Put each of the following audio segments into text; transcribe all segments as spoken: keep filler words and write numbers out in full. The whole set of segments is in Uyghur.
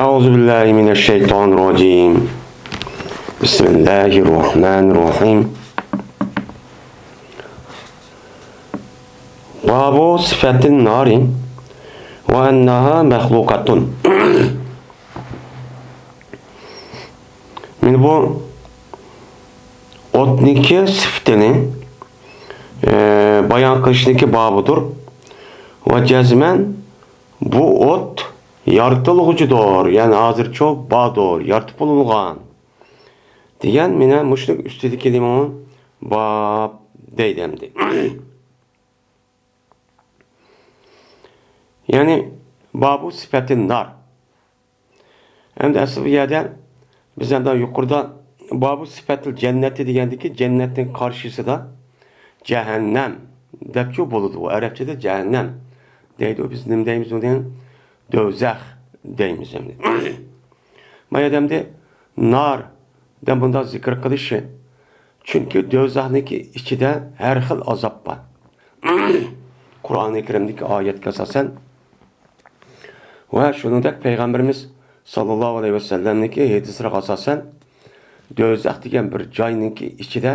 أعوذ بالله من الشيطان الرجيم. بسم الله الرحمن الرحيم. باب صفة النار وأنها مخلوقة. مانا بۇ ئوتنىڭكى سۈپىتىنى، ئە، بايان قىلىشنىڭكى بابىدۇر. ۋە جەزمەن بۇ ئوت يارىتىلغۇچىدۇر، يەنى ھازىرچۇ باردۇر، يارىتىپ بولۇنغان دېگەن مانا مۇشۇنىڭ ئۈستىدىكى نېمە باب دەيدۇ ئەمدى. يەنى بابۇ سىپەتىن نار. ئەمدى ئەسلى بۇ يەردە بىز ئەمدى يۇقىرىدا بابۇ سىپەتىل جەننەتى دېگەندىكى جەننەتنىڭ قارشىسىدا جەھەننەم دەپچۇ بولىدۇ. ئەرەبچىدە جەھەننەم دەيدۇ. بىز نېمە دەيمىز ئۇنى؟ دوزاخ دەيمىز ئەمدى. ما يەردە ئەمدى نار دەپ بۇنداق زىكىر قىلىشى. چۈنكى دوزاخنىڭكى ئىچىدە ھەر خىل ئازاب بار. قۇرئانى كەرىمدىكى ئايەتكە ئاساسەن ۋە شۇنىڭدەك پەيغەمبىرىمىز ساللاللاھۇ ئەلەيھى ۋەسەللەمنىڭكى ھەدىسلىرىگە ئاساسەن، دوزاخ دېگەن بىر جاينىڭكى ئىچىدە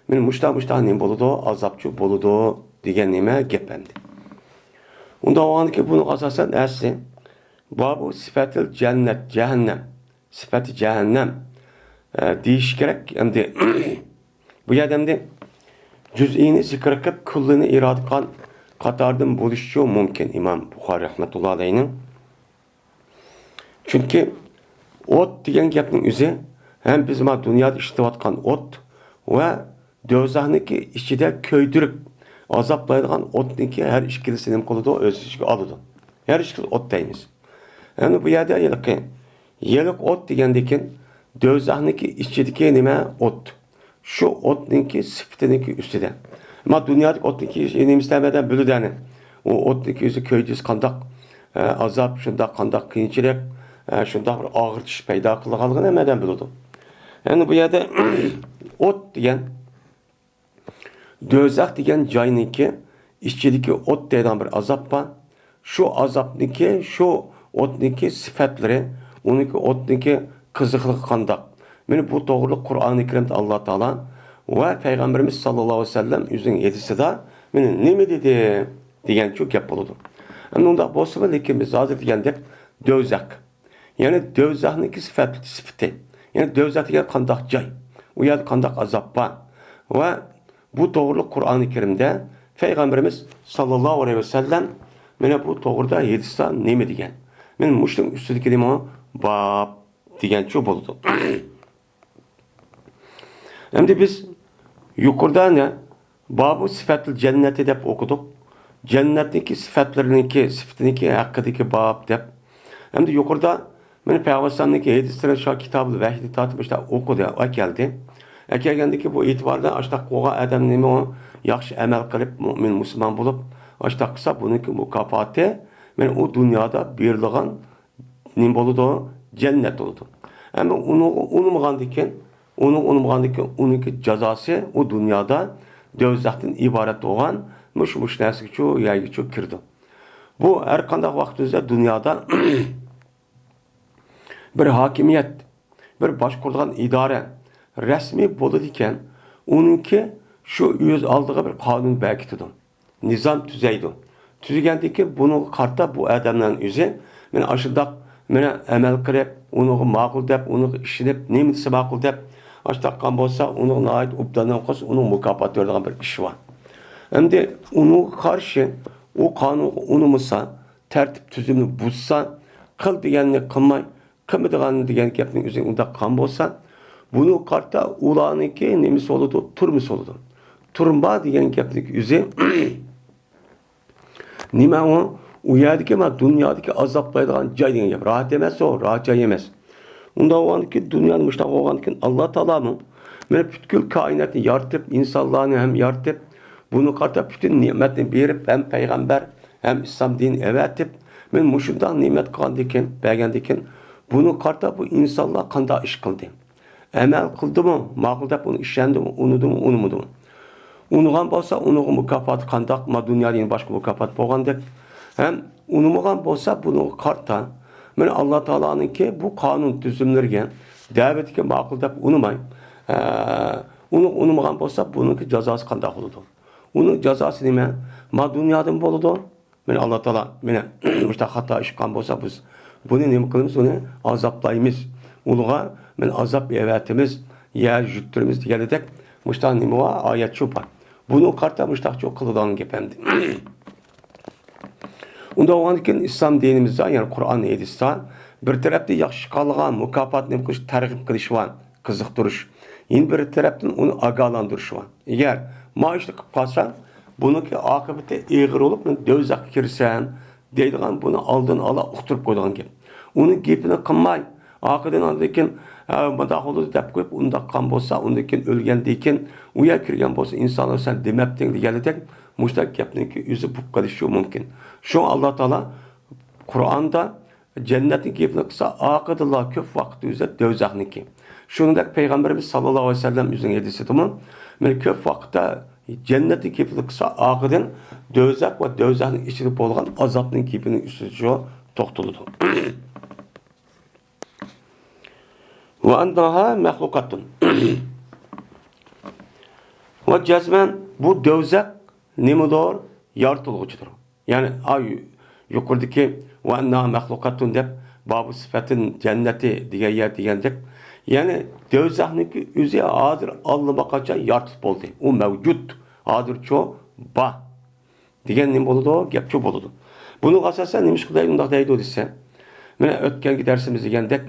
مانا مۇشتاق مۇشتاق نېمە بولىدۇ، ئازابچۇ بولىدۇ دېگەن نېمە گەپ ئەمدى. ئۇنداق بولغاندىكىن بۇنىڭغا ئاساسەن ئەسلى بابۇ سىپەتىل جەننەت، جەھەننەم، سىپەتى جەھەننەم، ئە، دېيىش كېرەك. ئەمدى بۇ يەردە ئەمدى جۈزئىينى زىكىر قىلىپ، كۈللىنى ئىرادە قىلغان قاتاردىن بولۇشىچۇ مۇمكىن ئىمام بۇخارى رەھمەتۇللا ئەلەيھنىڭ. چۈنكى ئوت دېگەن گەپنىڭ ئۆزى ھەم بىز مانا دۇنيادا ئىشلىتىۋاتقان ئوت ۋە دوزاخنىڭكى ئىچىدە كۆيدۈرۈپ ئازابلايدىغان ئوتنىڭكى ھەر ئىككىلىسى نېمە قىلىدۇ؟ ئۆز ئىچىگە ئالىدۇ. ھەر ئىككىلىسى ئوت دەيمىز. يەنى بۇ يەردە ھېلىقى يېلىق ئوت دېگەندىكىن دوزاخنىڭكى ئىچىدىكى نېمە؟ ئوت. شۇ ئوتنىڭكى سۈپىتىنىڭكى ئۈستىدە. ئەمما دۇنيادىكى ئوتنىڭكى نېمىسى ھەممەدىن بىلىدۇ ئەنە. ئۇ ئوتنىڭكى ئۆزى كۆيدۈرسە قانداق، ئە، ئازاب، شۇنداق قانداق قىيىنچىلىق، ئە، شۇنداق بىر ئاغرىتىش پەيدا قىلىدىغانلىقىنى ھەممەدىن بىلىدۇ. يەنى بۇ يەردە ئوت دېگەن، دوزاخ دېگەن جاينىڭكى ئىچىدىكى ئوت دەيدىغان بىر ئازاب بار. شۇ ئازابنىڭكى، شۇ ئوتنىڭكى سۈپەتلىرى، ئۇنىڭكى ئوتنىڭكى قىزىقلىقى قانداق؟ مانا بۇ توغرىلىق قۇرئانى كەرىمدە ئاللا تائالا ۋە پەيغەمبىرىمىز ساللاللاھۇ ئەلەيھى ۋەسەللەم ئۆزىنىڭ ھەدىسىدا مانا نېمە دېدى دېگەنچۇ گەپ بولىدۇ. ئەمدى ئۇنداق بولسىمۇ، لېكىن بىز ھازىر دېگەندەك دوزاخ. يەنى دوزاخنىڭكى سۈپەت-، سۈپىتى. يەنى دوزاخ دېگەن قانداق جاي؟ ئۇ يەردە قانداق ئازاب بار؟ ۋە بۇ توغرىلىق قۇرئانى كەرىمدە پەيغەمبىرىمىز ساللاللاھۇ ئەلەيھى ۋەسەللەم مانا بۇ توغرىدا ھەدىستا نېمە دېگەن؟ مانا مۇشۇنىڭ ئۈستىدىكى نېمە؟ باب دېگەنچۇ بولىدۇ. ئەمدى بىز يۇقىرىدا نە بابۇ سىپەتىل جەننەتى دەپ ئوقۇدۇق. جەننەتنىڭكى سىپەتلىرىنىڭكى، سىپىتىنىڭكى ھەققىدىكى باب دەپ. ئەمدى يۇقىرىدا مانا پەيغەمبەر ئەلەيھىسسالامنىڭكى ھەدىسلىرى شۇ كىتابۇل ۋەھيدىن تارتىپ مۇشۇنداق ئوقۇدى، ئەكەلدى. ئەكەلگەندىكى بۇ ئېتىباردا ئاشتاق قىلغان ئادەم نېمە ئۇ؟ ياخشى ئەمەل قىلىپ، مۆمىن، مۇسۇلمان بولۇپ، ئاشتاق قىلسا بۇنىڭكى مۇكاپاتى مانا ئۇ دۇنيادا بېرىلغان نېمە بولىدۇ؟ جەننەت بولىدۇ. ئەمما ئۇنىڭغا ئۇنىمىغاندىكىن، ئۇنىڭغا ئۇنىمىغاندىكىن، ئۇنىڭكى جازاسى ئۇ دۇنيادا دوزاختىن ئىبارەت بولغان مۇشۇ، مۇشۇ نەرسىگىچۇ، يەرگىچۇ كىرىدۇ. بۇ ھەر قانداق ۋاقىتىمىزدا دۇنيادا بىر ھاكىمىيەت، بىر باشقۇرىدىغان ئىدارە رەسمىي بولىدىكەن، ئۇنىڭكى شۇ ئۆز ئالدىغا بىر قانۇن بەكىتىدۇ. نىزام تۈزەيدۇ. تۈزگەندىن كېيىن بۇنىڭغا قارىتا بۇ ئادەملەرنىڭ ئۆزى، مانا ئاشۇنداق، مانا ئەمەل قىلىپ، ئۇنىڭغا ماقۇل دەپ، ئۇنىڭغا ئىشىنىپ، نېمە دېسە ماقۇل دەپ، ئاشۇنداق قىلغان بولسا، ئۇنىڭغا ناھايىتى ئوبدان قىلسا، ئۇنىڭغا مۇكاپات بېرىدىغان بىر ئىش بار. ئەمدى ئۇنىڭغا قارشى ئۇ قانۇنغا ئۇنىمىسا، تەرتىپ تۈزۈمنى بۇزسا، قىل دېگەننى قىلماي، قىلمىدىغان دېگەن گەپنىڭ ئۆزى ئۇنداق قىلغان بولسا، بۇنىڭغا قارىتا ئۇلارنىڭكى نېمىسى بولىدۇ؟ تۈرمىسى بولىدۇ. تۈرمە دېگەن گەپنىڭ ئۆزى نېمە ئۇ؟ ئۇ يەردىكى مانا دۇنيادىكى ئازابلايدىغان جاي دېگەن گەپ. راھەت ئەمەس ئۇ، راھەت جاي ئەمەس. ئۇنداق بولغاندىكىن دۇنيانى مۇشۇنداق بولغاندىكىن ئاللا تائالامۇ مانا پۈتكۈل كائىناتنى يارىتىپ، ئىنسانلارنى ھەم يارىتىپ، بۇنىڭغا قارىتا پۈتۈن نېمەتنى بېرىپ، ھەم پەيغەمبەر، ھەم ئىسلام دىنى ئەۋەتىپ، مانا مۇشۇنداق نېمەت قىلغاندىكىن، بەرگەندىكىن، بۇنىڭغا قارىتا بۇ ئىنسانلار قانداق ئىش قىلدى؟ ئەمەل قىلدىمۇ، ماقۇل دەپ ئۇنى ئىشەندىمۇ، ئۇنىدىمۇ، ئۇنىمىدىمۇ؟ ئۇنىغان بولسا، ئۇنىڭغا مۇكاپاتى قانداق؟ ما دۇنيادا يەنە باشقا مۇكاپات بولغاندەك. ھەم ئۇنىمىغان بولسا، بۇنىڭغا قارىتا مانا ئاللا تائالانىڭكى بۇ قانۇن تۈزۈملىرىگە، دەۋىتىگە ماقۇل دەپ ئۇنىماي، ئە، ئۇنى ئۇنىمىغان بولسا، بۇنىڭكى جازاسى قانداق بولىدۇ؟ ئۇنىڭ جازاسى نېمە؟ ما دۇنيادىمۇ بولىدۇ. مانا ئاللا تائالا مانا مۇشۇنداق خاتا ئىش قىلغان بولسا، بىز بۇنى نېمە قىلىمىز؟ ئۇنى ئازابلايمىز. ئۇلىغا مانا ئازاب ئەۋەتىمىز، يەر يۇتتۇرىمىز دېگەندەك مۇشۇنداق نېمە بار؟ ئايەت شۇ بار. بۇنىڭغا قارىتا مۇشۇنداق چوق قىلىدىغان گەپ ئەمدى. ئۇنداق بولغاندىن كېيىن ئىسلام دىنىمىزدا، يەنى قۇرئان ھەدىستە بىر تەرەپتىن ياخشى ئىش قىلغانلىققا مۇكاپات نېمە قىلىش، تەرغىب قىلىش بار، قىزىقتۇرۇش. يەنە بىر تەرەپتىن ئۇنى ئاگاھلاندۇرۇش بار. ئەگەر مانا ئىشنى قىلىپ قالساڭ، بۇنىڭكى ئاقىۋىتى ئېغىر بولۇپ، مەن دوزاخقا كىرىسەن دەيدىغان، بۇنى ئالدىن ئالا ئۇقتۇرۇپ قويىدىغان گەپ. ئۇنىڭ گېپىنى قىلماي، ئارقىدىن ئاندىن كېيىن، ھە، مۇنداق بولىدۇ دەپ قويۇپ، ئۇنداق قىلغان بولسا، ئۇندىن كېيىن ئۆلگەندىن كېيىن ئۇ يەرگە كىرگەن بولسا، ئىنسانلار سەن دېمەپتىڭ دېگەندەك، مۇشۇنداق گەپنىڭكى ئۆزى بولۇپ قېلىشى مۇمكىن. شۇڭا ئاللا تائالا قۇرئاندا جەننەتنىڭ گېپىنى قىلسا، ئارقىدىنلا كۆپ ۋاقىت ئۆزى دوزاخنىڭكى. شۇنىڭدەك پەيغەمبىرىمىز ساللاللاھۇ ئەلەيھى ۋەسەللەم ئۆزىنىڭ ھەدىسىدىمۇ، مەن كۆپ ۋاقىتتا جەننەتنىڭ گېپىنى قىلسا، ئارقىدىن دوزاخ ۋە دوزاخنىڭ ئىچىدە بولغان ئازابنىڭ گېپىنىڭ ئۈستىدە شۇ توختىلىدۇ. ۋە ئەنناھا مەخلۇقاتۇن. ۋە جەزمەن بۇ دوزاخ نېمىدۇر؟ يارىتىلغۇچىدۇر. يەنى، ئا، يۇ-، يۇقىرىدىكى «ۋە ئەنناھا مەخلۇقاتۇن» دەپ، بابۇ سىفەتىن جەننەتى دېگەن يەر دېگەندەك، يەنى دوزاخنىڭكى ئۆزى ھازىر ئاللىماقاچان يارىتىلىپ بولدى. ئۇ مەۋجۇت، ھازىرچۇ بار دېگەن نېمە بولىدۇ؟ گەپچۇ بولىدۇ. بۇنىڭغا ئاساسەن نېمىشقا دەيدۇ، ئۇنداق دەيدۇ دېسە، مانا ئۆتكەنكى دەرسىمىز دېگەندەك،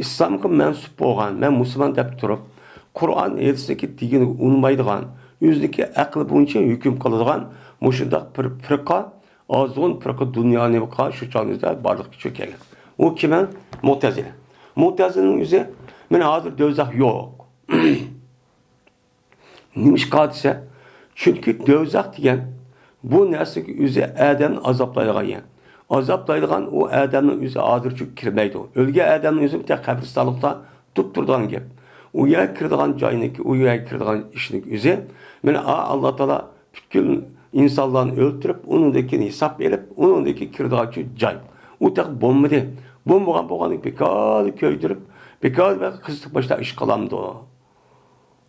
ئىسلامغا مەنسۇپ بولغان، مەن مۇسۇلمان دەپ تۇرۇپ، قۇرئان ھەدىستىكى دېگىنىگە ئۇنىمايدىغان، ئۆزىنىڭكى ئەقلى بويىچە ھۆكۈم قىلىدىغان مۇشۇنداق بىر پىرقە، ئازغۇن پىرقە دۇنيا نېمە قىلغان شۇ چاغنىڭ ئۆزىدە بارلىققا كېلىپ كەلگەن. ئۇ كىم؟ مۇتەزىلە. مۇتەزىلىنىڭ ئۆزى، مانا ھازىر دوزاخ يوق. نېمىشقا دېسە، چۈنكى دوزاخ دېگەن بۇ نەرسىنىڭ ئۆزى ئادەمنى ئازابلايدىغان يەر. ئازابلايدىغان ئۇ ئادەمنىڭ ئۆزى ھازىرچۇ كىرمەيدۇ. ئۆلگەن ئادەمنىڭ ئۆزى تېخى قەبرىستانلىقتا تۇرۇپ تۇرىدىغان گەپ. ئۇ يەرگە كىرىدىغان جاينىڭكى، ئۇ يەرگە كىرىدىغان ئىشنىڭ ئۆزى، مانا، ئا، ئاللا تائالا پۈتكۈل ئىنسانلارنى ئۆلتۈرۈپ، ئۇنىڭدىن كېيىن ھېساب ئېلىپ، ئۇنىڭدىن كېيىن كىرىدىغان شۇ جاي. ئۇ تېخى بولمىدى. بولمىغان بولغاندىن بىكار كۆيدۈرۈپ، بىكار بىر قىزىتىپ باشلاپ ئىش قىلامدۇ؟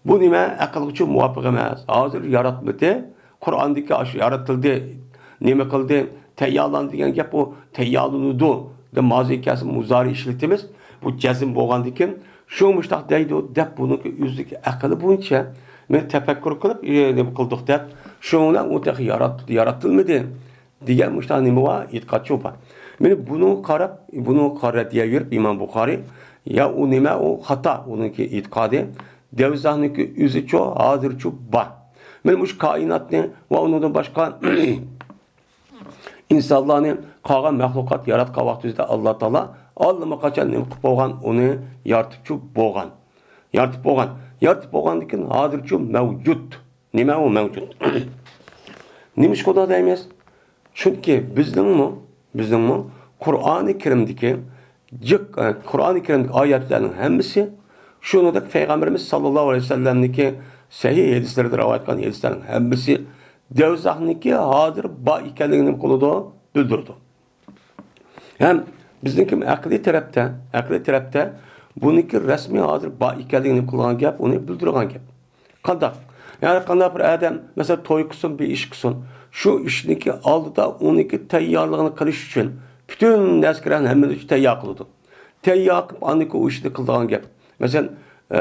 بۇ نېمە؟ ئەقىلگىچۇ مۇۋاپىق ئەمەس. ھازىر ياراتمىدى. قۇرئاندىكى ئاشۇ يارىتىلدى، نېمە قىلدى، تەييارلاندى دېگەن گەپ، ئۇ تەييارلىنىدۇ دەپ مازى كەلسە مۇزارى ئىشلىتىمىز. بۇ جەزم بولغاندىكىن، شۇ مۇشتاق دەيدۇ دەپ، بۇنىڭكى ئۆزىدىكى ئەقلى بويىچە مەن تەپەككۇر قىلىپ، ئى، نېمە قىلدۇق دەپ، شۇنىڭ بىلەن ئۇ تېخى يارات-، ياراتىلمىدى دېگەن مۇشتاق نېمە بار؟ ئېتىقادچۇ بار. مانا بۇنىڭغا قاراپ، بۇنىڭغا قارا رەددىيە بېرىپ ئىمام بۇخارىي، يا ئۇ نېمە، ئۇ خاتا، ئۇنىڭكى ئېتىقادى. دوزاخنىڭكى ئۆزىچۇ، ھازىرچۇ بار. مانا مۇشۇ كائىناتنى ۋە ئۇنىڭدىن باشقا ئىنسانلارنى، قالغان مەخلۇقات ياراتقان ۋاقتىمىزدا ئاللا تائالا ئاللىماقاچان نېمە قىلىپ بولغان، ئۇنى يارىتىپچۇ بولغان. يارىتىپ بولغان. يارىتىپ بولغاندىن كېيىن ھازىرچۇ مەۋجۇت. نېمە ئۇ مەۋجۇت؟ نېمىشقا ئۇنداق دەيمىز؟ چۈنكى بىزنىڭمۇ، بىزنىڭمۇ قۇرئانى كەرىمدىكى جىق، ئە، قۇرئانى كەرىمدىكى ئايەتلەرنىڭ ھەممىسى، شۇنىڭدەك پەيغەمبىرىمىز ساللاللاھۇ ئەلەيھى ۋەسەللەمنىڭكى سەھىھ ھەدىسلىرىدە رىۋايەت قىلغان ھەدىسلەرنىڭ ھەممىسى دوزاخنىڭكى ھازىر بار ئىكەنلىكىنى نېمە قىلىدۇ؟ بىلدۈرىدۇ. ھەم بىزنىڭكى ئەقلىي تەرەپتە، ئەقلىي تەرەپتە بۇنىڭكى رەسمىي ھازىر بار ئىكەنلىكىنى نېمە قىلغان گەپ؟ ئۇنى بىلدۈرىدىغان گەپ. قانداق؟ يەنى قانداق بىر ئادەم، مەسىلەن، توي قىلسۇن، بىر ئىش قىلسۇن، شۇ ئىشنىڭكى ئالدىدا ئۇنىڭكى تەييارلىقىنى قىلىش ئۈچۈن پۈتۈن نەرسە-كېرەكنى ھەممىنى تەييار قىلىدۇ. تەييار قىلىپ، ئاندىن كېيىن ئۇ ئىشنى قىلىدىغان گەپ. مەسىلەن، ئە،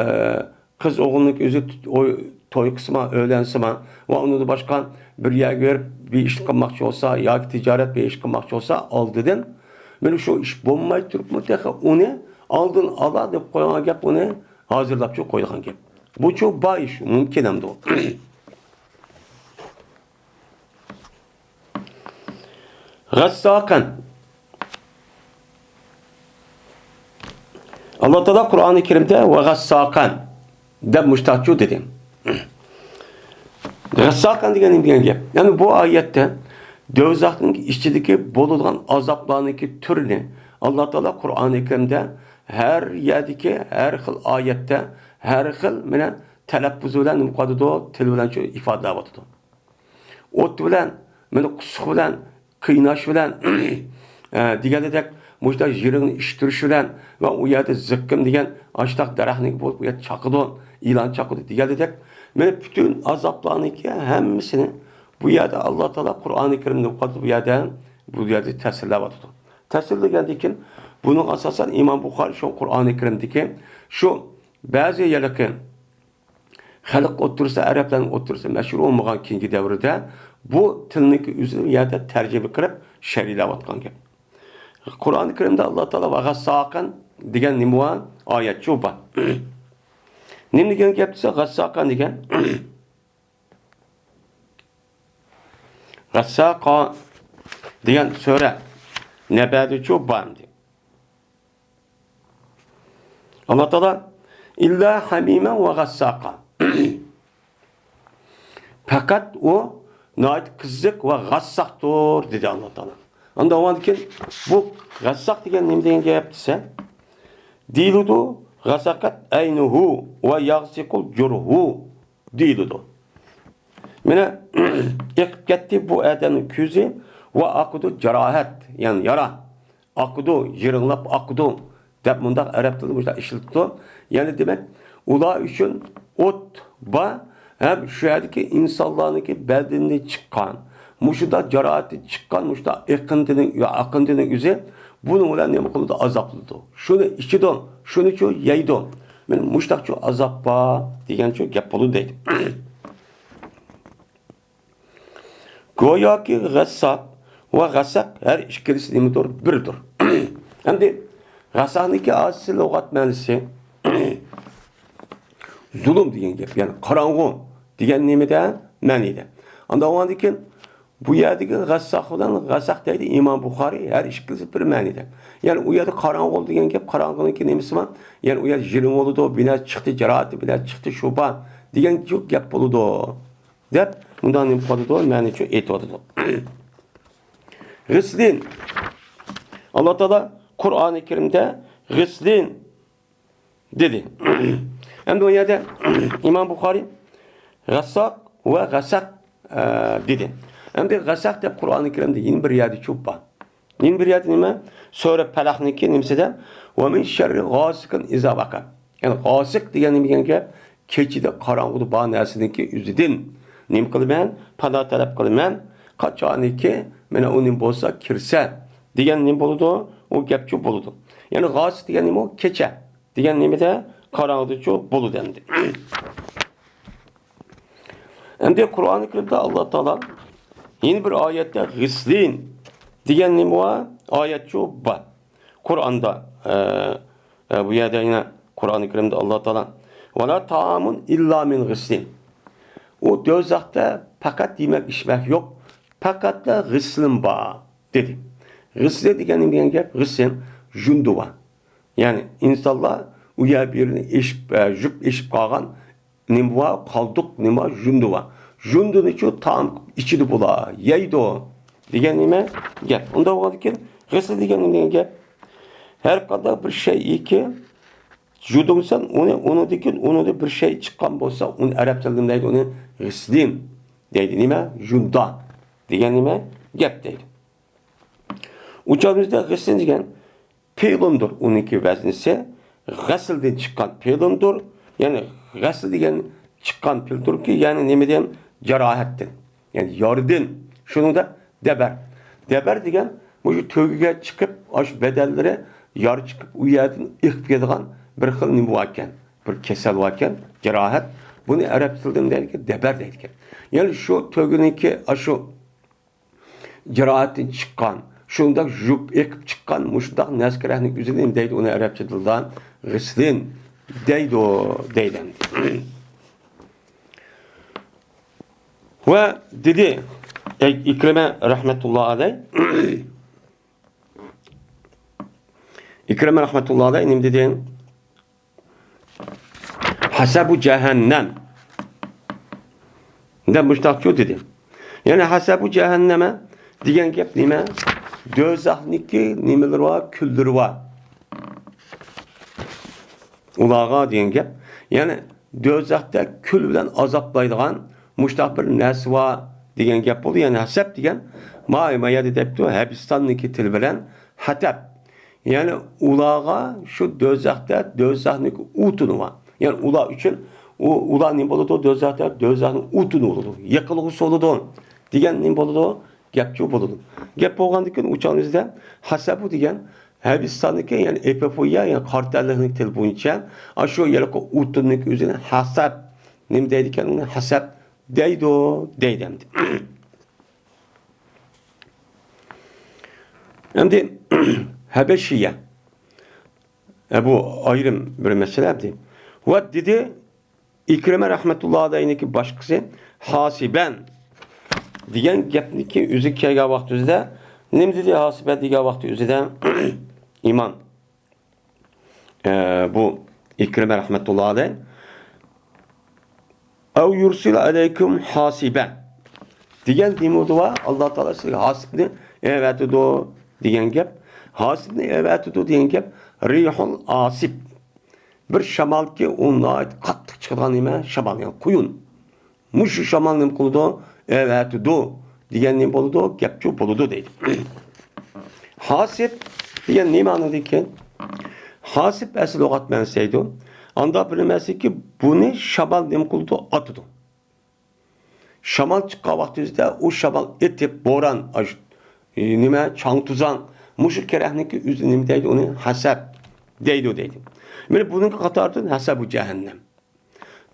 قىز ئوغۇلنىڭ ئۆزى توي، توي قىلسىما، ئۆيلەنسىما ۋە ئۇنىڭدىن باشقا بىر يەرگە بېرىپ بىر ئىش قىلماقچى بولسا ياكى تىجارەت بىر ئىش قىلماقچى بولسا، ئالدىدىن مانا شۇ ئىش بولماي تۇرۇپمۇ تېخى ئۇنى ئالدىن ئالا دەپ قويغان گەپ، ئۇنى ھازىرلاپچۇ قويىدىغان گەپ. بۇچۇ بار ئىش، مۇمكىن ئەمدى. غەسساقەن. ئاللا تائالا قۇرئانى كەرىمدە «ۋە غەسساقەن» دەپ مۇشتاقچۇ دېدى. غەسساقەن دېگەن نېمە دېگەن گەپ؟ يەنى بۇ ئايەتتە دوزاخنىڭ ئىچىدىكى بولىدىغان ئازابلارنىڭكى تۈرىنى ئاللا تائالا قۇرئانى كەرىمدە ھەر يەردىكى، ھەر خىل ئايەتتە، ھەر خىل مانا تەلەپپۇز بىلەن نېمە قىلىۋاتىدۇ؟ تىل بىلەن شۇ ئىپادىلەۋاتىدۇ. ئوت بىلەن، مانا قۇسۇق بىلەن، قىيناش بىلەن، ئە، دېگەنىدەك، مۇشۇنداق يىرىڭنى ئىشتۈرۈش بىلەن ۋە ئۇ يەردە زىققىم دېگەن ئاشتاق دەرەخنىڭكى بولۇپ، ئۇ يەردە چاقىدۇ، يىلان چاقىدۇ دېگەنىدەك، مانا پۈتۈن ئازابلارنىڭكى ھەممىسىنى بۇ يەردە ئاللا تائالا قۇرئانى كەرىمدە ئوقۇۋاتىدۇ، بۇ يەردە، بۇ يەردە تەسۋىرلەۋاتىدۇ. تەسۋىرلىگەندىن كېيىن، بۇنىڭغا ئاساسەن ئىمام بۇخارىي شۇ قۇرئانى كەرىمدىكى شۇ بەزى ھېلىقى خەلق ئوتتۇرىسىدا، ئەرەبلەرنىڭ ئوتتۇرىسىدا مەشھۇر بولمىغان كېيىنكى دەۋردە بۇ تىلنىڭكى ئۆزىنى بۇ يەردە تەرجىمە قىلىپ شەرھلەۋاتقان گەپ. قۇرئانى كەرىمدە ئاللا تائالا ۋە غەسساقەن دېگەن نېمە بار؟ ئايەتچۇ بار. نېمە دېگەن گەپ دېسە، غەسساقەن دېگەن، غەسساقا دېگەن سۈرە نەبەدىچۇ بار ئەمدى. ئاللا تائالا، «ئىللا ھەمىمەن ۋە غەسساقا.» پەقەت ئۇ ناھايىتى قىزىق ۋە غەسساقتۇر، دېدى ئاللا تائالا. ئاندىن ئاندىن كېيىن بۇ غەسساق دېگەن نېمە دېگەن گەپ دېسە، دېيىلىدۇ، «غەسەقەت ئەينۇھۇ ۋە يەغسىقۇل جۇرھۇ» دېيىلىدۇ. مانا، ئېقىپ كەتتى بۇ ئادەمنىڭ كۆزى ۋە ئاقىدۇ جاراھەت، يەنى يارا. ئاقىدۇ، يىرىڭلاپ ئاقىدۇ دەپ مۇنداق ئەرەب تىلىدا مۇشۇنداق ئىشلىتىدۇ. يەنى دېمەك، ئۇلار ئۈچۈن ئوت بار ھەم شۇ يەردىكى ئىنسانلارنىڭكى بەدىنىدىن چىققان، مۇشۇنداق جاراھەتتىن چىققان، مۇشۇنداق ئېقىندىنىڭ، ئاقىندىنىڭ ئۆزى بۇنىڭ بىلەن نېمە قىلىدۇ؟ ئازابلىنىدۇ. شۇنى ئىچىدۇ، شۇنىچۇ يەيدۇ. مانا مۇشۇنداقچۇ ئازاب بار دېگەنچۇ گەپ بولىدۇ دەيدۇ. گوياكى غەسساق ۋە غەسەق ھەر ئىككىلىسى نېمىدۇر؟ بىردۇر. ئەمدى غەسساقنىڭكى ئاساسىي لۇغەت مەنىسى زۇلۇم دېگەن گەپ، يەنى قاراڭغۇ دېگەن نېمىدە؟ مەنىدە. ئاندىن ئاندىن كېيىن بۇ يەردىكى غەسساق بىلەن غەسەق دەيدۇ ئىمام بۇخارىي، ھەر ئىككىلىسى بىر مەنىدە. يەنى ئۇ يەردە قاراڭغۇ دېگەن گەپ، قاراڭغۇنىڭكى نېمىسى بار؟ يەنى ئۇ يەردە يىرىڭ بولىدۇ، بىر نەرسە چىقتى، جاراھىتى بىر نەرسە چىقتى، شۇ بار دېگەن گەپ بولىدۇ. دەپ مۇنداق نېمە قىلىۋاتىدۇ؟ مەنىچۇ ئېيتىۋاتىدۇ. غىسلىن. ئاللا تائالا قۇرئانى كەرىمدە غىسلىن دېدى. ئەمدى ئۇ يەردە ئىمام بۇخارىي غەسساق ۋە غەسەق، ئە، دېدى. ئەمدى غەسەق دەپ قۇرئانى كەرىمدە يەنە بىر يەردە چوپ بار. يەنە بىر يەردە نېمە؟ سۈرە پەلەقنىڭكى نېمىسىدە، «ۋە مىن شەررى غاسىقىن ئىزا ۋەقەب.» يەنى غاسىق دېگەن نېمە دېگەن گەپ؟ كېچىدە قاراڭغۇدا بار نەرسىنىڭكى ئۆزىدىن نېمە قىلىمەن؟ پانا تەلەپ قىلىمەن. قاچانكى مانا ئۇ نېمە بولسا كىرسە دېگەن نېمە بولىدۇ؟ ئۇ گەپچۇ بولىدۇ. يەنى غاسىق دېگەن نېمە؟ ئۇ كېچە دېگەن نېمىدە؟ قاراڭغۇدىچۇ بولىدۇ ئەمدى. ئەمدى قۇرئانى كەرىمدە ئاللا تائالا يەنە بىر ئايەتتە غىسلىن دېگەن نېمە بار؟ ئايەتچۇ بار. قۇرئاندا، ئە، ئە، بۇ يەردە يەنە قۇرئانى كەرىمدە ئاللا تائالا، «ۋەلا تائامۇن ئىللا مىن غىسلىن.» ئۇ دوزاختا پەقەت يېمەك ئىچمەك يوق، پەقەتلا غىسلىن بار دېدى. غىسلىن دېگەن نېمە دېگەن گەپ؟ غىسلىن، يۇيۇنىدۇ. يەنى ئىنسانلار ئۇ يەر بۇ يېرىنى ئېشىپ، ئە، يۇيۇپ ئېشىپ قالغان نېمە بار؟ قالدۇق نېمە بار؟ يۇيۇنىدۇ. يۇيۇنىدۇچۇ تائام ئىچىدۇ بۇلار، يەيدۇ دېگەن نېمە گەپ. ئۇنداق بولغاندىكىن غىسلىن دېگەن نېمە دېگەن گەپ؟ ھەر قانداق بىر شەيئىكى يۇيۇدۇڭسەن ئۇنى، ئۇنىڭدىن كېيىن ئۇنىڭدا بىر شەيئى چىققان بولسا، ئۇنى ئەرەب تىلىدا نېمە دەيدۇ؟ ئۇنى غىسلىن دەيدۇ. نېمە؟ يۇيۇنىدۇ دېگەن نېمە گەپ دەيدۇ. ئۇ چاغدا بىزدە غىسلىن دېگەن پېئىلدۇر ئۇنىڭكى ۋەزنىسى. غەسىلدىن چىققان پېئىلدۇر. يەنى غەسىل دېگەن چىققان پېئىلدۇركى، يەنى نېمە دېگەن؟ جاراھەتتىن. يەنى يارىدىن. شۇنىڭدا دەبەر. دەبەر دېگەن مۇشۇ تۆگىگە چىقىپ، ئاشۇ بەدەنلىرى يارا چىقىپ، ئۇ يەردىن ئېقىپ كېتىدىغان بىر خىل نېمە باركەن، بىر كېسەل باركەن، جاراھەت. بۇنى ئەرەب تىلىدا نېمە دەيدىكەن؟ دەبەر دەيدىكەن. يەنى شۇ تۆگىنىڭكى ئاشۇ جاراھەتتىن چىققان، شۇنداق يۇيۇپ ئېقىپ چىققان مۇشۇنداق نەسكىرەكنىڭ ئۆزىنى نېمە دەيدۇ؟ ئۇنى ئەرەبچە تىلدا غىسلىن دەيدۇ، دەيدۇ. ۋە دېدى، ئەي ئىكرىمە رەھمەتۇللا ئەلەي، ئىكرىمە رەھمەتۇللا ئەلەي نېمە دېدى؟ «ھەسەبۇ جەھەننەم» دەپ مۇشتاقچۇ دېدى. يەنى «ھەسەبۇ جەھەننەمە» دېگەن گەپ نېمە؟ دوزاخنىڭكى نېمىلىرى بار؟ كۈللىرى بار. ئۇلارغا دېگەن گەپ. يەنى دوزاختا كۈل بىلەن ئازابلايدىغان مۇشتاق بىر نەرسە بار دېگەن گەپ بولدى. يەنى ھەسەب دېگەن، ما، ما يەردە دەپتۇ، ھەبىستاننىڭكى تىلى بىلەن ھەتەب. يەنى ئۇلارغا شۇ دوزاختا، دوزاخنىڭ ئوتۇنى بار. يەنى ئۇلار ئۈچۈن ئۇ، ئۇلار نېمە بولىدۇ؟ دوزاختا، دوزاخنىڭ ئوتۇنى بولىدۇ. يېقىلغۇسى بولىدۇ دېگەن نېمە بولىدۇ؟ گەپچۇ بولىدۇ. گەپ بولغاندىن كېيىن ئۇ چاغنىڭ ئۆزىدە ھەسەبۇ دېگەن ھەبىستاننىڭكى، يەنى ئېپىفويا، يەنى قارا تەنلىكنىڭ تىلى بويىچە، ئاشۇ يەرلىك ئوتۇننىڭ ئۆزىنى ھەسەب، نېمە دەيدىكەن ئۇنى؟ ھەسەب دەيدۇ، دەيدۇ ئەمدى. ئەمدى ھەبەشىيە. ئە، بۇ ئايرىم بىر مەسىلە ئەمدى. ۋە دېدى، ئىكرىمە رەھمەتۇللا ئەلەيھنىڭكى باشقىسى ھاسىبەن دېگەن گەپنىكى ئۆزى كەلگەن ۋاقتى ئۆزىدە، نېمە دېدى ھاسىبەن دېگەن ۋاقتى ئۆزىدە؟ ئىمام، ئە، بۇ ئىكرىمە رەھمەتۇللا ئەلەيھ، ئەۋ يۇرسىل ئەلەيكۇم ھاسىبە دېگەن دېمىدى ۋە ئاللا تائالا سىزگە ھاسىبنى ئەۋەتىدۇ دېگەن گەپ. ھاسىبنى ئەۋەتىدۇ دېگەن گەپ رىھۇل ئاسىب. بىر شامالكى، ئۇ ناھايىتى قاتتىق چىقىدىغان نېمە؟ شامال، يەنى قۇيۇن. مۇشۇ شامال نېمە قىلىدۇ؟ ئەۋەتىدۇ دېگەن نېمە بولىدۇ؟ گەپچۇ بولىدۇ دەيدۇ. ھاسىب دېگەن نېمە مەنىدىكىن؟ ھاسىب ئەسلى لۇغەت مەنىسى دەيدۇ. ئاندا بىر نېمەسىكى، بۇنى شامال نېمە قىلىدۇ؟ ئاتىدۇ. شامال چىققان ۋاقتىمىزدا ئۇ شامال ئېتىپ، بوران، ئاش-، ئى، نېمە، چاڭ-توزان، مۇشۇ كېرەكنىكى ئۆزى نېمە دەيدۇ؟ ئۇنى ھەسەب دەيدۇ، دەيدۇ. مانا بۇنىڭغا قاتاردىن ھەسەبۇ جەھەننەم.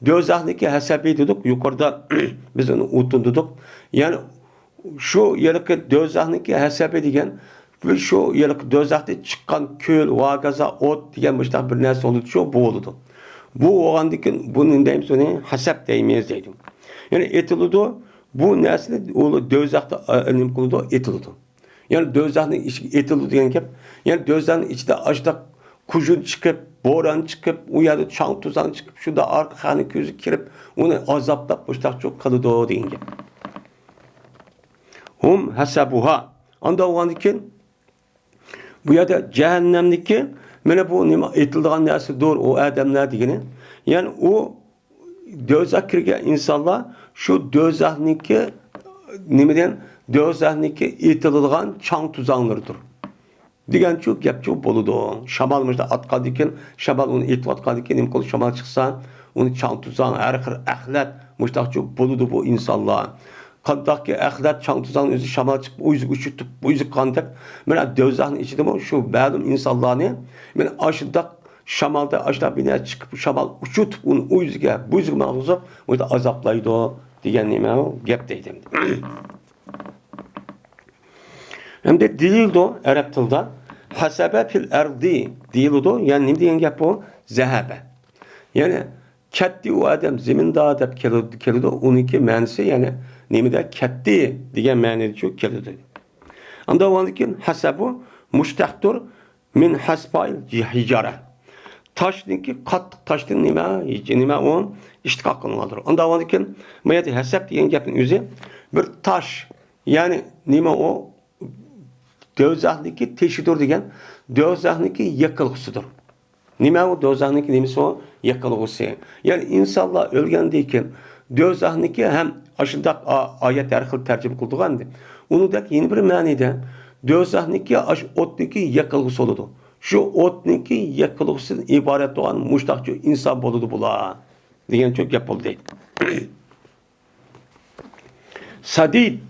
دوزاخنىكى ھەسەبى دېدۇق، يۇقىرىدا بىز ئۇنى ئوتۇن دېدۇق. يەنى شۇ يەرلىكى دوزاخنىكى ھەسەبى دېگەن، بىز شۇ يەرلىكى دوزاختىن چىققان كۈل، ۋاگازا، ئوت دېگەن مۇشۇنداق بىر نەرسە بولىدۇ، شۇ بولىدۇ. بۇ بولغاندىن كېيىن بۇنى نېمە دەيمىز؟ ئۇنى ھەسەب دەيمىز دەيدۇ. يەنى ئېتىلىدۇ، بۇ نەرسىنى ئۇ دوزاختا، ئە، نېمە قىلىدۇ؟ ئېتىلىدۇ. يەنى دوزاخنىڭ ئىچىگە ئېتىلىدۇ دېگەن گەپ. يەنى دوزاخنىڭ ئىچىدە ئاشۇنداق قۇژۇن چىقىپ، بوران چىقىپ، ئۇ يەردە چاڭ-توزان چىقىپ، شۇنداق ئارقا خەقنىڭ كۆزىگە كىرىپ، ئۇنى ئازابلاپ مۇشۇنداقچۇ قىلىدۇ دېگەن گەپ. ھۇم ھەسەبۇھا. ئاندا بولغاندىن كېيىن بۇ يەردە جەھەننەمنىكى، مانا بۇ نېمە ئېتىلىدىغان نەرسىدۇر، ئۇ ئادەملەر دېگىنى. يەنى ئۇ دوزاخ كىرگەن ئىنسانلار شۇ دوزاخنىڭكى، نېمىدىن؟ دوزاخنىڭكى ئېتىلىدىغان چاڭ-توزانلىرىدۇر دېگەنچۇ گەپچۇ بولىدۇ. شامال مۇشۇنداق ئاتقاندىكىن، شامال ئۇنى ئېتىۋاتقاندىكىن، نېمە قىلىدۇ؟ شامال چىقسا، ئۇنى چاڭ-توزان، ھەر خىل ئەخلەت، مۇشۇنداقچۇ بولىدۇ بۇ ئىنسانلار. قانداقكى ئەخلەت، چاڭ-توزاننى ئۆزى شامال چىقىپ، ئۇ يۈزىگە ئۇچۇپ، بۇ يۈزىگە قالغاندەك، مانا دوزاخنىڭ ئىچىدىمۇ شۇ مەلۇم ئىنسانلارنى، مانا ئاشۇنداق شامالدا ئاشۇنداق بىر نەرسە چىقىپ، شامال ئۇچۇرتۇپ، ئۇنى ئۇ يۈزىگە، بۇ يۈزىگە ماڭغۇزۇپ، ئۇنى ئازابلايدۇ دېگەن نېمە گەپ دەيدۇ. ئەمدى دېيىلىدۇ ئەرەب تىلىدا، ھەسەبە فىل ئەردى دېيىلىدۇ. يەنى نېمە دېگەن گەپ بۇ؟ زەھەبە. يەنى كەتتى ئۇ ئادەم زېمىندا دەپ كېلىدۇ، كېلىدۇ. ئۇنىڭكى مەنىسى يەنى نېمىدە؟ كەتتى دېگەن مەنىدىچۇ كېلىدۇ. ئاندا ئۇنىڭدىن كېيىن ھەسەبۇ مۇشتەقتۇر مىن ھەسبايل ھىجارە. تاشنىڭكى، قاتتىق تاشتىن نېمە، نېمە ئۇ ئىشتىقاق قىلىنغاندۇر. ئاندا ئۇنىڭدىن كېيىن بۇ يەردە ھەسەب دېگەن گەپنىڭ ئۆزى بىر تاش، يەنى نېمە ئۇ؟ دوزاخنىڭكى تېشىدۇر دېگەن، دوزاخنىڭكى يېقىلغۇسىدۇر. نېمە ئۇ دوزاخنىڭكى نېمىسى ئۇ؟ يېقىلغۇسى. يەنى ئىنسانلار ئۆلگەندىن كېيىن دوزاخنىڭكى ھەم ئاشۇنداق ئا-، ئايەت ھەر خىل تەرجىمە قىلىدىغان ئەمدى. ئۇنىڭدەك يەنە بىر مەنىدە دوزاخنىڭكى ئاشۇ ئوتنىڭكى يېقىلغۇسى بولىدۇ. شۇ ئوتنىڭكى يېقىلغۇسىدىن ئىبارەت بولغان مۇشتاقچۇ ئىنسان بولىدۇ بۇلار دېگەنچۇ گەپ بولدى. سەدىد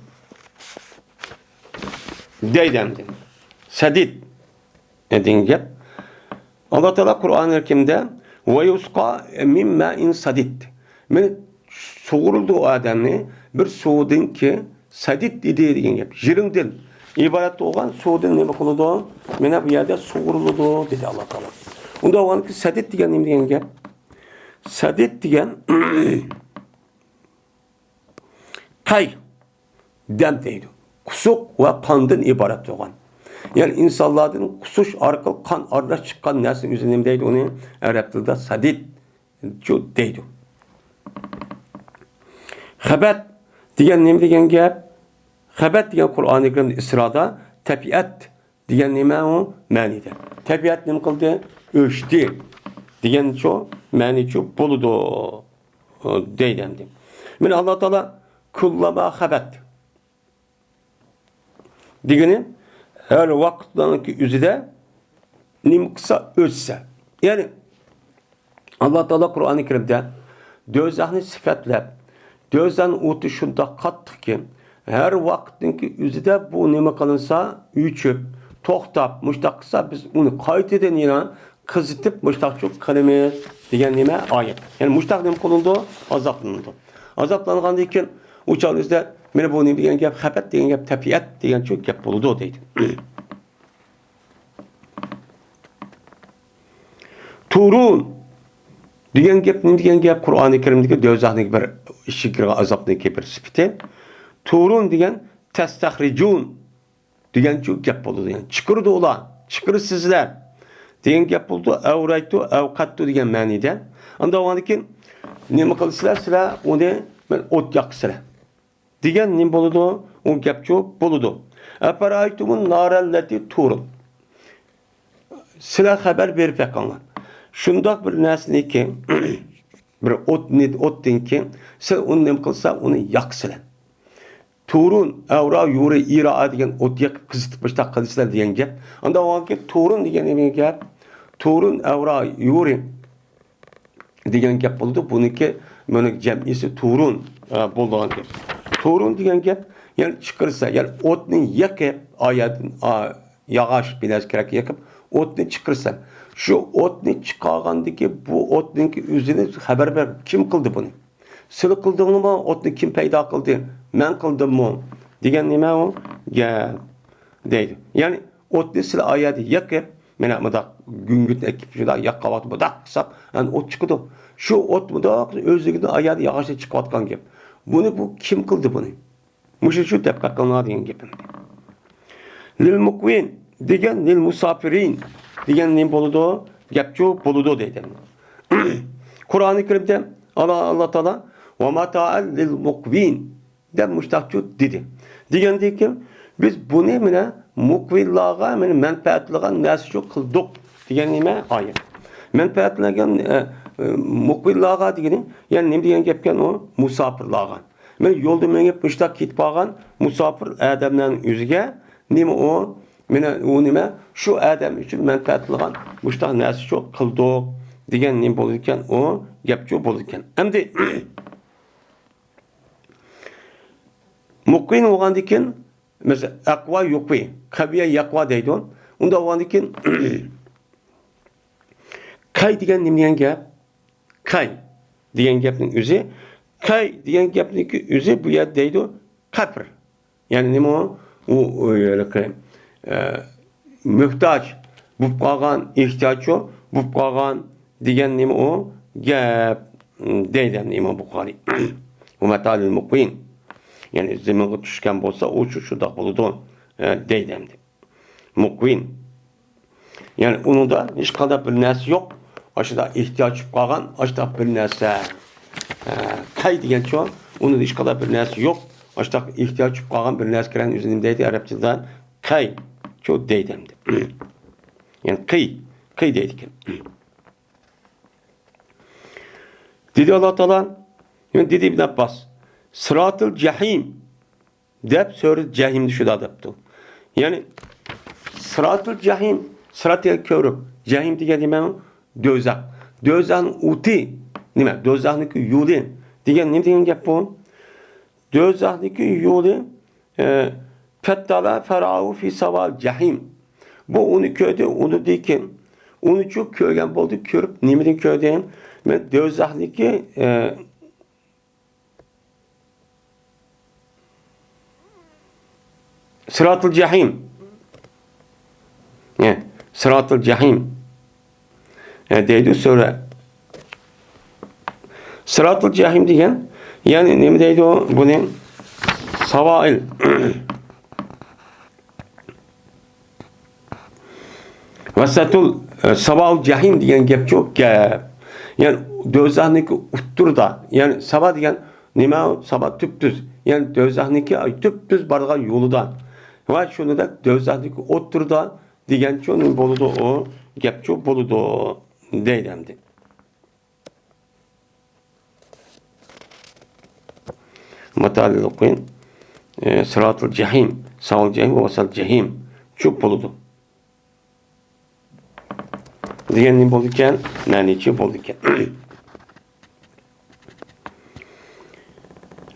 دەيدۇ ئەمدى. سەدىد دېگەن گەپ. ئاللا تائالا قۇرئانى كەرىمدە، «ۋە يۇسقا مىن مائىن سەدىد». مانا سۇغۇرۇلىدۇ ئۇ ئادەمنى بىر سۇدىنكى، سەدىد دېدى دېگەن گەپ. يىرىڭدىن ئىبارەت بولغان سۇدىن نېمە قىلىدۇ؟ مانا بۇ يەردە سۇغۇرۇلىدۇ دېدى ئاللا تائالا. ئۇنداق بولغاندىكىن سەدىد دېگەن نېمە دېگەن گەپ؟ سەدىد دېگەن قەي، دەم دەيدۇ. قۇسۇق ۋە قاندىن ئىبارەت بولغان. يەنى ئىنسانلاردىن قۇسۇش ئارقىلىق قان ئارىلاش چىققان نەرسىنى ئۆزى نېمە دەيدۇ؟ ئۇنى ئەرەب تىلىدا سەدىد دەيدۇ. خەبەت دېگەن نېمە دېگەن گەپ؟ خەبەت دېگەن قۇرئانى كەرىمدە ئىسرادا تەبىئەت دېگەن نېمە ئۇ؟ مەنىدە. تەبىئەت نېمە قىلدى؟ ئۆچتى دېگەنچۇ، مەنىچۇ بولىدۇ دەيدۇ ئەمدى. مانا ئاللا تائالا كۇللەما خەبەت دېگىنى، ھەر ۋاقىتنىڭكى ئۆزىدە نېمە قىلسا ئۆچسە. يەنى، ئاللا تائالا قۇرئانى كەرىمدە دوزاخنى سۈپەتلەپ، دوزاخنىڭ ئوتى شۇنداق قاتتىقكى، ھەر ۋاقىتنىڭكى ئۆزىدە بۇ نېمە قىلىنسا، ئۆچۈپ، توختاپ، مۇشتاق قىلسا، بىز ئۇنى قايتىدىن يەنە قىزىتىپ، مۇشتاقچۇ قىلىمىز دېگەن نېمە؟ ئايەت. يەنى مۇشتاق نېمە قىلىنىدۇ؟ ئازابلىنىدۇ. ئازابلانغاندىن كېيىن، ئۇ چاغدا ئۆزىدە، مانا بۇ نېمە دېگەن گەپ؟ خەپەت دېگەن گەپ، تەبىئەت دېگەنچۇ گەپ بولىدۇ دەيدۇ. تۇرۇن دېگەن گەپ نېمە دېگەن گەپ؟ قۇرئانى كەرىمدىكى دوزاخنىڭ بىر ئىچىگە كىرگەن ئازابنىڭكى بىر سۈپىتى. تۇرۇن دېگەن تەستەخرىجۇن دېگەنچۇ گەپ بولىدۇ. يەنى چىقىرىدۇ ئۇلار، چىقىرىسىزلەر دېگەن گەپ بولىدۇ. ئەۋرايتۇ، ئەۋقەتتۇ دېگەن مەنىدە. ئاندىن ئۇنىڭدىن كېيىن نېمە قىلىسىلەر؟ سىلەر ئۇنى، مەن ئوت ياقىسىلەر دېگەن نېمە بولىدۇ؟ ئۇ گەپچۇ بولىدۇ. ئەپەرەيتۇمۇن نارەللەتى تۇرۇن. سىلەر خەۋەر بېرىپ بېقىڭلار. شۇنداق بىر نەرسىنىكى، بىر ئوتنى، ئوتتىنكى، سىلەر ئۇنى نېمە قىلسا، ئۇنى ياقسىلەر. تۇرۇن، ئەۋرا، يۇرى، ئىرا دېگەن ئوت يېقىپ قىزىتىپ مۇشتاق قىلىسىلەر دېگەن گەپ. ئاندىن ئۇنىڭدىن كېيىن تۇرۇن دېگەن نېمە گەپ؟ تۇرۇن، ئەۋرا، يۇرى دېگەن گەپ بولىدۇ. بۇنىڭكى، بۇنىڭ جەمئىسى تۇرۇن، ئە، بولىدىغان گەپ. تۇرۇن دېگەن گەپ، يەنى چىقىرسا، يەنى ئوتنى يېقىپ، ئايەتتىن، ئا، ياغاچ بىر نەرسە كېرەك يېقىپ، ئوتنى چىقىرسا. شۇ ئوتنى چىقارغاندىكى بۇ ئوتنىڭكى ئۆزىنى خەۋەر بېرىپ، كىم قىلدى بۇنى؟ سىلى قىلدىڭلىمۇ؟ ئوتنى كىم پەيدا قىلدى؟ مەن قىلدىممۇ؟ دېگەن نېمە ئۇ؟ گەپ دەيدۇ. يەنى ئوتنى سىلى ئايەتتە يېقىپ، مانا مۇنداق گۈڭگۈرتنى ئەكىپ شۇنداق ياققان ۋاقىتتا مۇنداق قىلساق، ئەنە ئوت چىقىدۇ. شۇ ئوت مۇنداق ئۆزلۈكىدىن ئايەتتە ياغاچتەك چىقىۋاتقان گەپ. بۇنى بۇ كىم قىلدى بۇنى؟ مۇشۇ شۇ دەپ بېقىڭلار دېگەن گېپىم. لىل مۇقۋىن دېگەن، لىل مۇساپىرىن دېگەن نېمە بولىدۇ؟ گەپچۇ بولىدۇ دەيدۇ. قۇرئانى كەرىمدە ئاللا، ئاللا تائالا ۋە ماتائەن لىل مۇقۋىن دەپ مۇشتاقچۇ دېدى. دېگەندىن كېيىن، بىز بۇنى مانا مۇقۋىنلارغا مانا مەنپەئەتلىگەن نەرسىچۇ قىلدۇق دېگەن نېمە؟ ئايەت. مەنپەئەتلىگەن، ئە، ئە، مۇقۋىنلارغا دېگىنى، يەنى نېمە دېگەن گەپكەن ئۇ؟ مۇساپىرلارغا. مانا يولدا مېڭىپ مۇشتاق كېتىپ قالغان مۇساپىر ئادەملەرنىڭ ئۆزىگە نېمە ئۇ؟ مانا ئۇ نېمە؟ شۇ ئادەم ئۈچۈن مەنپەئەتلىگەن مۇشتاق نەرسىچۇ قىلدۇق دېگەن نېمە بولىدىكەن؟ ئۇ گەپچۇ بولىدىكەن. ئەمدى مۇقىم بولغاندىن كېيىن، مەسىلەن، ئەقۋا يۇقۋى، قەۋىيە يەقۋا دەيدۇ. ئۇنداق بولغاندىن كېيىن، قەي دېگەن نېمە دېگەن گەپ؟ قەي دېگەن گەپنىڭ ئۆزى، قەي دېگەن گەپنىڭكى ئۆزى بۇ يەردە دەيدۇ، قەپر. يەنى نېمە ئۇ؟ ئۇ، ئۇ ھېلىقى، ئە، موھتاج بولۇپ قالغان، ئېھتىياجچۇ بولۇپ قالغان دېگەن نېمە ئۇ؟ گەپ، دەيدۇ ئەمدى ئىمام بۇخارىي. ۋە ماتائەن لىل مۇقۋىن. يەنى زېمىنغا چۈشكەن بولسا، ئۇ شۇ، شۇنداق بولىدۇ، ئە، دەيدۇ ئەمدى. مۇقۋىن. يەنى ئۇنىڭدا ھېچقانداق بىر نەرسە يوق. ئاشۇنداق ئېھتىياج چۈشۈپ قالغان، ئاشۇنداق بىر نەرسە. ئە، قەي دېگەنچۇ، ئۇنىڭدا ھېچقانداق بىر نەرسە يوق. ئاشۇنداق ئېھتىياج چۈشۈپ قالغان بىر نەرسە كەلگەن ئۆزى نېمە دەيدۇ ئەرەب تىلىدا؟ قەي. چۇ دەيدۇ ئەمدى. يەنى قىي، قىي دەيدىكەن. دېدى ئاللا تائالا، يەنى دېدى ئىبن ئابباس، سىراتىل جەھىم دەپ سۈرە جەھىمدە شۇنداق دەپتۇ. يەنى سىراتىل جەھىم، سىرات دېگەن كۆۋرۈك، جەھىم دېگەن نېمە؟ دوزاخ. دوزاخنىڭ ئوتى نېمە؟ دوزاخنىڭكى يولى دېگەن نېمە دېگەن گەپ بۇ؟ دوزاخنىڭكى يولى، ئە، فەتتەلە فەرائۇ فى ساۋال جەھىم. بۇ ئۇنى كۆردى، ئۇنىڭدىن كېيىن ئۇنىچۇ كۆرگەن بولدى، كۆرۈپ نېمىدىن كۆردى؟ مەن دوزاخنىڭكى، ئە، سىراتىل جەھىم. ئە، سىراتىل جەھىم. ئە، دەيدۇ سۈرە. سىراتىل جەھىم دېگەن، يەنى نېمە دەيدۇ بۇنى؟ ساۋائىل. ۋەسەتۇل، ئە، ساۋائۇل جەھىم دېگەن گەپچۇ گەپ. يەنى دوزاخنىڭكى ئوتتۇرىدا، يەنى ساۋا دېگەن نېمە؟ ساۋا تۈپتۈز. يەنى دوزاخنىڭكى تۈپتۈز بارغان يولىدا. ۋە شۇنىڭدەك دوزاخنىڭكى ئوتتۇرىدا دېگەنچۇ نېمە بولىدۇ ئۇ؟ گەپچۇ بولىدۇ دەيدۇ ئەمدى. ماتائەن لىل مۇقۋىن، ئە، سىراتىل جەھىم، ساۋائۇل جەھىم، ۋەسەتۇل جەھىم چۇ بولىدۇ. دېگەن نېمە بولىدىكەن؟ مەنىچۇ بولىدىكەن.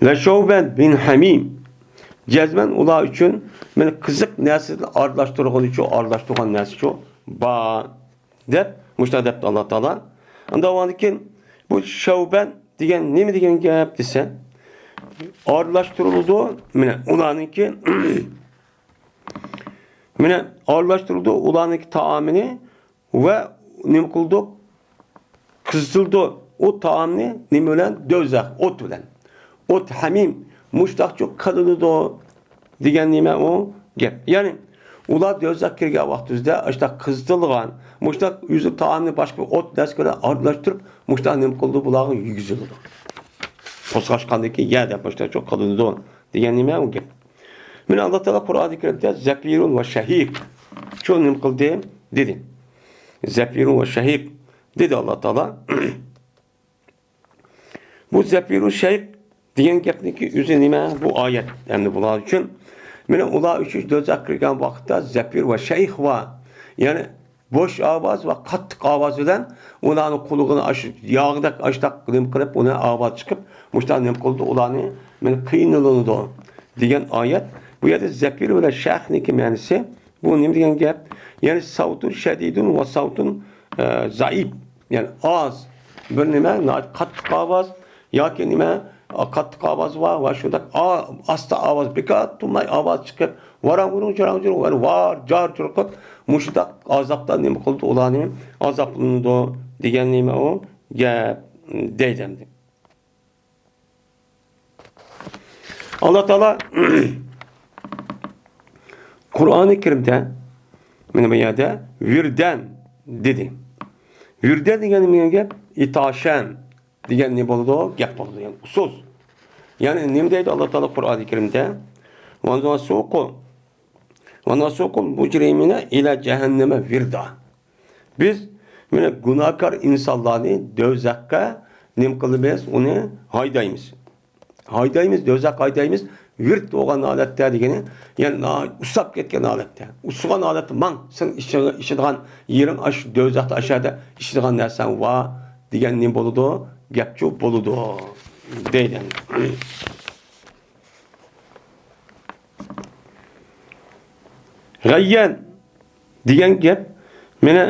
لَشَوْبًا مِنْ حَمِيمٍ. جەزمەن ئۇلار ئۈچۈن مانا قىزىق نەرسىدىن ئارىلاشتۇرغىنىچۇ، ئارىلاشتۇرغان نەرسىچۇ بار، دەپ مۇشۇنداق دەپتۇ ئاللا تائالا. ئۇنداق بولغاندىكىن بۇ شەۋبەن دېگەن نېمە دېگەن گەپ دېسە، ئارىلاشتۇرۇلىدۇ. مانا ئۇلارنىڭكى مانا ئارىلاشتۇرىدۇ ئۇلارنىڭكى تائامىنى ۋە نېمە قىلىدۇ؟ قىزىتىلىدۇ ئۇ تائامنى نېمە بىلەن؟ دوزاخ ئوت بىلەن. ئوت ھەمىم مۇشتاقچۇ قىلىنىدۇ دېگەن نېمە ئۇ گەپ. يەنى ئۇلار دوزاخ كىرگەن ۋاقتىدا ئاشتاق قىزىتىلغان، مۇشتاق ئۆزى تائامنى باشقا بىر ئوت نەرسە بىلەن ئارىلاشتۇرۇپ، مۇشتاق نېمە قىلىدۇ؟ بۇلارغا يېگۈزۈلىدۇ. قوزغاشقاندىكى يەدە مۇشتاقچۇ قىلىنىدۇ دېگەن نېمە ئۇ گەپ. مانا ئاللا تائالا قۇرئانى كەرىمدە زەپىرۇن ۋە شەھىق شۇ نېمە قىلدى دېدى. زەپىرۇن ۋە شەھىق دېدى ئاللا تائالا. بۇ زەپىرۇن شەھىق دېگەن گەپنىڭكى ئۆزى نېمە؟ بۇ ئايەت ئەمدى بۇلار ئۈچۈن. مانا ئۇلار ئۈچۈن دوزاخ كىرگەن ۋاقىتتا زەپىر ۋە شەھىق بار. يەنى بوش ئاۋاز ۋە قاتتىق ئاۋاز بىلەن ئۇلارنىڭ قۇلىقىنى ئاشۇ ياغدەك ئاشتاق نېمە قىلىپ، ئۇنى ئاۋاز چىقىپ، مۇشۇنداق نېمە قىلىدۇ، ئۇلارنى مانا قىينىلىنىدۇ دېگەن ئايەت. بۇ يەردە زەپىر بىلەن شەھىقنىڭكى مەنىسى بۇ نېمە دېگەن گەپ؟ يەنى ساۋتۇن شەدىدۇن ۋە ساۋتۇن، ئە، زەئىپ. يەنى ئاز بىر نېمە، ناھايىتى قاتتىق ئاۋاز ياكى نېمە، قاتتىق ئاۋاز ۋە، ۋە شۇنداق ئا-، ئاستا ئاۋاز، بىكار تۇرماي ئاۋاز چىقىپ، ۋاراڭ-ۋۇرۇڭ، جاراڭ-جۇرۇڭ، يەنى ۋار-جار چۇرقۇپ، مۇشۇنداق ئازابتا نېمە قىلىدۇ ئۇلارنى؟ ئازابلىنىدۇ دېگەن نېمە ئۇ گەپ دەيدۇ ئەمدى. ئاللا تائالا قۇرئانى كەرىمدە مانا بۇ يەردە ۋىردەن دېدى. ۋىردەن دېگەن نېمە گەپ؟ ئىتاشەن دېگەن نېمە بولىدۇ؟ گەپ بولىدۇ. يەنى ئۇسسۇز. يەنى نېمە دەيدۇ ئاللا تائالا قۇرئانى كەرىمدە؟ ۋە نۇسۇقۇ، ۋە نۇسۇقۇل مۇجرىمىنە ئىلە جەھەننەمە ۋىردا. بىز مانا گۇناھكار ئىنسانلارنى دوزاخقا نېمە قىلىمىز؟ ئۇنى ھايدايمىز. ھايدايمىز، دوزاخقا ھايدايمىز. ۋىرد بولغان ھالەتتە دېگىنى، يەنى ناھايىتى ئۇسساپ كەتكەن ھالەتتە. ئۇسسىغان ھالەتتە ماڭ، سەن ئىچىدىغان يېرىڭ ئاشۇ دوزاختا، ئاشۇ يەردە ئىچىدىغان نەرسەڭ بار دېگەن نېمە بولىدۇ؟ گەپچۇ بولىدۇ دەيدۇ. غەييەن دېگەن گەپ، مانا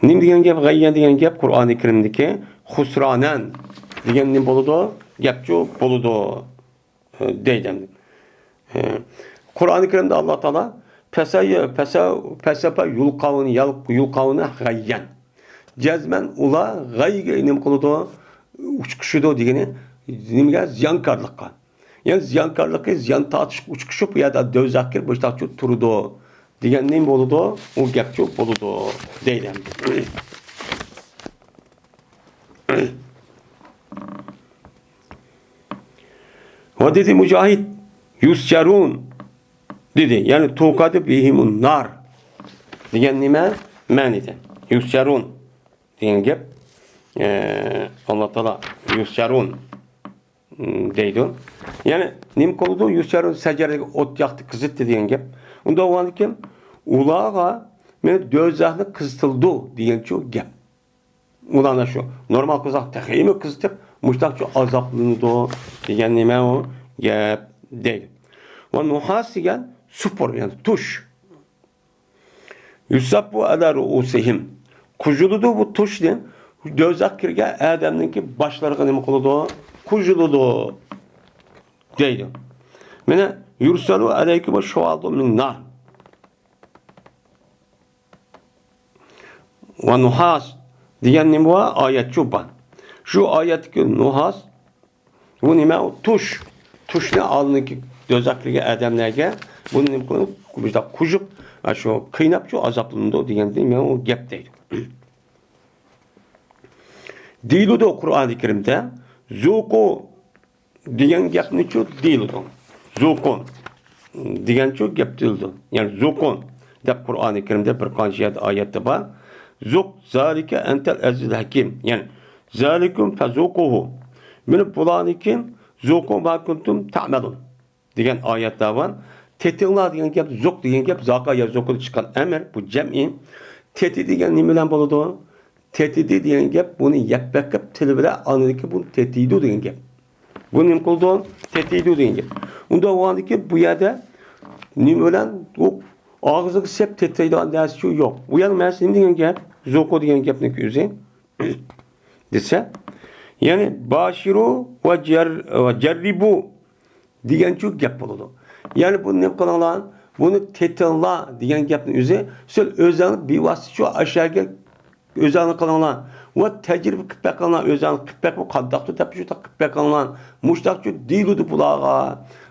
نېمە دېگەن گەپ؟ غەييەن دېگەن گەپ قۇرئانى كەرىمدىكى خۇسرانەن دېگەن نېمە بولىدۇ؟ گەپچۇ بولىدۇ، ئە، دەيدۇ. ئە، قۇرئانى كەرىمدە ئاللا تائالا پەسە-، پەسە-، پەسەپە يۇلقاۋۇنى، يال-، يۇلقاۋۇنى غەييەن. جەزمەن ئۇلار غەيگە نېمە قىلىدۇ؟ ئۇچقۇشىدۇ دېگىنى نېمىگە؟ زىيانكارلىققا. يەنى زىيانكارلىقى، زىيان تارتىشقا ئۇچقۇشۇپ، بۇ يەردە دوزاخ كىرىپ، مۇشۇنداقچۇ تۇرىدۇ دېگەن نېمە بولىدۇ؟ ئۇ گەپچۇ بولىدۇ دەيدۇ. ۋە دېدى مۇجاھىد، يۇسجەرۇن دېدى. يەنى توكادى بىھىمۇن نار دېگەن نېمە؟ مەنىدە. يۇسجەرۇن دېگەن گەپ، ئە، ئاللا تائالا يۇسجەرۇن دەيدۇ. يەنى نېمە قىلىدۇ؟ يۇسجەرۇن سەجەرگە ئوت ياقتى، قىزىتتى دېگەن گەپ. ئۇنداق بولغاندىكىن ئۇلارغا مانا دوزاخنى قىزىتىلىدۇ دېگەنچۇ گەپ. ئۇلارنى شۇ نورمال قىزاق تېخىمۇ قىزىتىپ، مۇشتاقچۇ ئازابلىنىدۇ دېگەن نېمە ئۇ گەپ دەيدۇ. ۋە نۇھاس دېگەن سۇپۇر، يەنى تۇش. يۇسەببۇ ئەلە رۇئۇسىھىم. قۇيۇلىدۇ بۇ تۇشنى دوزاخ كىرگەن ئادەمنىڭكى باشلىرىغا نېمە قىلىدۇ؟ قۇيۇلىدۇ دەيدۇ. مانا يۇرسەلۇ ئەلەيكۇم شۇئالۇ مىن نار. ۋە نۇھاس دېگەن نېمە بار؟ ئايەتچۇ بار. شۇ ئايەتتىكى نۇھاس، بۇ نېمە؟ ئۇ تۇش. تۇشنى ئالدىنقى دوزاخ كىرگەن ئادەملەرگە بۇنى نېمە قىلىپ، مۇشۇنداق قۇيۇپ، شۇ قىيناپچۇ ئازابلىنىدۇ دېگەندىن مەن ئۇ گەپ دەيدۇ. دېيىلىدۇ قۇرئانى كەرىمدە، زۇقۇ دېگەن گەپنىچۇ دېيىلىدۇ. زۇقۇ دېگەنچۇ گەپ دېيىلىدۇ. يەنى زۇقۇ دەپ قۇرئانى كەرىمدە بىر قانچە يەردە ئايەتتە بار. زۇق زالىكە ئەنتەل ئەزىزۇل ھەكىم. يەنى زالىكۇم فەزۇقۇھۇ. مانا بۇلارنىڭكى زۇقۇ ما كۇنتۇم تەئمەلۇن دېگەن ئايەتلەر بار. تېتىڭلار دېگەن گەپ، زۇق دېگەن گەپ، زاكا يا زۇقىدا چىققان ئەمىر، بۇ جەمئىي. تېتىدى دېگەن نېمە بىلەن بولىدۇ؟ تېتىدى دېگەن گەپ، بۇنى يەپ بېقىپ، تىلى بىلەن ئاندىن كېيىن بۇنى تېتىيدۇ دېگەن گەپ. بۇ نېمە قىلىدۇ؟ تېتىيدۇ دېگەن گەپ. ئۇنداق بولغاندىكىن بۇ يەردە نېمە بىلەن ئۇ ئاغزىغا سېلىپ تېتىيدىغان نەرسىچۇ يوق. بۇ يەرنىڭ مەنىسى نېمە دېگەن گەپ؟ زۇقۇ دېگەن گەپنىڭ ئۆزى دېسە، يەنى باشىرۇ ۋە جەر-، ۋە جەررىبۇ دېگەنچۇ گەپ بولىدۇ. يەنى بۇنى نېمە قىلىڭلار؟ بۇنى تېتىڭلار دېگەن گەپنىڭ ئۆزى، سىز ئۆزۈڭلار بىۋاسىتە شۇ ئاشۇ يەرگە ئۆزۈڭلار قىلىڭلار. ۋە تەجرىبە قىلىپ بېقىڭلار، ئۆزۈڭلار قىلىپ بېقىپ قانداقتۇ دەپ شۇنداق قىلىپ بېقىڭلار. مۇشۇنداقچۇ دېيىلىدۇ بۇلارغا.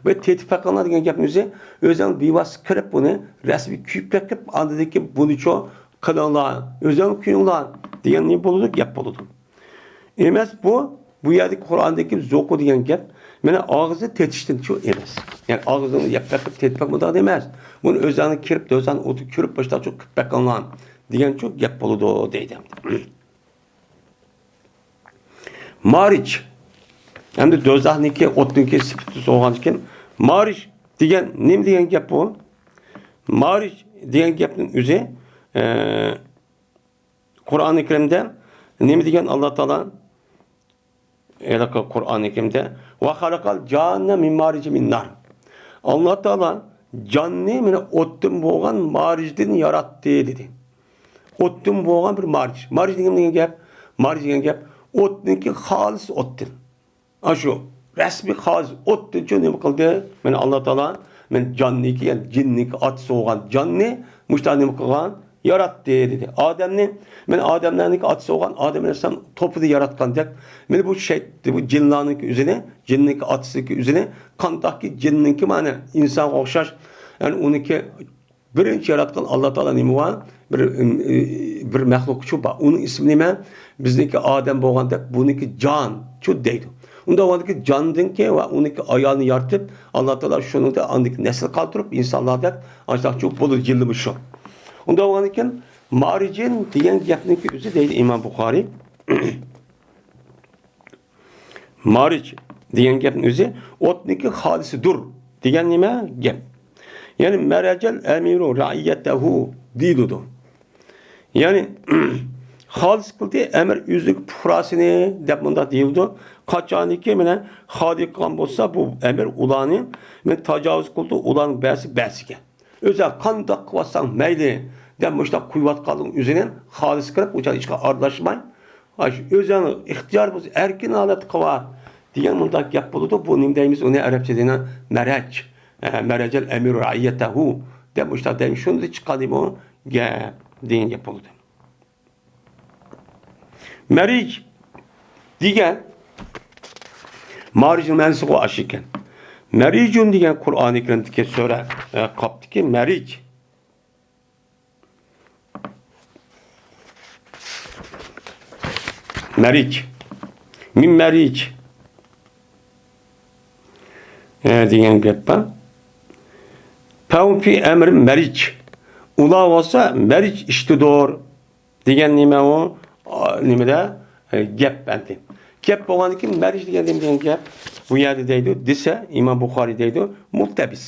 ۋە تېتىپ بېقىڭلار دېگەن گەپنىڭ ئۆزى، ئۆزۈڭلار بىۋاسىتە كىرىپ بۇنى رەسمىي كۆرۈپ بېقىپ، ئاندىن كېيىن بۇنىچۇ قىلىڭلار، ئۆزۈڭلار كۆرۈڭلار دېگەن نېمە بولىدۇ؟ گەپ بولىدۇ. ئەمەس بۇ، بۇ يەردىكى قۇرئاندىكى زۇقۇ دېگەن گەپ، مانا ئاغزى تېتىشتىنچۇ ئەمەس. يەنى ئاغزىنى يەپ بېقىپ، تېتىپ بېقىپ مۇنداق ئەمەس. بۇنى ئۆزۈڭلار كىرىپ، دوزاخنى ئوتىغا كىرىپ، باشلاقچۇ قىلىپ بېقىڭلار دېگەنچۇ گەپ بولىدۇ دەيدۇ. مارىج. ئەمدى دوزاخنىڭكى، ئوتنىڭكى سۈپىتى سورىغاندىكىن، مارىج دېگەن نېمە دېگەن گەپ بۇ؟ مارىج دېگەن گەپنىڭ ئۆزى، ئە، قۇرئانى كەرىمدە نېمە دېگەن ئاللا تائالا؟ ھېلىقى قۇرئانى كەرىمدە، «ۋە خەلەقەل جاننە مىن مارىجىن مىن نار.» ئاللا تائالا جاننى مانا ئوتتىن بولغان مارىجدىن ياراتتى دېدى. ئوتتىن بولغان بىر مارىج. مارىج دېگەن نېمە گەپ؟ مارىج دېگەن گەپ ئوتنىڭكى خالىس ئوتتىن. ئاشۇ رەسمىي خالىس ئوتتىنچۇ نېمە قىلدى؟ مانا ئاللا تائالا، مانا جاننىكى، يەنى جىننىكى ئاتىسى بولغان جاننى مۇشۇنداق نېمە قىلغان؟ ياراتتى دېدى. ئادەمنى، مانا ئادەملەرنىڭكى ئاتىسى بولغان ئادەم ئەلەيھىسسالام توپىدا ياراتقاندەك، مانا بۇ شەيت-، بۇ جىنلارنىڭكى ئۆزىنى، جىننىڭكى ئاتىسىنىڭكى ئۆزىنى، قانداقكى جىننىڭكى مانا ئىنسانغا ئوخشاش، يەنى ئۇنىڭكى بىرىنچى ياراتقان ئاللا تائالا نېمە بار؟ بىر، ئىم، ئى، بىر مەخلۇقچۇ بار. ئۇنىڭ ئىسمى نېمە؟ بىزنىڭكى ئادەم بولغاندەك، بۇنىڭكى جانچۇ دەيدۇ. ئۇنداق بولغاندىكىن جاندىنكى ۋە ئۇنىڭكى ئايالىنى يارىتىپ، ئاللا تائالا شۇنىڭدا ئاندىكى نەسىل قالدۇرۇپ، ئىنسانلاردەك ئاشۇنداقچۇ بولىدۇ، جىنلىمۇ شۇ. ئۇنداق بولغاندىكىن مارىجىن دېگەن گەپنىڭكى ئۆزى دەيدۇ ئىمام بۇخارىي. مارىج دېگەن گەپنىڭ ئۆزى ئوتنىڭكى خالىسىدۇر دېگەن نېمە گەپ؟ يەنى مەرەجەل ئەمىرۇ رەئىيەتەھۇ دېيىلىدۇ. يەنى خالىس قىلدى ئەمىر ئۆزىنىڭ پۇقراسىنى دەپ مۇنداق دېيىلىدۇ. قاچانكى مانا خالىي قىلغان بولسا بۇ ئەمىر ئۇلارنى مانا تاجاۋۇز قىلدى، ئۇلارنىڭ بەزى بەزىگە. ئۆزى قانداق قىلىۋاتساڭ مەيلى دەپ مۇشۇنداق قويۇۋاتقانلىقىنىڭ ئۆزىنى خالىس قىلىپ، ئۇ ھېچقا ئارىلاشماي، ئاشۇ ئۆزۈڭ ئىختىيار بولسا ئەركىن ھالەتتە قىلىۋات دېگەن مۇنداق گەپ بولىدۇ. بۇ نېمە دەيمىز؟ ئۇنى ئەرەبچە دېگەن مەرەج. ئە، مەرەجەل ئەمىرۇ رەئىيەتەھۇ دەپ مۇشۇنداق دەيمىز. شۇندىن چىققان بۇ گەپ دېگەن گەپ بولىدۇ. مەرىج دېگەن مارىجنىڭ مەنىسىغۇ ئاشۇ ئىكەن. مەرىجۇن دېگەن قۇرئانى كەرىمدىكى سۈرە، ئە، قاپتىكى مەرىج. مەرىج. مىن مەرىج. ئە، دېگەن گەپ بار. پەھۇم فى ئەمرىن مەرىج. ئۇلار بولسا مەرىج ئىشتىدۇر. دېگەن نېمە ئۇ؟ ئا، نېمىدە؟ ئە، گەپ ئەمدى. گەپ بولغاندىن كېيىن مەرىج دېگەن نېمە دېگەن گەپ؟ بۇ يەردە دەيدۇ، دېسە، ئىمام بۇخارىي دەيدۇ، مۇلتەبىس.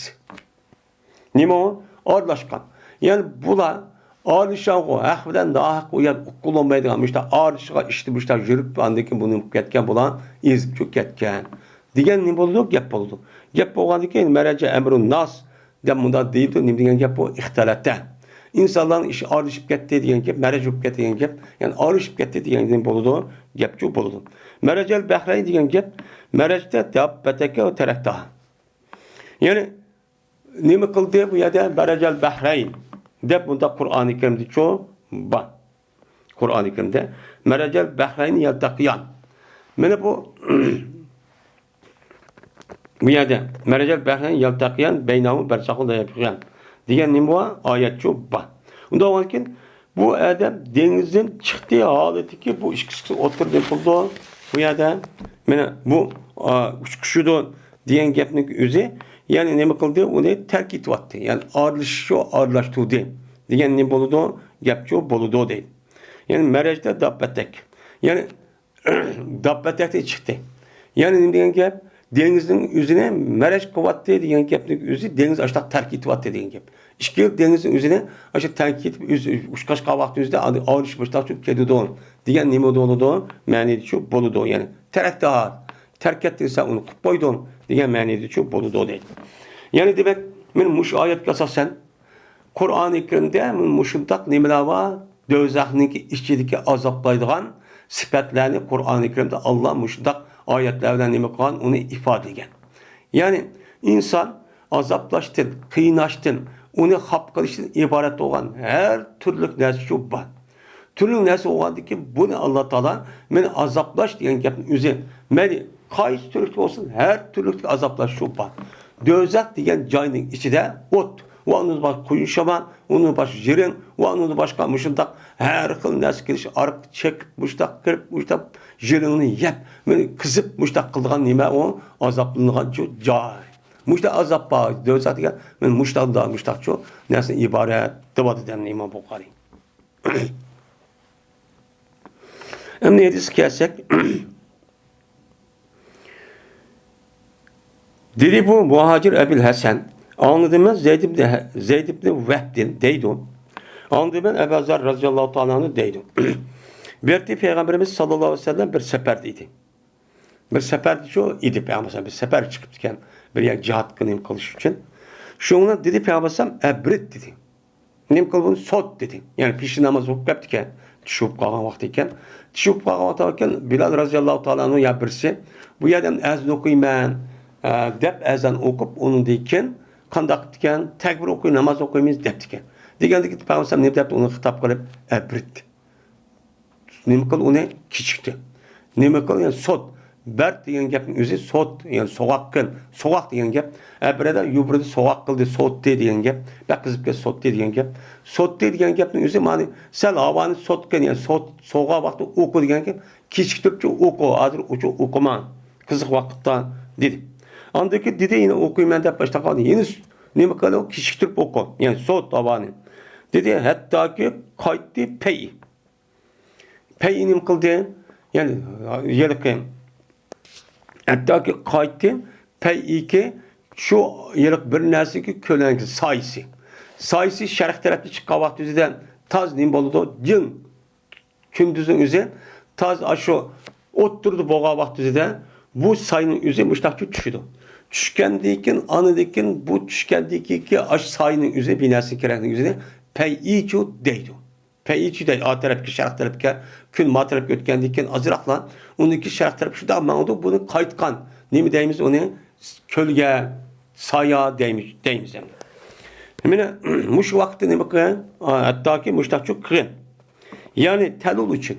نېمە ئۇ؟ ئارىلاشقان. يەنى بۇلار ئارىلىشاڭغۇ، ھەق بىلەن ناھەق ئۇ يەردە ئۇققىلى بولمايدىغان مۇشۇنداق ئارىلىشىغا ئىشتى مۇشۇنداق يۈرۈپ، ئاندىن كېيىن بۇنى قىلىپ كەتكەن، بۇلار ئېزىپ چۈشۈپ كەتكەن. دېگەن نېمە بولىدۇ؟ گەپ بولىدۇ. گەپ بولغاندىن كېيىن مەرەجە ئەمرۇن ناس دەپ مۇنداق دەيدۇ، نېمە دېگەن گەپ بۇ؟ ئىختەلەتە. ئىنسانلارنىڭ ئىشى ئارىلىشىپ كەتتى دېگەن گەپ، مەرەج بولۇپ كەتتى دېگەن گەپ، يەنى ئارىلىشىپ كەتتى دېگەن بولىدۇ، گەپچۇ بولىدۇ. مەرەجەل بەھرەين دېگەن گەپ، مەرەجدە داببەتەكە ۋە تەرەكتاھا. يەنى نېمە قىلدى بۇ يەردە؟ مەرەجەل بەھرەين دەپ مۇنداق قۇرئانى كەرىمدىچۇ بار. قۇرئانى كەرىمدە مەرەجەل بەھرەين يەلتەقىيان. مانا بۇ، بۇ يەردە مەرەجەل بەھرەين يەلتەقىيان بەينەھۇ بەرزەخۇ لا يەبغىيان دېگەن نېمە بار؟ ئايەتچۇ بار. ئۇنداق بولغاندىكىن بۇ ئادەم دېڭىزدىن چىقتى ھالىتىكى بۇ ئىككىسى ئوتتۇرىدا نېمە قىلىدۇ؟ بۇ يەردە مانا بۇ، ئا، ئۇچقۇشىدۇ دېگەن گەپنىڭ ئۆزى، يەنى نېمە قىلدى؟ ئۇنى تەرك ئېتىۋەتتى. يەنى ئارىلىشىشۇ، ئارىلاشتۇردى دېگەن نېمە بولىدۇ؟ گەپچۇ بولىدۇ دەيدۇ. يەنى مەرەجدە داببەتەك. يەنى داببەتەكتىن چىقتى. يەنى نېمە دېگەن گەپ؟ دېڭىزنىڭ ئۆزىنى مەرەج قىلىۋاتتى دېگەن گەپنىڭ ئۆزى دېڭىز ئاشتاق تەرك ئېتىۋاتتى دېگەن گەپ. ئىككى دېڭىزنىڭ ئۆزىنى ئاشۇ تەرك ئېتىپ ئۆز ئۇچقاچقان ۋاقتىمىزدا ئاغرىش مۇشتاق چۈشۈپ كېتىدۇ دېگەن نېمە بولىدۇ؟ مەنىدىچۇ بولىدۇ. يەنى تەرەكتە، تەرك ئەتتىڭ سەن ئۇنى قىلىپ قويدۇڭ دېگەن مەنىدىچۇ بولىدۇ دەيدۇ. يەنى دېمەك، مەن مۇشۇ ئايەتكە ئاساسەن قۇرئانى كەرىمدە مۇشۇنداق نېمىلەر بار؟ دوزاخنىڭكى ئىچىدىكى ئازابلايدىغان سۈپەتلەرنى قۇرئانى كەرىمدە ئاللا مۇشۇنداق ئايەتلەر بىلەن نېمە قىلغان؟ ئۇنى ئىپادىلىگەن. يەنى ئىنسان ئازابلاشتىن، قىيناشتىن، ئۇنى خاپا قىلىشتىن ئىبارەت بولغان ھەر تۈرلۈك نەرسە شۇ بار. تۈرلۈك نەرسە بولغاندىن كېيىن بۇنى ئاللا تائالا مېنى ئازابلاش دېگەن گەپنىڭ ئۆزى، مەيلى قايسى تۈرلۈكتە بولسۇن، ھەر تۈرلۈكتىكى ئازابلاش شۇ بار. دوزاخ دېگەن جاينىڭ ئىچىدە ئوت ۋە ئۇنىڭدىن باشقا قۇيۇن شامان، ئۇنىڭدىن باشقا يىلىن ۋە ئۇنىڭدىن باشقا مۇشۇنداق ھەر خىل نەرسە كېلىش، ئارقا چېقىپ، مۇشۇنداق قىلىپ، مۇشۇنداق يىلىننى يەپ، مېنى قىزىپ، مۇشۇنداق قىلىدىغان نېمە ئۇ؟ ئازابلىنىدىغان شۇ جاي. مۇشۇنداق ئازاب بار، دوزاخ دېگەن مېنى مۇشۇنداق، مۇشۇنداق شۇ نەرسىدىن ئىبارەت، دەۋاتىدۇ ئىمام بۇخارىي. ئەمدى ھەدىسكە كەلسەك، دېدى بۇ مۇھاجىر ئەبىل ھەسەن، ئاڭلىدىم مەن زەيد ئىبنى، زەيد ئىبنى ۋەھبتىن دەيدۇ. ئاڭلىدىم مەن ئەبا زەر رەزىياللاھۇ تائالا ئەنھۇ دەيدۇ. بۇ يەردە پەيغەمبىرىمىز ساللاللاھۇ ئەلەيھى ۋەسەللەم بىر سەپەردە ئىدى. بىر سەپەردە شۇ ئىدى پەيغەمبەر بىر سەپەر چىقىپتىكەن، بىر يەر جىھادقا نېمە قىلىش ئۈچۈن. شۇڭا دېدى پەيغەمبەر ئەبرىد دېدى. نېمە قىل بۇنى؟ سوت دېدى. يەنى پېشىن ناماز ئوقۇپ كەپتىكەن. چۈش بولۇپ قالغان ۋاقتى ئىكەن. چۈش بولۇپ قالغان ۋاقتى ئىكەن، بىلال رەزىياللاھۇ تائالا ئەنھۇ يا بىرسى، بۇ يەردە ئەزان ئوقۇيمەن، ئە، دەپ ئەزان ئوقۇپ، ئۇنىڭدىن كېيىن قانداق قىپتىكەن؟ تەكبىر ئوقۇي، ناماز ئوقۇيمىز دەپتىكەن. دېگەندىكىن پەيغەمبەر نېمە دەپتۇ؟ ئۇنى خىتاب قىلىپ، ئەبرىد. نېمە قىل ئۇنى؟ كېچىكتى. نېمە قىل؟ يەنى سوت. بەرد دېگەن گەپنىڭ ئۆزى سوت، يەنى سوغاق قىل. سوغاق دېگەن گەپ. ئە، بىرەدە يۇبرىدى، سوغاق قىلدى، سوتتى دېگەن گەپ. بەك قىزىپ كەتتى، سوتتى دېگەن گەپ. سوتتى دېگەن گەپنىڭ ئۆزى مانا سەل ھاۋانى سوت قىل، يەنى سوت، سوغا ۋاقتى ئوقۇ دېگەن گەپ. كېچىكتۈرۈپچۇ ئوقۇ، ھازىر ئۇچۇ ئوقۇما. قىزىق ۋاقىتتا دېدى. ئاندىن كېيىن دېدى، يەنە ئوقۇيمەن دەپ باشلاپ قالدى. يەنە س-، نېمە قىلدى؟ كېچىكتۈرۈپ ئوقۇ. يەنى سوت ھاۋانى. دېدى، ھەتتاكى قايتتى پەي. پەيئى نېمە قىلدى؟ يەنى ھېلىقى، ھەتتاكى قايتتى، پەيئىكى شۇ ھېلىقى بىر نەرسىگە كۆلەڭگە سايىسى. سايىسى شەرق تەرەپتە چىققان ۋاقتى ئۆزىدە تاز نېمە بولىدۇ؟ جىڭ. كۈندۈزنىڭ ئۆزى تاز ئاشۇ ئوتتۇرىدا بولغان ۋاقتى ئۆزىدە بۇ ساينىڭ ئۆزى مۇشتاقچە چۈشىدۇ. چۈشكەندىن كېيىن، ئانىدىن كېيىن بۇ چۈشكەندىن كېيىنكى ئاشۇ ساينىڭ ئۆزى، بىناسى كېرەكنىڭ ئۆزىنى پەيئىچۇ دەيدۇ. پەيئىچۇ دەيدۇ. ئا تەرەپكە، شەرق تەرەپكە، كۈن ما تەرەپكە ئۆتكەندىن كېيىن ئازراقلا، ئۇنىڭكى شەرق تەرەپ شۇنداق ماڭىدۇ، بۇنى قايتقان، نېمە دەيمىز ئۇنى؟ كۆلگە، سايا دەيمىز، دەيمىز ئەمدى. مانا، مۇشۇ ۋاقىتتا نېمە قىلغان؟ ئا، ھەتتاكى مۇشتاقچۇ قىلغان. يەنى تەلۇل ئۈچۈن.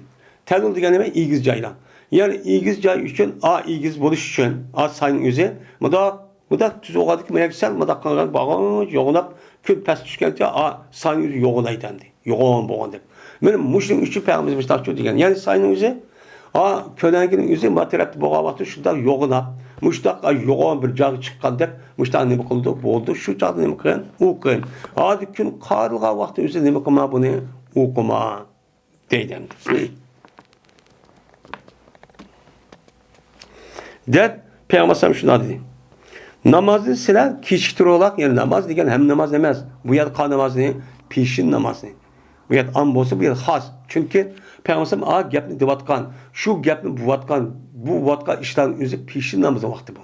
تەلۇل دېگەن نېمە؟ ئېگىز جايلار. يەنى ئېگىز جاي ئۈچۈن، ئا، ئېگىز بولۇش ئۈچۈن، ئا، ساينىڭ ئۆزى مۇنداق، مۇنداق تۈز بولغاندىكىن، مانا سەل مۇنداق قىلغان بارغانچە يوغىناپ، كۈن پەس چۈشكەنچە، ئا، ساينىڭ ئۆزى يوغىنايدۇ ئەمدى. يوغان بولغاندەك. مانا مۇشۇنىڭ ئۈچۈن پەيغەمبىرىمىز مۇشتاقچۇ دېگەن. يەنى ساينىڭ ئۆزى، ئا، كۆلەڭگىنىڭ ئۆزى ما تەرەپتە بولغان ۋاقتى شۇنداق يوغىناپ، مۇشتاق، ئا، يوغان بىر جايغا چىققاندەك، مۇشتاق نېمە قىلىدۇ؟ بولىدۇ. شۇ چاغدا نېمە قىلغان؟ ئوقۇغان. ھازىر كۈن قارىغان ۋاقتى ئۆزى نېمە قىلما بۇنى؟ ئوقۇما. دەيدۇ ئەمدى. دەپ پەيغەمبەر ئەلەيھىسسالام شۇنداق دېدى. نامازنى سىلەر كېچىكتۈرۈۋالاق، يەنى ناماز دېگەن ھەممە ناماز ئەمەس. بۇ يەردە قىلغان نامازنى، پېشىن نامازنى. بۇ يەردە ئام بولسا، بۇ يەردە خاس. چۈنكى پەيغەمبەر ئەلەيھىسسالام ئا گەپنى دېۋاتقان، شۇ گەپنى بوۋاتقان، بوۋاتقان ئىشلارنىڭ ئۆزى پېشىن نامىزى ۋاقتى بۇ.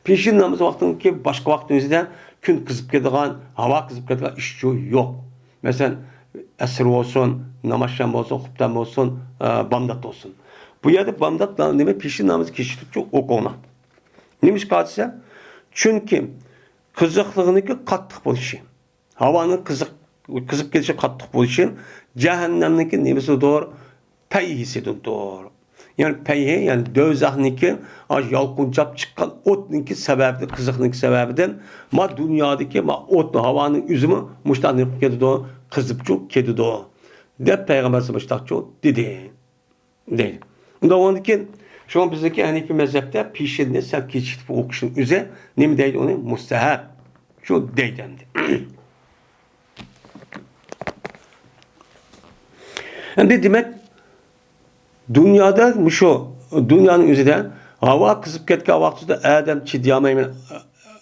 پېشىن نامىزى ۋاقتىدىكى باشقا ۋاقىتنىڭ ئۆزىدە كۈن قىزىپ كېتىدىغان، ھاۋا قىزىپ كېتىدىغان ئىش شۇ يوق. مەسىلەن، ئەسىر بولسۇن، نامازشام بولسۇن، خۇپتەن بولسۇن، ئە، بامدات بولسۇن. بۇ يەردە بامدات نا-، نېمە، پېشىن نامىزى كېچىكتۈرۈپچۇ ئوقۇڭلار. نېمىشقا دېسە، چۈنكى قىزىقلىقىنىڭكى قاتتىق بولۇشى. ھاۋانىڭ قىزىق، قىزىپ كېتىشى قاتتىق بولۇشى جەھەننەمنىڭكى نېمىسىدۇر؟ پەيھىسىدۇر. يەنى پەيھى، يەنى دوزاخنىڭكى ئاشۇ يالقۇنجاپ چىققان ئوتنىڭكى سەۋەبىدىن، قىزىقنىڭكى سەۋەبىدىن ما دۇنيادىكى ما ئوت، ھاۋانىڭ ئۆزىمۇ مۇشۇنداق نېمە قىلىپ كېتىدۇ؟ قىزىپچۇ كېتىدۇ، دەپ پەيغەمبەر مۇشۇنداقچۇ دېدى. دەيدۇ. ئۇنداق بولغاندىن كېيىن، شۇڭا بىزنىڭكى ھەنىپىي مەزھەپتە پېشىننى سەل كېچىكتۈرۈپ ئوقۇشنىڭ ئۆزى نېمە دەيدۇ ئۇنى؟ مۇستەھەب. شۇ دەيدۇ ئەمدى. ئەمدى دېمەك، دۇنيادا مۇشۇ، دۇنيانىڭ ئۆزىدە ھاۋا قىزىپ كەتكەن ۋاقتىدا ئادەم چىدىيالماي، مەن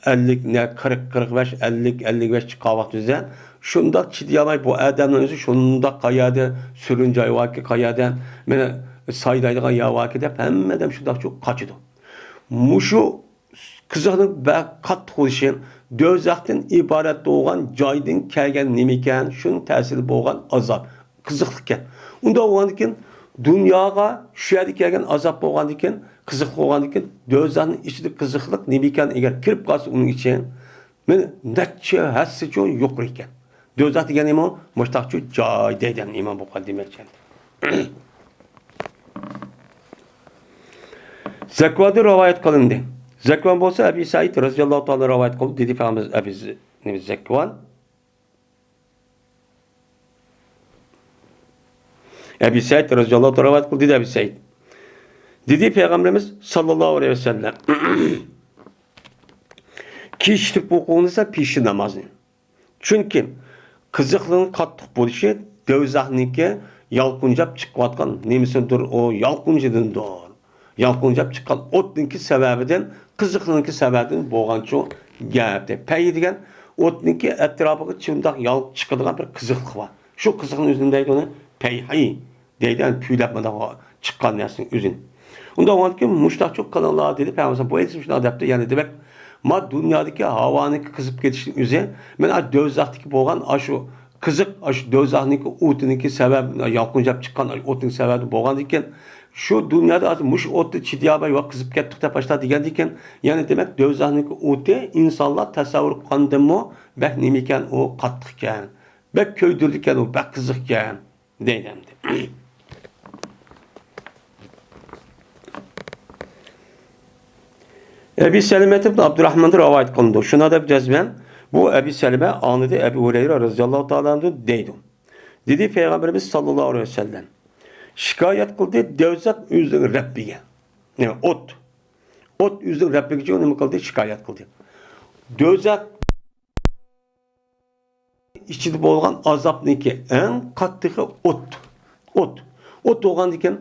ئەللىك، نە، قىرىق، قىرىق بەش، ئەللىك، ئەللىك بەش چىققان ۋاقتىدا شۇنداق چىدىيالماي، بۇ ئادەمنىڭ ئۆزى شۇنداق قايەردە سۈرۈن جاي باركى، قايەردە مانا سايلايدىغان يەر باركى دەپ ھەممە ئادەم شۇنداق قاچىدۇ. مۇشۇ قىزىقنىڭ بەك قاتتىق بولۇشى، دوزاختىن ئىبارەت بولغان جايدىن كەلگەن نېمىكەن، شۇنىڭ تەسىرى بولغان ئازاب، قىزىقلىقكەن. ئۇنداق بولغاندىكىن، دۇنياغا شۇ يەردە كەلگەن ئازاب بولغاندىكىن، قىزىق بولغاندىكىن، دوزاخنىڭ ئىچىدە قىزىقلىق نېمىكەن، ئەگەر كىرىپ قالسا ئۇنىڭ ئىچى، مانا نەچچە ھەسسىچۇ يۇقىرى ئىكەن. دوزاخ دېگەن نېمە؟ مۇشتاقچۇ جاي دەيدۇ ئىمام بۇخارى دېمەكچى. زەكۋاندىن رىۋايەت قىلىندى. زەكۋان بولسا ئەبى سەئىد رەزىياللاھۇ تائالا رىۋايەت قىلدى، دېدى پەيغەمبەر ئەبى ز-، نېمە، زەكۋان. ئەبى سەئىد رەزىياللاھۇ تائالا رىۋايەت قىلدى، دېدى ئەبى سەئىد. دېدى پەيغەمبىرىمىز ساللاللاھۇ ئەلەيھى ۋەسەللەم، كېچىكتۈرۈپ ئوقۇڭ دېسە پېشىن نامازنى. چۈنكى قىزىقلىقنىڭ قاتتىق بولۇشى دوزاخنىڭكى يالقۇنجاپ چىقىۋاتقان نېمىسىدۇر، ئۇ يالقۇنجىدىندۇر. يالقۇنجاپ چىققان ئوتنىڭكى سەۋەبىدىن، قىزىقلىقنىڭكى سەۋەبىدىن بولغانچۇ گەپ. پەي دېگەن ئوتنىڭكى ئەتراپىغا شۇنداق يالقۇن چىقىدىغان بىر قىزىقلىق بار. شۇ قىزىقنىڭ ئۆزىنى دەيدۇ ئۇنى پەيھى دەيدۇ، يەنى پۈۋلەپ مۇنداق چىققان نەرسىنىڭ ئۆزىنى. ئۇنداق بولغاندىكىن مۇشتاقچۇ قىلىڭلار دېدى پەيغەمبەر. بۇ ھەدىسى مۇشۇنداق دەپتۇ، يەنى دېمەك، ما دۇنيادىكى ھاۋانىڭكى قىزىپ كېتىشىنىڭ ئۆزى، مانا دوزاختىكى بولغان ئاشۇ قىزىق، ئاشۇ دوزاخنىڭكى ئوتىنىڭكى سەۋەبى، يالقۇنجاپ چىققان ئوتنىڭ سەۋەبى بولغاندىكىن، شۇ دۇنيادا ھازىر مۇشۇ ئوتتا چىدىيالماي ۋە قىزىپ كەتتۇق دەپ باشلاپ دېگەندىكىن، يەنى دېمەك، دوزاخنىڭكى ئوتى ئىنسانلار تەسەۋۋۇر قىلغاندىنمۇ بەك نېمىكەن، ئۇ قاتتىقكەن، بەك كۆيدۈرىدىكەن، ئۇ بەك قىزىقكەن دەيدۇ ئەمدى. ئەبى سەلىمەت ئىبن ئابدۇراھماندىن رىۋايەت قىلىنىدۇ. شۇنداق دەپ جەزمەن بۇ ئەبى سەلىمە ئاڭلىدى، ئەبى ھۇرەيرە رەزىياللاھۇ تائالا ئەنھۇ دەيدۇ. دېدى پەيغەمبىرىمىز ساللاللاھۇ ئەلەيھى ۋەسەللەم شىكايەت قىلدى دوزاخ ئۆزىنىڭ رەببىگە. نېمە؟ ئوت. ئوت ئۆزىنىڭ رەببىگىچۇ نېمە قىلدى؟ شىكايەت قىلدى. دوزاخ ئىچىدە بولغان ئازابنىڭكى ئەڭ قاتتىقى ئوت. ئوت. ئوت بولغاندىكىن،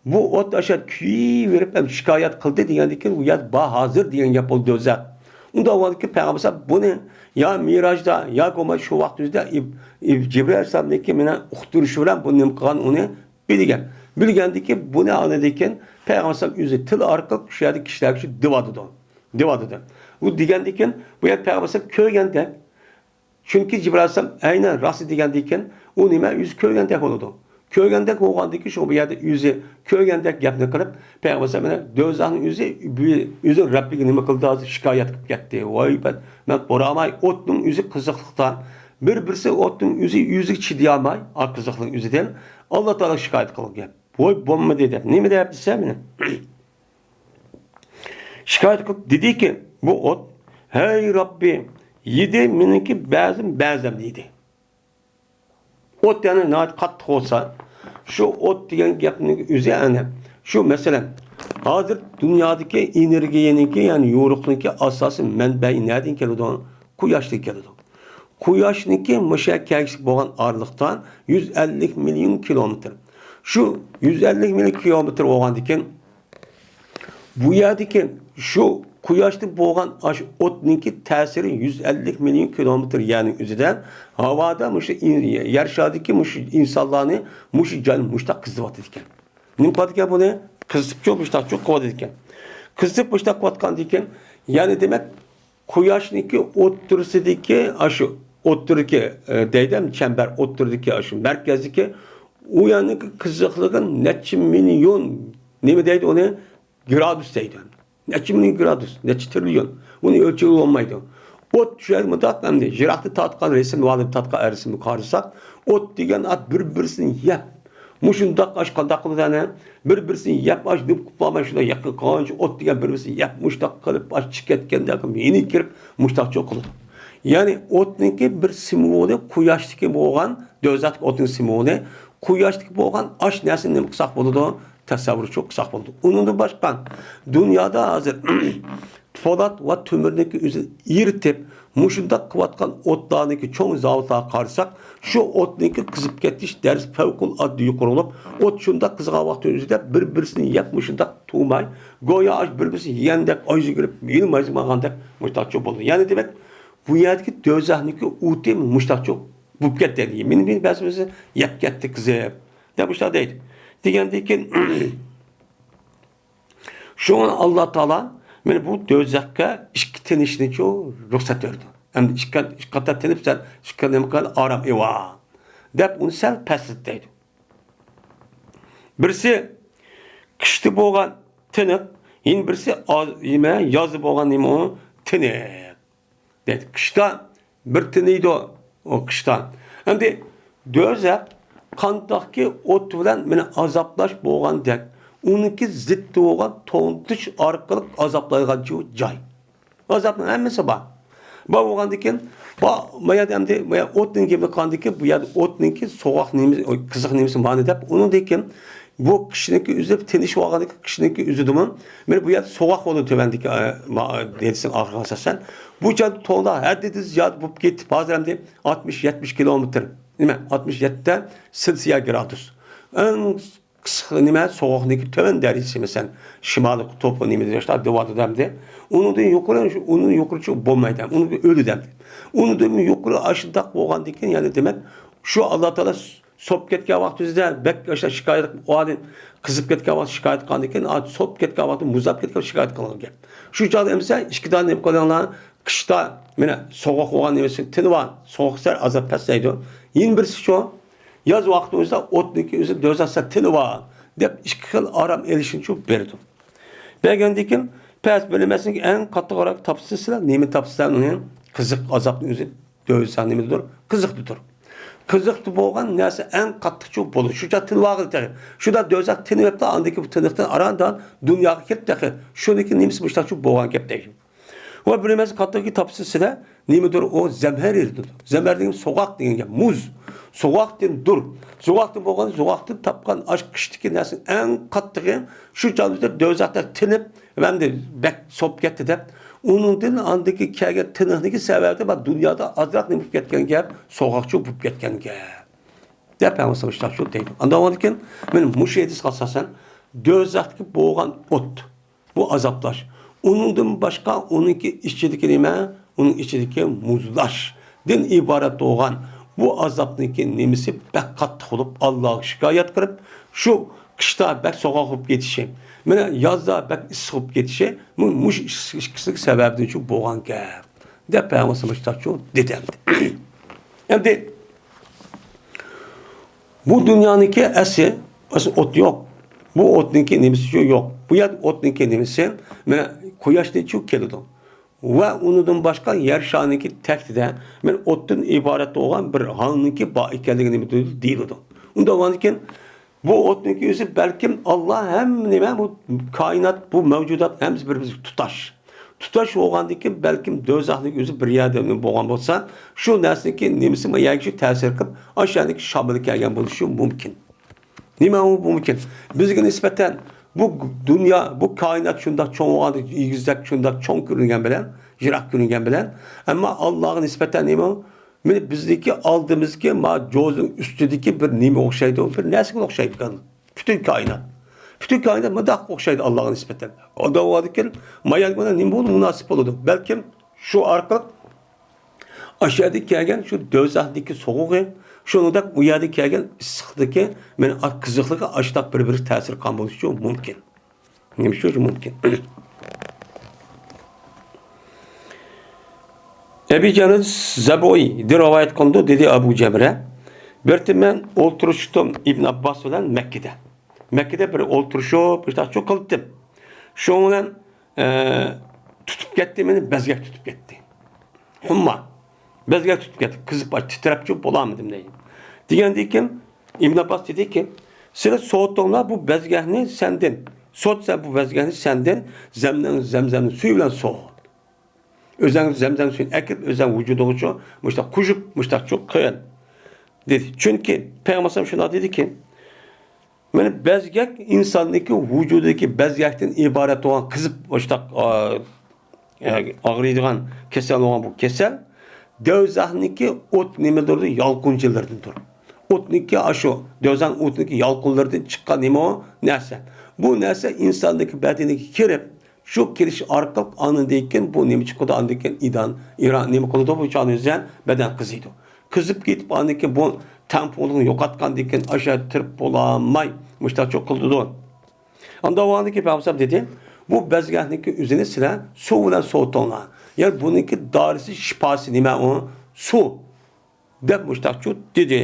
بۇ ئوت ئاشۇ كۆيۈۋېرىپ ھەم شىكايەت قىلدى دېگەندىكىن، ئۇ يەردە بار ھازىر دېگەن گەپ بولدى دوزاخ. ئۇنداق بولغاندىكىن، پەيغەمبەر ئەلەيھىسسالام بۇنى يا مىراجدا، يا بولمىسا شۇ ۋاقتىمىزدا ئىب-، ئىب-، جىبرىئىل ئەلەيھىسسالامنىڭكى مېنىڭ ئۇقتۇرۇشى بىلەن بۇنى نېمە قىلغان ئۇنى بىلگەن. بىلگەندىكىن، بۇنى ئاڭلىدىكىن، پەيغەمبەر ئەلەيھىسسالام ئۆزى تىل ئارقىلىق شۇ يەردىكى كىشىلەرگە شۇ دېۋاتىدۇ. دېۋاتىدۇ. ئۇ دېگەندىكىن، بۇ يەردە پەيغەمبەر ئەلەيھىسسالام كۆرگەندەك، چۈنكى جىبرىئىل ئەلەيھىسسالام ئەينەن راست دېگەندىكىن، ئۇ نېمە ئۆزى كۆرگەندەك بولىدۇ. كۆرگەندەك بولغاندىكىن، شۇ بۇ يەردە ئۆزى كۆرگەندەك گەپنى قىلىپ، پەيغەمبەر ئەلەيھىسسالام مانا دوزاخنىڭ ئۆزى، بۇ ئۆزى رەببىگە نېمە قىلدى، ھازىر شىكايەت قىلىپ كەتتى. ۋاي، مەن، مەن بولالماي، ئوتنىڭ ئۆزى قىزىقلىقتا، بىر-، بىرسى ئوتنىڭ ئۆزى، ئۆزىگە چىدىيالماي، ئا قىزىقلىق ئۆزىدىن ئاللا تائالاغا شىكايەت قىلغان گەپ. ۋاي، بولمىدى دەپ. نېمە دەپ دېسە مېنى؟ شىكايەت قىلىپ دېدىكى، بۇ ئوت، ھەي رەببى، يېدى مېنىڭكى بەزىم بەزەم دېدى. ئوت يەنى ناھايىتى قاتتىق بولسا، شۇ ئوت دېگەن گەپنىڭ ئۆزى ئەنە، شۇ مەسىلەن، ھازىر دۇنيادىكى ئېنېرگىيەنىڭكى، يەنى يورۇقنىڭكى ئاساسىي مەنبەي نەدىن كېلىدۇ؟ قۇياشتىن كېلىدۇ. قۇياشنىڭكى مۇشۇ يەرگە كەلگۈسىگە بولغان ئارىلىقتا يۈز ئەللىك مىليون كىلومېتىر. شۇ يۈز ئەللىك مىليون كىلومېتىر بولغاندىكىن، بۇ يەردىكى شۇ قۇياشتا بولغان ئاشۇ ئوتنىڭكى تەسىرى يۈز ئەللىك مىليون كىلومېتىر يەرنىڭ ئۆزىدە ھاۋادا مۇشۇ ئىن-، يەر شارىدىكى مۇشۇ ئىنسانلارنى مۇشۇ جاينى مۇشۇنداق قىزىتىۋاتىدىكەن. نېمە قىلىدىكەن بۇنى؟ قىزىتىپچۇ، مۇشۇنداقچۇ قىلىۋاتىدىكەن. قىزىتىپ مۇشۇنداق قىلىۋاتقاندىكىن، يەنى دېمەك، قۇياشنىڭكى ئوتتۇرىسىدىكى، ئاشۇ ئوتتۇرىدىكى، ئە، دەيدۇ، چەمبەر ئوتتۇرىدىكى، ئاشۇ مەركەزدىكى، ئۇ يەرنىڭكى قىزىقلىقى نەچچە مىليون، نېمە دەيدۇ ئۇنى؟ گرادۇس دەيدۇ. نەچچە مىليون گرادۇس، نەچچە تىرىليون. ئۇنى ئۆلچىگىلى بولمايدۇ. ئوت چۈشەر مۇنداق ئەمدى، يىراقتا تارتقان رەسىم، ۋالىدا تارتقان رەسىمگە قارىساق، ئوت دېگەن ئات بىر-بىرسىنى يەپ، مۇشۇنداق ئاش قانداق قىلىدۇ ئەنە؟ بىر-بىرسىنى يەپ، ئاش نېمە قىلىپ بولماي، شۇنداق يېقىن قىلغانچە ئوت دېگەن بىر-بىرسىنى يەپ، مۇشۇنداق قىلىپ، ئاش چىقىپ كەتكەندە يېنىپ كىرىپ، مۇشۇنداقچۇ قىلىدۇ. يەنى ئوتنىڭكى بىر سىمۋولى، قۇياشتىكى بولغان، دوزاختىكى ئوتنىڭ سىمۋولى، قۇياشتىكى بولغان ئاش نەرسىنى نېمە قىلساق بولىدۇ؟ تەسەۋۋۇرچۇ قىلساق بولىدۇ. ئۇنىڭدىن باشقا، دۇنيادا ھازىر پولات ۋە تۆمۈرنىڭكى ئۆزىنى ئېرىتىپ، مۇشۇنداق قىلىۋاتقان ئوتلارنىڭكى چوڭ زاۋۇتلارغا قارىساق، شۇ ئوتنىڭكى قىزىپ كېتىش دەرىجىسى پەۋقۇلئاددە يۇقىرى بولۇپ، ئوت شۇنداق قىزغان ۋاقتىنىڭ ئۆزىدە بىر-بىرسىنى يەپ مۇشۇنداق تۇماي، گويا ئاش بىر-بىرسىنى يېگەندەك، ئايجىگە كىرىپ يېنىم ئايجىمىغاندەك مۇشتاقچۇ بولىدۇ. يەنى دېمەك، بۇ يەردىكى دوزاخنىڭكى ئوتى مۇشتاقچۇ بولۇپ كەتتى. مېنى، مېنى بەزى-بىرسى يەپ كەتتى قىزىپ، دەپ مۇشتاق دەيدۇ. دېگەندىن كېيىن، شۇڭا ئاللا تائالا مانا بۇ دوزاخقا ئىككى تىنىشنىچۇ رۇخسەت بېرىدۇ. ئەمدى ئىككى، ئىككى قاتار تىنىپ سەن، ئىككى نېمە قىل، ئارام ئېلىۋال، دەپ ئۇنى سەل پەسلىتەيدۇ. بىرسى قىشتا بولغان تىنىق، يەنە بىرسى ئاز، نېمە، يازدا بولغان نېمە ئۇ تىنىق. دەيدۇ. قىشتا بىر تىنىيدۇ، ئۇ قىشتا. ئەمدى دوزاخ قانداقكى ئوت بىلەن مېنى ئازابلاش بولغاندەك، ئۇنىڭكى زىتى بولغان توڭلىتىش ئارقىلىق ئازابلايدىغان جاي. ئازابنىڭ ھەممىسى بار. بار بولغاندىن كېيىن، بار، ما يەردە ئەمدى، ما يەردە ئوتنىڭ گېپىنى قىلغاندىن كېيىن، بۇ يەردە ئوتنىڭكى سوغۇق نېمىسى، قىزىق نېمىسى بارنى دەپ، ئۇنىڭدىن كېيىن بۇ قىشنىڭكى ئۆزى تىنىشىۋالغاندىكىن، قىشنىڭكى ئۆزىدىمۇ، مانا بۇ يەردە سوغۇق بولىدۇ تۆۋەندىكى، ئە، ما-، دېرىزىنىڭ ئارقىغا ئاساسەن. بۇ چاغدا توڭلار ھەددىدىن زىيادە بولۇپ كېتىپ، ھازىر ئەمدى ئاتمىش، يەتمىش كىلومېتىر، نېمە، ئاتمىش يەتتە سېلسىيە گرادۇس. ئەڭ قىسقا، نېمە، سوغۇقنىڭكى تۆۋەن دەرىجىسى، مەسىلەن، شىمالىي قۇتۇپ، نېمە دېيىشلار دېۋادۇ ئەمدى. ئۇنىڭدىن يۇقىرى، شۇ، ئۇنىڭ يۇقىرىچە بولمايدۇ، ئۇنى ئۆلىدۇ ئەمدى. ئۇنىڭدىن يۇقىرى ئاشۇنداق بولغاندىن كېيىن، يەنى دېمەك، شۇ ئاللا تائالا سوپ كەتكەن ۋاقتىمىزدا بەك ئاشۇ شىكايەت قىلغان، قىزىپ كەتكەن ۋاقىت شىكايەت قىلغاندىن كېيىن، سوپ كەتكەن ۋاقتى مۇزلاپ كەتكەن شىكايەت قىلغان گەپ. شۇ چاغدا ئەمىسە ئىككى دانە نېمە قىلىڭلار، قىشتا مانا سوغۇق بولغان نېمىسى تىنىۋال، سوغۇق سەل ئازاب پەسلەيدۇ. يەنە بىرسى شۇ، ياز ۋاقتىمىزدا ئوتنىڭكى ئۆزى دوزاخ سەل تىنىۋال، دەپ ئىككى خىل ئارام ئېلىشنىچۇ بېرىدۇ. بەرگەندىن كېيىن پەس بىر نېمىسىنىڭ ئەڭ قاتتىقراق تاپسىسىلەر، نېمە تاپسىسىلەر ئۇنى؟ قىزىق ئازابنىڭ ئۆزى. دوزاخ نېمىدۇر؟ قىزىقتىدۇر. قىزىقتا بولغان نەرسە ئەڭ قاتتىقچۇ بولىدۇ. شۇ چاغ تىنىۋالغىلى تېخى. شۇنداق دوزاخ تىنىۋېپلا، ئاندىن كېيىن بۇ تىنىقتىن ئاران دان دۇنياغا كېلىپ تېخى. شۇنىڭكى نېمىسى مۇشتاقچۇ بولغان گەپ دەيدۇ. ۋە بىر نېمىسى قاتتىقكى تاپسىسىلەر نېمىدۇر؟ ئۇ زەمھەرىر دېدى. زەمھەر دېگەن سوغۇق دېگەن گەپ. مۇز. سوغۇقتىن دۇر. سوغۇقتىن بولغان، سوغۇقتىن تاپقان ئاشۇ قىشتىكى نەرسىنىڭ ئەڭ قاتتىقى شۇ چاغدا دوزاختا تىنىپ، ئەمدى بەك سوپ كەتتى دەپ، ئۇنىڭدىن ئاندىكى كەلگەن تىنىقنىڭكى سەۋەبى بار دۇنيادا ئازراق نېمە بولۇپ كەتكەن گەپ، سوغۇقچۇ بولۇپ كەتكەن گەپ. دەپ ھەممىسى مۇشۇنداق شۇ دەيدۇ. ئاندىن كېيىن مانا مۇشۇ ھەدىسكە ئاساسەن، دوزاختىكى بولغان ئوت، بۇ ئازابلاش. ئۇنىڭدىن باشقا ئۇنىڭكى ئىچىدىكى نېمە؟ ئۇنىڭ ئىچىدىكى مۇزلاشتىن ئىبارەت بولغان بۇ ئازابنىڭكى نېمىسى بەك قاتتىق بولۇپ، ئاللاغا شىكايەت قىلىپ، شۇ قىشتا بەك سوغۇق بولۇپ كېتىشى، مانا يازدا بەك ئىسسىق بولۇپ كېتىشى، مۇ-، مۇشۇ ئىككىسىنىڭ سەۋەبىدىن شۇ بولغان گەپ، دەپ پەيغەمبەر ساللاللاھۇ ئەلەيھى ۋەسەللەم دېدى ئەمدى. ئەمدى بۇ دۇنيانىڭكى ئەسلى، ئەسلى ئوت يوق. بۇ ئوتنىڭكى نېمىسى شۇ يوق. بۇ يەردە ئوتنىڭكى نېمىسى، مانا قۇياشتىن شۇ كېلىدۇ. ۋە ئۇنىڭدىن باشقا يەر شارىنىڭكى تەكتىدە، مانا ئوتتىن ئىبارەت بولغان بىر ھالنىڭكى بار ئىكەنلىكى نېمە دېيىلىدۇ. ئۇنداق بولغاندىكىن، بۇ ئوتنىڭكى ئۆزى بەلكىم ئاللا ھەممە نېمە، بۇ كائىنات، بۇ مەۋجۇدات ھەممىسى بىر-بىرىگە تۇتاش. تۇتاش بولغاندىكىن بەلكىم دوزاخنىڭ ئۆزى بىر يەردە بولغان بولسا، شۇ نەرسىنىڭكى نېمىسى ما يەرگە شۇ تەسىر قىلىپ، ئاشۇ يەردىكى شامىلى كەلگەن بولۇشى مۇمكىن. نېمە ئۇ مۇمكىن؟ بىزگە نىسبەتەن بۇ دۇنيا، بۇ كائىنات شۇنداق چوڭ بولغان، ئېگىزدەك شۇنداق چوڭ كۆرۈنگەن بىلەن، يىراق كۆرۈنگەن بىلەن، ئەمما ئاللاغا نىسبەتەن نېمە ئۇ؟ مانا بىزنىڭكى ئالدىمىزدىكى ما جوزىنىڭ ئۈستىدىكى بىر نېمە ئوخشايدۇ، بىر نەرسىگە ئوخشايدىكەن. پۈتۈن كائىنات. پۈتۈن كائىنات مۇنداق ئوخشايدۇ ئاللاغا نىسبەتەن. ئاللا بولغاندىكىن، ما يەرگە مانا نېمە بولىدۇ؟ مۇناسىپ بولىدۇ. بەلكىم شۇ ئارقىلىق ئاشۇ يەردىن كەلگەن شۇ دوزاخنىڭكى سوغۇقى، شۇنىڭدەك ئۇ يەردىن كەلگەن ئىسسىقلىقى، مانا قىزىقلىقى ئاشۇنداق بىر-بىرىگە تەسىر قىلغان بولۇشى مۇمكىن. نېمە ئۈچۈن مۇمكىن؟ ئەبى جەمرە زەبوئىدىن رىۋايەت قىلىنىدۇ، دېدى ئەبۇ جەمرە. بىر قېتىم مەن ئولتۇرۇشتۇم ئىبن ئابباس بىلەن مەككىدە. مەككىدە بىر ئولتۇرۇشۇپ، بىر تاچۇ قىلدىم. شۇنىڭ بىلەن، ئە، تۇتۇپ كەتتى، مېنى بەزگەك تۇتۇپ كەتتى. ھۇمما. بەزگەك تۇتۇپ كەتتى. قىزىپ، تىترەپ چۈ بولالمىدىم دەيدۇ. دېگەندىن كېيىن ئىبن ئابباس دېدىكى، سىلەر سوۋۇتۇڭلار بۇ بەزگەكنى سەندىن. سوۋۇت سەن بۇ بەزگەكنى سەندىن، زەمزەم، زەمزەمنىڭ سۈيى بىلەن سوۋۇت. ئۆزەڭ زەمزەم سۈيىنى ئەكىرىپ، ئۆزەڭ ۋۇجۇدۇڭغىچۇ مۇشتاق قۇيۇپ، مۇشتاقچۇ قىل، دېدى. چۈنكى پەيغەمبەر ئەلەيھىسسالام شۇنداق دېدىكى، مانا بەزگەك ئىنساننىڭكى ۋۇجۇدىدىكى بەزگەكتىن ئىبارەت بولغان قىزىپ مۇشتاق، ئا، ئاغرىيدىغان كېسەل بولغان بۇ كېسەل دوزاخنىڭكى ئوت نېمىلىرىدۇر، يالقۇنچىلىرىدىندۇر. ئوتنىڭكى ئاشۇ دوزاخ ئوتنىڭكى يالقۇنلىرىدىن چىققان نېمە ئۇ؟ نەرسە. بۇ نەرسە ئىنساندىكى بەدىنىگە كىرىپ، شۇ كىرىش ئارقىلىق ئاندىن كېيىن بۇ نېمە چىقىدۇ؟ ئاندىن كېيىن ئىدان، ئىرا-، نېمە قىلىدۇ؟ بۇ چاغنىڭ ئۆزىدە بەدەن قىزىيدۇ. قىزىپ كېتىپ، ئاندىن كېيىن بۇ تەڭپۇڭلۇقنى يوقاتقاندىن كېيىن ئاشۇ تۇرۇپ بولالماي مۇشتاق چوق قىلىدۇ. ئاندىن ئاۋۋالدىكى پەيغەمبەر دېدى، بۇ بەزگەكنىڭكى ئۆزىنى سىلەر سۇ بىلەن سوۋۇتۇڭلار. يەنى بۇنىڭكى دارىسى، شىپاسى نېمە ئۇ؟ سۇ. دەپ مۇشتاقچۇ دېدى،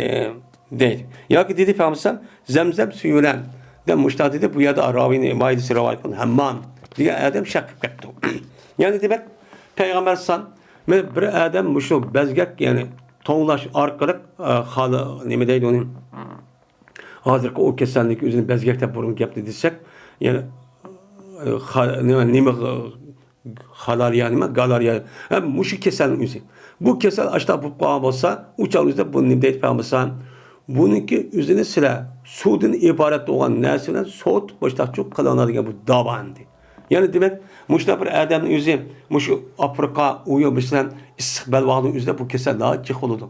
دەيدۇ. ياكى دېدى پەيغەمبەر زەمزەم سۈيى بىلەن دەپ مۇشتاق دېدى. بۇ يەردە راۋىنى، ۋاھىدىسى رىۋايەت قىلغان ھەممام دېگەن ئادەم شەك قىلىپ كەپتۇ. يەنى دېمەك، پەيغەمبەر ئەلەيھىسسالام، مەن بىر ئادەم مۇشۇ بەزگەك، يەنى توڭلاش ئارقىلىق، ئە، خالا-، نېمە دەيدۇ ئۇنى؟ ھازىرقى ئۇ كېسەلنىكى ئۆزىنى بەزگەك دەپ بۇرۇن گەپنى دېسەك، يەنى، ئە، خا-، نېمە، نېمە، خالاريا نېمە؟ گالاريا. ھە، مۇشۇ كېسەلنىڭ ئۆزى. بۇ كېسەل ئاشتاق بولۇپ قالغان بولسا، ئۇ چاغ ئۆزىدە بۇ نېمە دەيدۇ پەيغەمبەر ئەلەيھىسسالام؟ بۇنىڭكى ئۆزىنى سىلەر سۇدىن ئىبارەت بولغان نەرسە بىلەن سوۋۇتۇپ مۇشتاقچۇ قىلىڭلار دېگەن بۇ داۋا ئەمدى. يەنى دېمەك، مۇشۇنداق بىر ئادەمنىڭ ئۆزى مۇشۇ ئافرىقا، ئۇ يەر، مەسىلەن، ئىسسىق بەلباغنىڭ ئۆزىدە بۇ كېسەل ناھايىتى جىق بولىدۇ.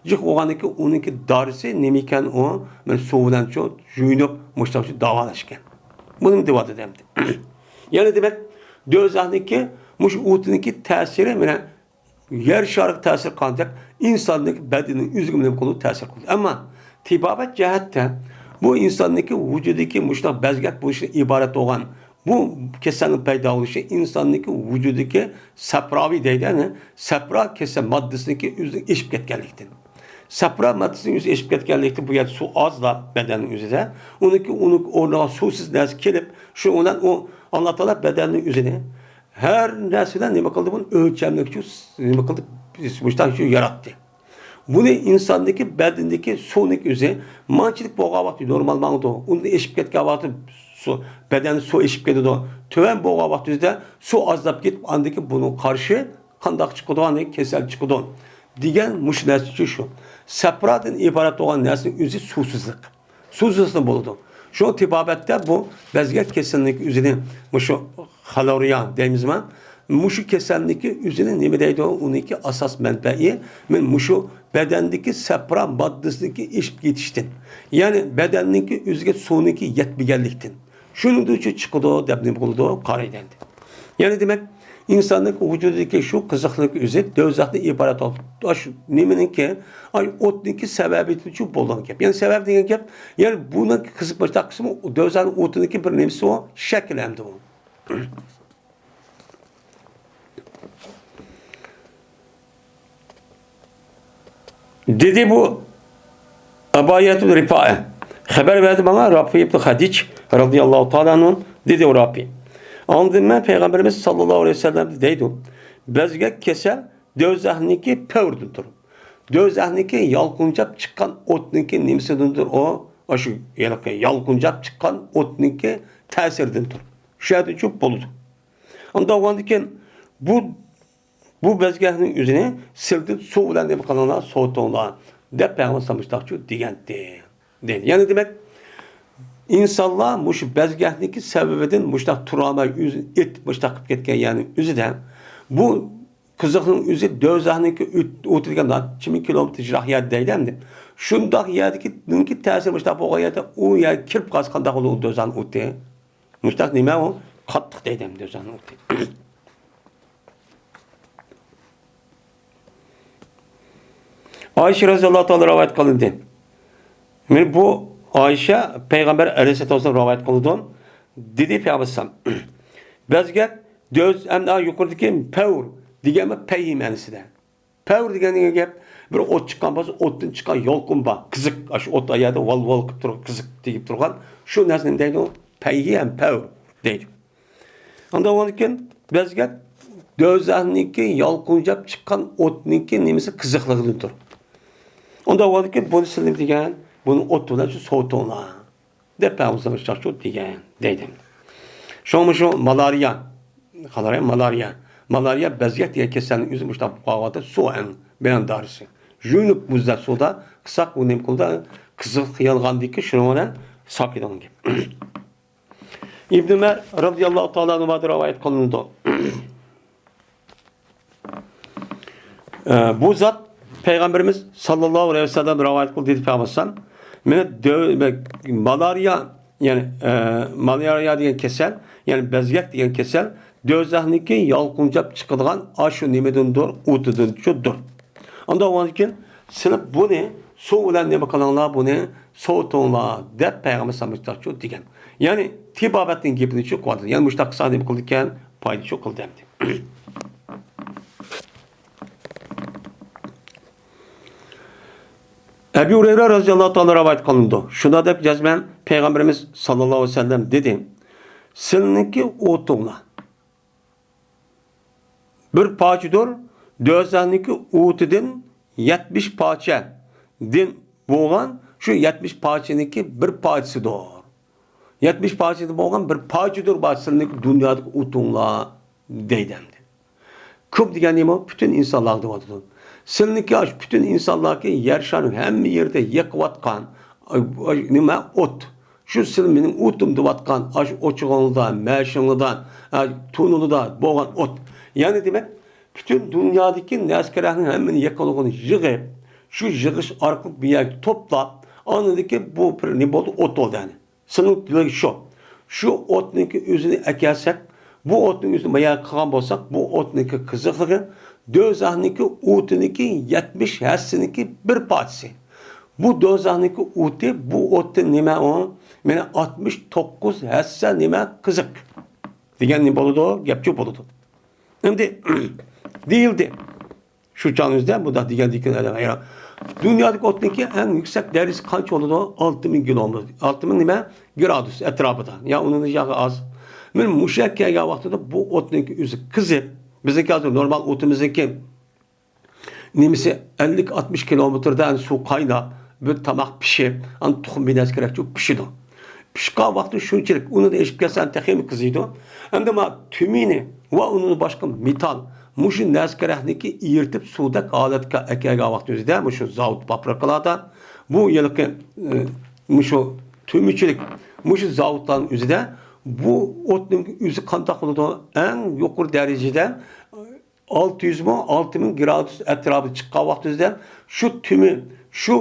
جىق بولغاندىكىن ئۇنىڭكى دارىسى نېمە ئىكەن ئۇ؟ مەن سۇ بىلەن شۇ يۇيۇنۇپ، مۇشۇنداق شۇ داۋالاش ئىكەن. بۇنى دېۋاتىدۇ ئەمدى. يەنى دېمەك، دوزاخنىڭكى مۇشۇ ئوتىنىڭكى تەسىرى مانا يەر شارىغا تەسىر قىلغاندەك ئىنساننىڭكى بەدىنىنىڭ ئۆزىگە نېمە قىلىدۇ؟ تەسىر قىلىدۇ. ئەمما تېبابەت جەھەتتە بۇ ئىنساننىڭكى ۋۇجۇدىدىكى مۇشۇنداق بەزگەك بولۇشىدىن ئىبارەت بولغان بۇ كېسەلنىڭ پەيدا بولۇشى ئىنساننىڭكى ۋۇجۇدىدىكى سەپراۋى دەيدۇ، يەنى سەپرا كېسەل ماددىسىنىڭكى ئۆزىنىڭ ئېشىپ كەتكەنلىكتىن. سەپرا ماددىسىنىڭ ئۆزى ئېشىپ كەتكەنلىكتىن بۇ يەردە سۇ ئازلا بەدەننىڭ ئۆزىدە. ئۇنىڭكى، ئۇنىڭ ئورنىغا سۇسىز نەرسە كېلىپ، شۇنىڭ بىلەن ئۇ ئاللا تائالا بەدەننىڭ ئۆزىنى ھەر نەرسە بىلەن نېمە قىلدى؟ بۇنى ئۆلچەملىك شۇ نېمە قىلدى؟ مۇشۇنداق شۇ ياراتتى. بۇنى ئىنساندىكى بەدىنىدىكى سۇنىڭكى ئۆزى مانچىلىك بولغان ۋاقتى نورمال ماڭىدۇ. ئۇندىن ئېشىپ كەتكەن ۋاقتى سۇ، بەدەندە سۇ ئېشىپ كېتىدۇ. تۆۋەن بولغان ۋاقتى ئۆزىدە سۇ ئازلاپ كېتىپ، ئاندىن كېيىن بۇنىڭغا قارشى قانداق چىقىدۇ؟ ئاندىن كېيىن كېسەل چىقىدۇ. دېگەن مۇشۇ نەرسە ئۈچۈن شۇ. سەپرادىن ئىبارەت بولغان نەرسىنىڭ ئۆزى سۇسىزلىق. سۇسىزلىق بولىدۇ. شۇ تېبابەتتە بۇ بەزگەك كېسىلىنىڭ ئۆزىنى مۇشۇ خالورىيا دەيمىزما؟ مۇشۇ كېسەلنىڭكى ئۆزىنى نېمە دەيدۇ؟ ئۇنىڭكى ئاساس مەنبەئى، مەن مۇشۇ بەدەندىكى سەپرا ماددىسىنىڭكى ئېشىپ كېتىشتىن، يەنى بەدەننىڭكى ئۆزىگە سۇنىڭكى يەتمىگەنلىكتىن، شۇنىڭدىن چىقىدۇ دەپ نېمە قىلىدۇ؟ قارايدۇ ئەمدى. يەنى دېمەك، ئىنساننىڭ ۋۇجۇدىدىكى شۇ قىزىقلىق ئۆزى دوزاختىن ئىبارەت بولۇپ، ئاشۇ نېمىنىڭكى، ئاي، ئوتنىڭكى سەۋەبىدىنچۇ بولغان گەپ. يەنى سەۋەب دېگەن گەپ، يەنى بۇنىڭكى قىزىق مۇشۇنداق قىسمى دوزاخنىڭ ئوتىنىڭكى بىر نېمىسى ئۇ، شەكلى ئەمدى ئۇ. دېدى بۇ ئەبۇ ھەييەتۇل رىپائە. خەۋەر بەردى ماڭا رافى ئىبن خەدىج رەزىيەللاھۇ تائالا ئەنھۇ، دېدى ئۇ رافى. ئاندىن مەن پەيغەمبىرىمىز ساللاللاھۇ ئەلەيھى ۋەسەللەم دەيدۇ، بەزگەك كېسەل دوزاخنىڭكى پەۋرىدىن تۇرۇپ، دوزاخنىڭكى يالقۇنجاپ چىققان ئوتنىڭكى نېمىسىدىندۇر ئۇ؟ ئاشۇ ھېلىقى يالقۇنجاپ چىققان ئوتنىڭكى تەسىرىدىن تۇرۇپ، شۇ يەردىن چۈشۈپ بولىدۇ. ئاندىن بولغاندىكىن بۇ بۇ بەزگەكنىڭ ئۆزىنى سىلدىن سۇ بىلەن نېمە قىلىڭلار، سوۋۇتۇڭلار، دەپ پەيغەمبەر مۇشتاقچۇ دېگەنتى، دەيدۇ. يەنى دېمەك، ئىنسانلار مۇشۇ بەزگەكنىڭكى سەۋەبىدىن مۇشتاق تۇرالماي، ئۆزىنى ئېتىپ مۇشتاق قىلىپ كەتكەن يەرنىڭ ئۆزىدە، بۇ قىزىقنىڭ ئۆزى دوزاخنىڭكى ئۆت-، ئوتى دېگەن نەچچە مىڭ كىلومېتىر يىراق يەردە دەيدۇ ئەمدى. شۇنداق يەردىكى نېمىكى تەسىرى مۇشتاق بولغان يەردە ئۇ يەرگە كىرىپ قالسا قانداق بولىدۇ ئۇ دوزاخنىڭ ئوتى؟ مۇشتاق نېمە ئۇ؟ قاتتىق دەيدۇ ئەمدى دوزاخنىڭ ئوتى. ئائىشە رەزىيەللاھۇ تائالا رىۋايەت قىلىندى. مانا بۇ ئائىشە پەيغەمبەر ئەلەيھىسسالاتۇ ۋەسسالام رىۋايەت قىلىدۇ. دېدى پەيغەمبەر ئەلەيھىسسالام، بەزگەك دۆز ئەمدى يۇقىرىدىكى پەۋر دېگەن پەيھى مەنىسىدە. پەۋر دېگەن نېمە گەپ؟ بىر ئوت چىققان بولسا، ئوتتىن چىققان يالقۇن بار، قىزىق. ئاشۇ ئوت ئايادا ۋال-ۋال قىلىپ تۇرغان، قىزىق تېگىپ تۇرغان. شۇ نەرسىنى نېمە دەيدۇ؟ پەيھى ھەم پەۋر دەيدۇ. ئاندىن كېيىن بەزگەك دوزاخنىڭكى يالقۇنجاپ چىققان ئوتنىڭكى نېمىسى قىزىقلىقىدىندۇر. ئاندىن كېيىن بۇنى سىلىم دېگەن، بۇنى ئوت بىلەن شۇ سوۋۇتۇڭلار دەپ پەيغەمبىرىمىز مۇشۇنداق دېگەن دەيدۇ. شۇڭا مۇشۇ مالارىيە، مالارىيە، مالارىيە بەزگەك دېگەن كېسەلنىڭ ئۆزى مۇشۇنداق بولۇپ قالغاندا سۇ ئەڭ بىلەن دارىسى. يۇيۇنۇپ مۇزدەك سۇدا قىلساق، ئۇ نېمە قىلىدۇ؟ قىزىق يالغاندىكى شۇنىڭ بىلەن ساقىيدىغان گەپ. ئىبن ئۆمەر رەزىيەللاھۇ تائالا ئەنھۇمدىن رىۋايەت قىلىنىدۇ. ئە، بۇ زات پەيغەمبىرىمىز ساللاللاھۇ ئەلەيھى ۋەسەللەم رىۋايەت قىلدى دېدى پەيغەمبەر ئەلەيھىسسالام. مېنى دۆ-، مالارىيە، يەنى، ئە، مالارىيە دېگەن كېسەل، يەنى بەزگەك دېگەن كېسەل دوزاخنىڭكى يالقۇنجاپ چىقىدىغان ئاشۇ نېمىدىندۇر، ئوتىدىنچۇدۇر. ئاندىن ئۇنىڭدىن كېيىن سېلىپ بۇنى سۇ بىلەن نېمە قىلىڭلار، بۇنى سوۋۇتۇڭلار دەپ پەيغەمبەر ئەلەيھىسسالام دېگەن. يەنى تېبابەتنىڭ گېپىنى شۇ قىلىۋاتىدۇ. يەنى مۇشۇنداق قىلسا نېمە قىلىدىكەن؟ پايدا شۇ قىلدى ئەمدى. ئەبۇ ھۇرەيرە رەزىياللاھۇ تائالا رىۋايەت قىلىنىدۇ. شۇنداق دەپ جەزمەن پەيغەمبىرىمىز ساللاللاھۇ ئەلەيھى ۋەسەللەم دېدى، سىلىنىڭكى ئوتۇڭلار بىر پارچىدۇر، دوزاخنىڭكى ئوتىدىن يەتمىش پارچىدىن بولغان، شۇ يەتمىش پارچىنىڭكى بىر پارچىسىدۇر. يەتمىش پارچىدىن بولغان بىر پارچىدۇر بار سىلىنىڭكى دۇنيادىكى ئوتۇڭلار دەيدۇ ئەمدى. كۆپ دېگەن نېمە؟ پۈتۈن ئىنسانلار دېۋاتىدۇ. سىلىنىڭكى ئاشۇ پۈتۈن ئىنسانلاركى يەر شارىنىڭ ھەممە يېرىدە يېقىۋاتقان، ئاي، ئاي، نېمە؟ ئوت. شۇ سىلى مېنىڭ ئوتۇم دېۋاتقان، ئاشۇ ئوچىقىڭلاردا، مەشىڭلاردا، ئاي، تونۇلىدا بولغان ئوت. يەنى دېمەك، پۈتۈن دۇنيادىكى نەرسە-كېرەكنىڭ ھەممىنى يېقىنلىقىنى يىغىپ، شۇ يىغىش ئارقىلىق بىر يەرگە توپلاپ، ئاندىن كېيىن بۇ بىر نېمە بولدى؟ ئوت بولدى يەنى. سىلىنىڭ تىلىگە شۇ. شۇ ئوتنىڭكى ئۆزىنى ئەكەلسەك، بۇ ئوتنىڭ ئۆزىنى مايا قىلغان بولساق، بۇ ئوتنىڭكى قىزىقلىقى دوزاخنىڭكى ئوتىنىڭكى يەتمىش ھەسسىنىڭكى بىر پارچىسى. بۇ دوزاخنىڭكى ئوتى، بۇ ئوتتىن نېمە ئۇ؟ مانا ئاتمىش توققۇز ھەسسە نېمە قىزىق دېگەن نېمە بولىدۇ؟ گەپچۇ بولىدۇ. ئەمدى دېيىلدى. شۇ چاغنىڭ ئۆزىدە بۇنداق دېگەندىكىن ئادەم ھەيران. دۇنيادىكى ئوتنىڭكى ئەڭ يۈكسەك دەرىجىسى قانچە بولىدۇ؟ ئالتە مىڭ كىلومېتىر. ئالتە مىڭ نېمە؟ گرادۇس ئەتراپىدا. يا ئۇنىڭدىن ياغى ئاز. مانا مۇشۇ يەرگە كەلگەن ۋاقتىدا بۇ ئوتنىڭكى ئۆزى قىزىپ، بىزنىڭكى ھازىر نورمال ئوتىمىزنىڭكى نېمىسى ئەللىك ئاتمىش كىلومېتىردا سۇ قايناپ، بىر تاماق پىشىپ، ئاندىن تۇخۇم بىر نەرسە كېرەكچۇ پىشىدۇ. پىشقان ۋاقتى شۇنچىلىك، ئۇنى ئېشىپ كەلسە تېخىمۇ قىزىيدۇ. ئەمدى ما تۈمىنى ۋە ئۇنىڭ باشقا مېتال، مۇشۇ نەرسە كېرەكنىكى ئېرىتىپ سۇدەك ھالەتكە ئەكەلگەن ۋاقتى ئۆزىدە مۇشۇ زاۋۇت پابرىكىلاردا، بۇ ھېلىقى، ئى، مۇشۇ تۈمىچىلىك، مۇشۇ زاۋۇتلارنىڭ ئۆزىدە بۇ ئوتنىڭ ئۆزى قانداق بولىدۇ؟ ئەڭ يۇقىرى دەرىجىدە ئالتە يۈز مىڭ، ئالتە مىڭ گرادۇس ئەتراپىدا چىققان ۋاقتىمىزدا شۇ تۈمۈر، شۇ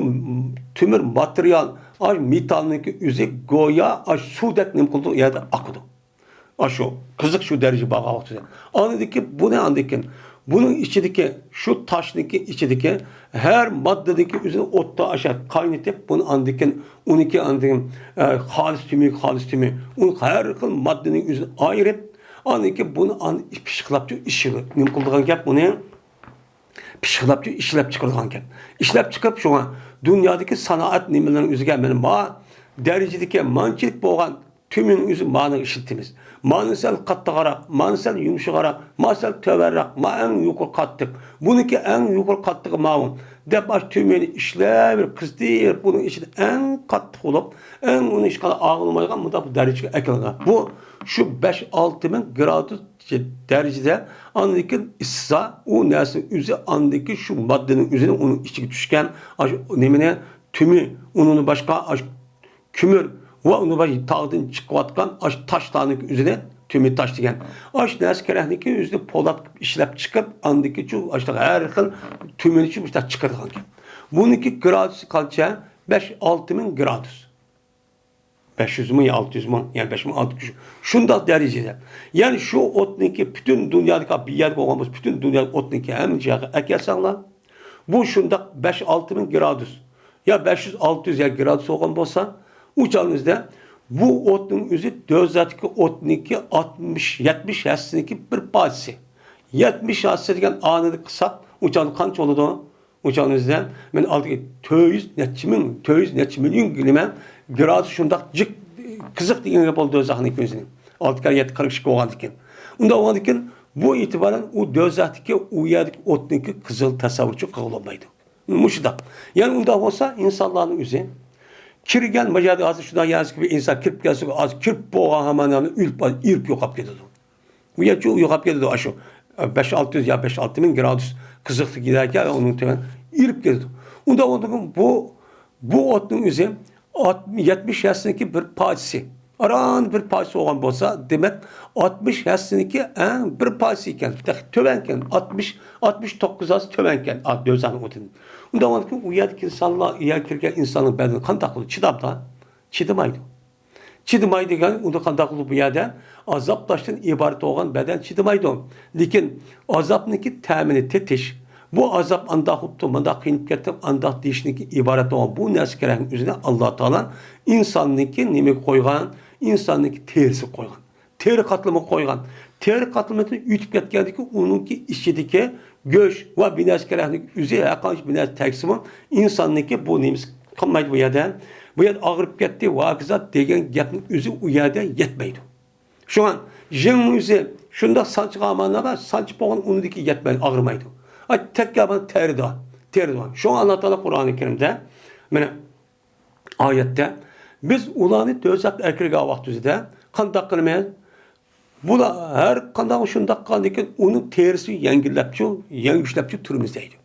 تۈمۈر ماتېرىيال، ئاش مېتالنىڭكى ئۆزى گويا ئاش سۇدەك نېمە قىلىدۇ، ئۇ يەردە ئاقىدۇ. ئاشۇ قىزىق شۇ دەرىجىگە بارغان ۋاقتىدا. ئاندىن كېيىن بۇنى، ئاندىن كېيىن بۇنىڭ ئىچىدىكى، شۇ تاشنىڭكى ئىچىدىكى ھەر ماددىنىڭكى ئۆزىنى ئوتتا ئاشا قاينىتىپ، بۇنى ئاندىن كېيىن ئۇنىڭكى ئاندىن كېيىن، ئە، خالىس تۈمى، خالىس تۈمى، ئۇنى ھەر خىل ماددىنىڭ ئۆزىنى ئايرىپ، ئاندىن كېيىن بۇنى ئان-، پىششىقلاپ، ئىشلە-، نېمە قىلىدىغان گەپ بۇنى؟ پىششىقلاپ، ئىشلەپ چىقىرىدىغان گەپ. ئىشلەپ چىقىرىپ، شۇڭا دۇنيادىكى سانائەت نېمىلەرنىڭ ئۆزىگە مانا ما دەرىجىدىكى مانچىلىك بولغان تۈمىنىڭ ئۆزى مانىغا ئىشلىتىمىز. مانى سەل قاتتىقراق، مانى سەل يۇمشىقراق، ما سەل تۆۋەنرەك، ما ئەڭ يۇقىرى قاتتىق. بۇنىڭكى ئەڭ يۇقىرى قاتتىقى ماۋۇ. دەپ ئاشۇ تۈمىنى ئىشلەپ، بىر قىزدۇرۇپ، بۇنىڭ ئىچىدە ئەڭ قاتتىق بولۇپ، ئەڭ ئۇنى ھېچقانداق ئاغرىمايدىغان مۇنداق بىر دەرىجىگە ئەكەلگەن. بۇ شۇ بەش ئالتە مىڭ گرادۇس دەرىجىدە، ئاندىن كېيىن ئىسسا، ئۇ نەرسە ئۆزى ئاندىن كېيىن شۇ ماددىنىڭ ئۆزىنى ئۇنىڭ ئىچىگە چۈشكەن، ئاشۇ نېمىنى، تۈمى، ئۇنىڭدىن باشقا ئاشۇ كۆمۈر ۋە ئۇنىڭ باشقا تاغدىن چىقىۋاتقان ئاشۇ تاشلارنىڭ ئۆزىنى تۈمى تاش دېگەن. ئاشۇ نەرسە كېرەكنىكى ئۆزىنى پولات قىلىپ ئىشلەپ چىقىپ، ئاندىن كېيىن شۇ ئاشۇ ھەر خىل تۈمىنى شۇ مۇشۇنداق چىقىرىدىغان گەپ. بۇنىڭكى گرادۇسى قانچە؟ بەش ئالتە مىڭ گرادۇس. بەش يۈز مىڭ يا ئالتە يۈز مىڭ، يەنى بەش مىڭ ئالتە يۈز، شۇنداق دەرىجىدە. يەنى شۇ ئوتنىڭكى پۈتۈن دۇنيادىكى بىر يەردە بولغان بولسا، پۈتۈن دۇنيادىكى ئوتنىڭكى ھەممە جايغا ئەكەلسەڭلار، بۇ شۇنداق بەش ئالتە مىڭ گرادۇس يا بەش يۈز ئالتە يۈز يا گرادۇس بولغان بولسا، ئۇ چاغنىڭىزدا بۇ ئوتنىڭ ئۆزى دوزاختىكى ئوتنىڭكى ئاتمىش، يەتمىش ھەسسىسىنىڭكى بىر پارچىسى. يەتمىش ھەسسە دېگەن ئانىدا قىلساق، ئۇ چاغدا قانچە بولىدۇ؟ ئۇ چاغنىڭ ئۆزىدە مەن ئالدىغا تۆت يۈز نەچچە مىڭ، تۆت يۈز نەچچە مىليون نېمە گرادۇس شۇنداق جىق، قىزىق دېگەن گەپ بولدى دوزاخنىڭكى ئۆزىنى. ئالتە كەررە يەتتە قىرىق ئىككى بولغاندىكىن. ئۇنداق بولغاندىكىن بۇ ئېتىبارەن ئۇ دوزاختىكى ئۇ يەردىكى ئوتنىڭكى قىزىل تەسەۋۋۇرچۇ قىلغىلى بولمايدۇ. مۇشۇنداق. يەنى ئۇنداق بولسا ئىنسانلارنىڭ ئۆزى كىرگەن مۇشۇ يەردە ھازىر شۇنداق يەرسىكى بىر ئىنسان كىرىپ كەلسە، ھازىر كىرىپ بولغان ھامان ئۆلۈپ، ئېرىپ يوقاپ كېتىدۇ. بۇ يەرچۇ يوقاپ كېتىدۇ، ئاشۇ بەش ئالتە يۈز يا بەش ئالتە مىڭ گرادۇس قىزىقلىق يېتىدىكەن، ئۇنىڭ تۆۋەن ئېرىپ كېتىدۇ. ئۇنداق بولغاندىكىن بۇ، بۇ ئوتنىڭ ئۆزى ئات-، يەتمىش ھەسسىنىڭكى بىر پارچىسى. ئاران بىر پارچە بولغان بولسا، دېمەك، ئاتمىش ھەسسىنىڭكى ئەڭ بىر پارچىسى ئىكەن. تېخى تۆۋەنكەن. ئاتمىش، ئاتمىش توققۇز ھەسسە تۆۋەنكەن، ئا، دوزاخنىڭ ئوتىدىن. ئۇنداق بولغاندىكىن، ئۇ يەردىكى ئىنسانلار، ئۇ يەرگە كىرگەن ئىنساننىڭ بەدىنى قانداق بولىدۇ؟ چىدامدۇ؟ چىدىمايدۇ. چىدىمايدىغان، ئۇنى قانداق قىلىپ بۇ يەردە ئازابلاشتىن ئىبارەت بولغان بەدەن چىدىمايدۇ. لېكىن ئازابنىڭكى تەمىنى تېتىش، بۇ ئازاب ئانداق بوپتۇ، مۇنداق قىينىلىپ كەتتىم، ئانداق دېيىشنىڭكى ئىبارەت بولغان بۇ نەرسە كېرەكنىڭ ئۆزىنى ئاللا تائالا ئىنساننىڭكى نېمىگە قويغان؟ ئىنساننىڭكى تېرىسىگە قويغان. تېرە قاتلىمىغا قويغان. تېرە قاتلىمىدىن ئۆتۈپ كەتكەندىكىن ئۇنىڭكى ئىچىدىكى گۆش ۋە بىر نەرسە كېرەكنىڭ ئۆزى ھەرقانچە بىر نەرسە تەگسىمۇ ئىنساننىڭكى بۇ نېمىسى قالمايدۇ بۇ يەردە. بۇ يەر ئاغرىپ كەتتى، ۋاكىزات دېگەن گەپنىڭ ئۆزى ئۇ يەردە يەتمەيدۇ. شۇڭا يىڭنىڭ ئۆزى شۇنداق سانچىغان ئاماللار بار، سانچىپ بولغان ئۇنىڭدىكى يەتمەيدۇ، ئاغرىمايدۇ. ئاي، تەككە بار تېرىدۇ، تېرىدۇ. شۇڭا ئاللا تائالا قۇرئانى كەرىمدە، مانا، ئايەتتە، بىز ئۇلارنى دوزاخقا ئەكىرگەن ۋاقتىمىزدا قانداق قىلىمىز؟ بۇلار ھەر قانداق شۇنداق قىلغاندىكىن ئۇنىڭ تېرىسى يەڭگىللەپچۇ، يەڭگۈشلەپچۇ تۇرىمىز دەيدۇ.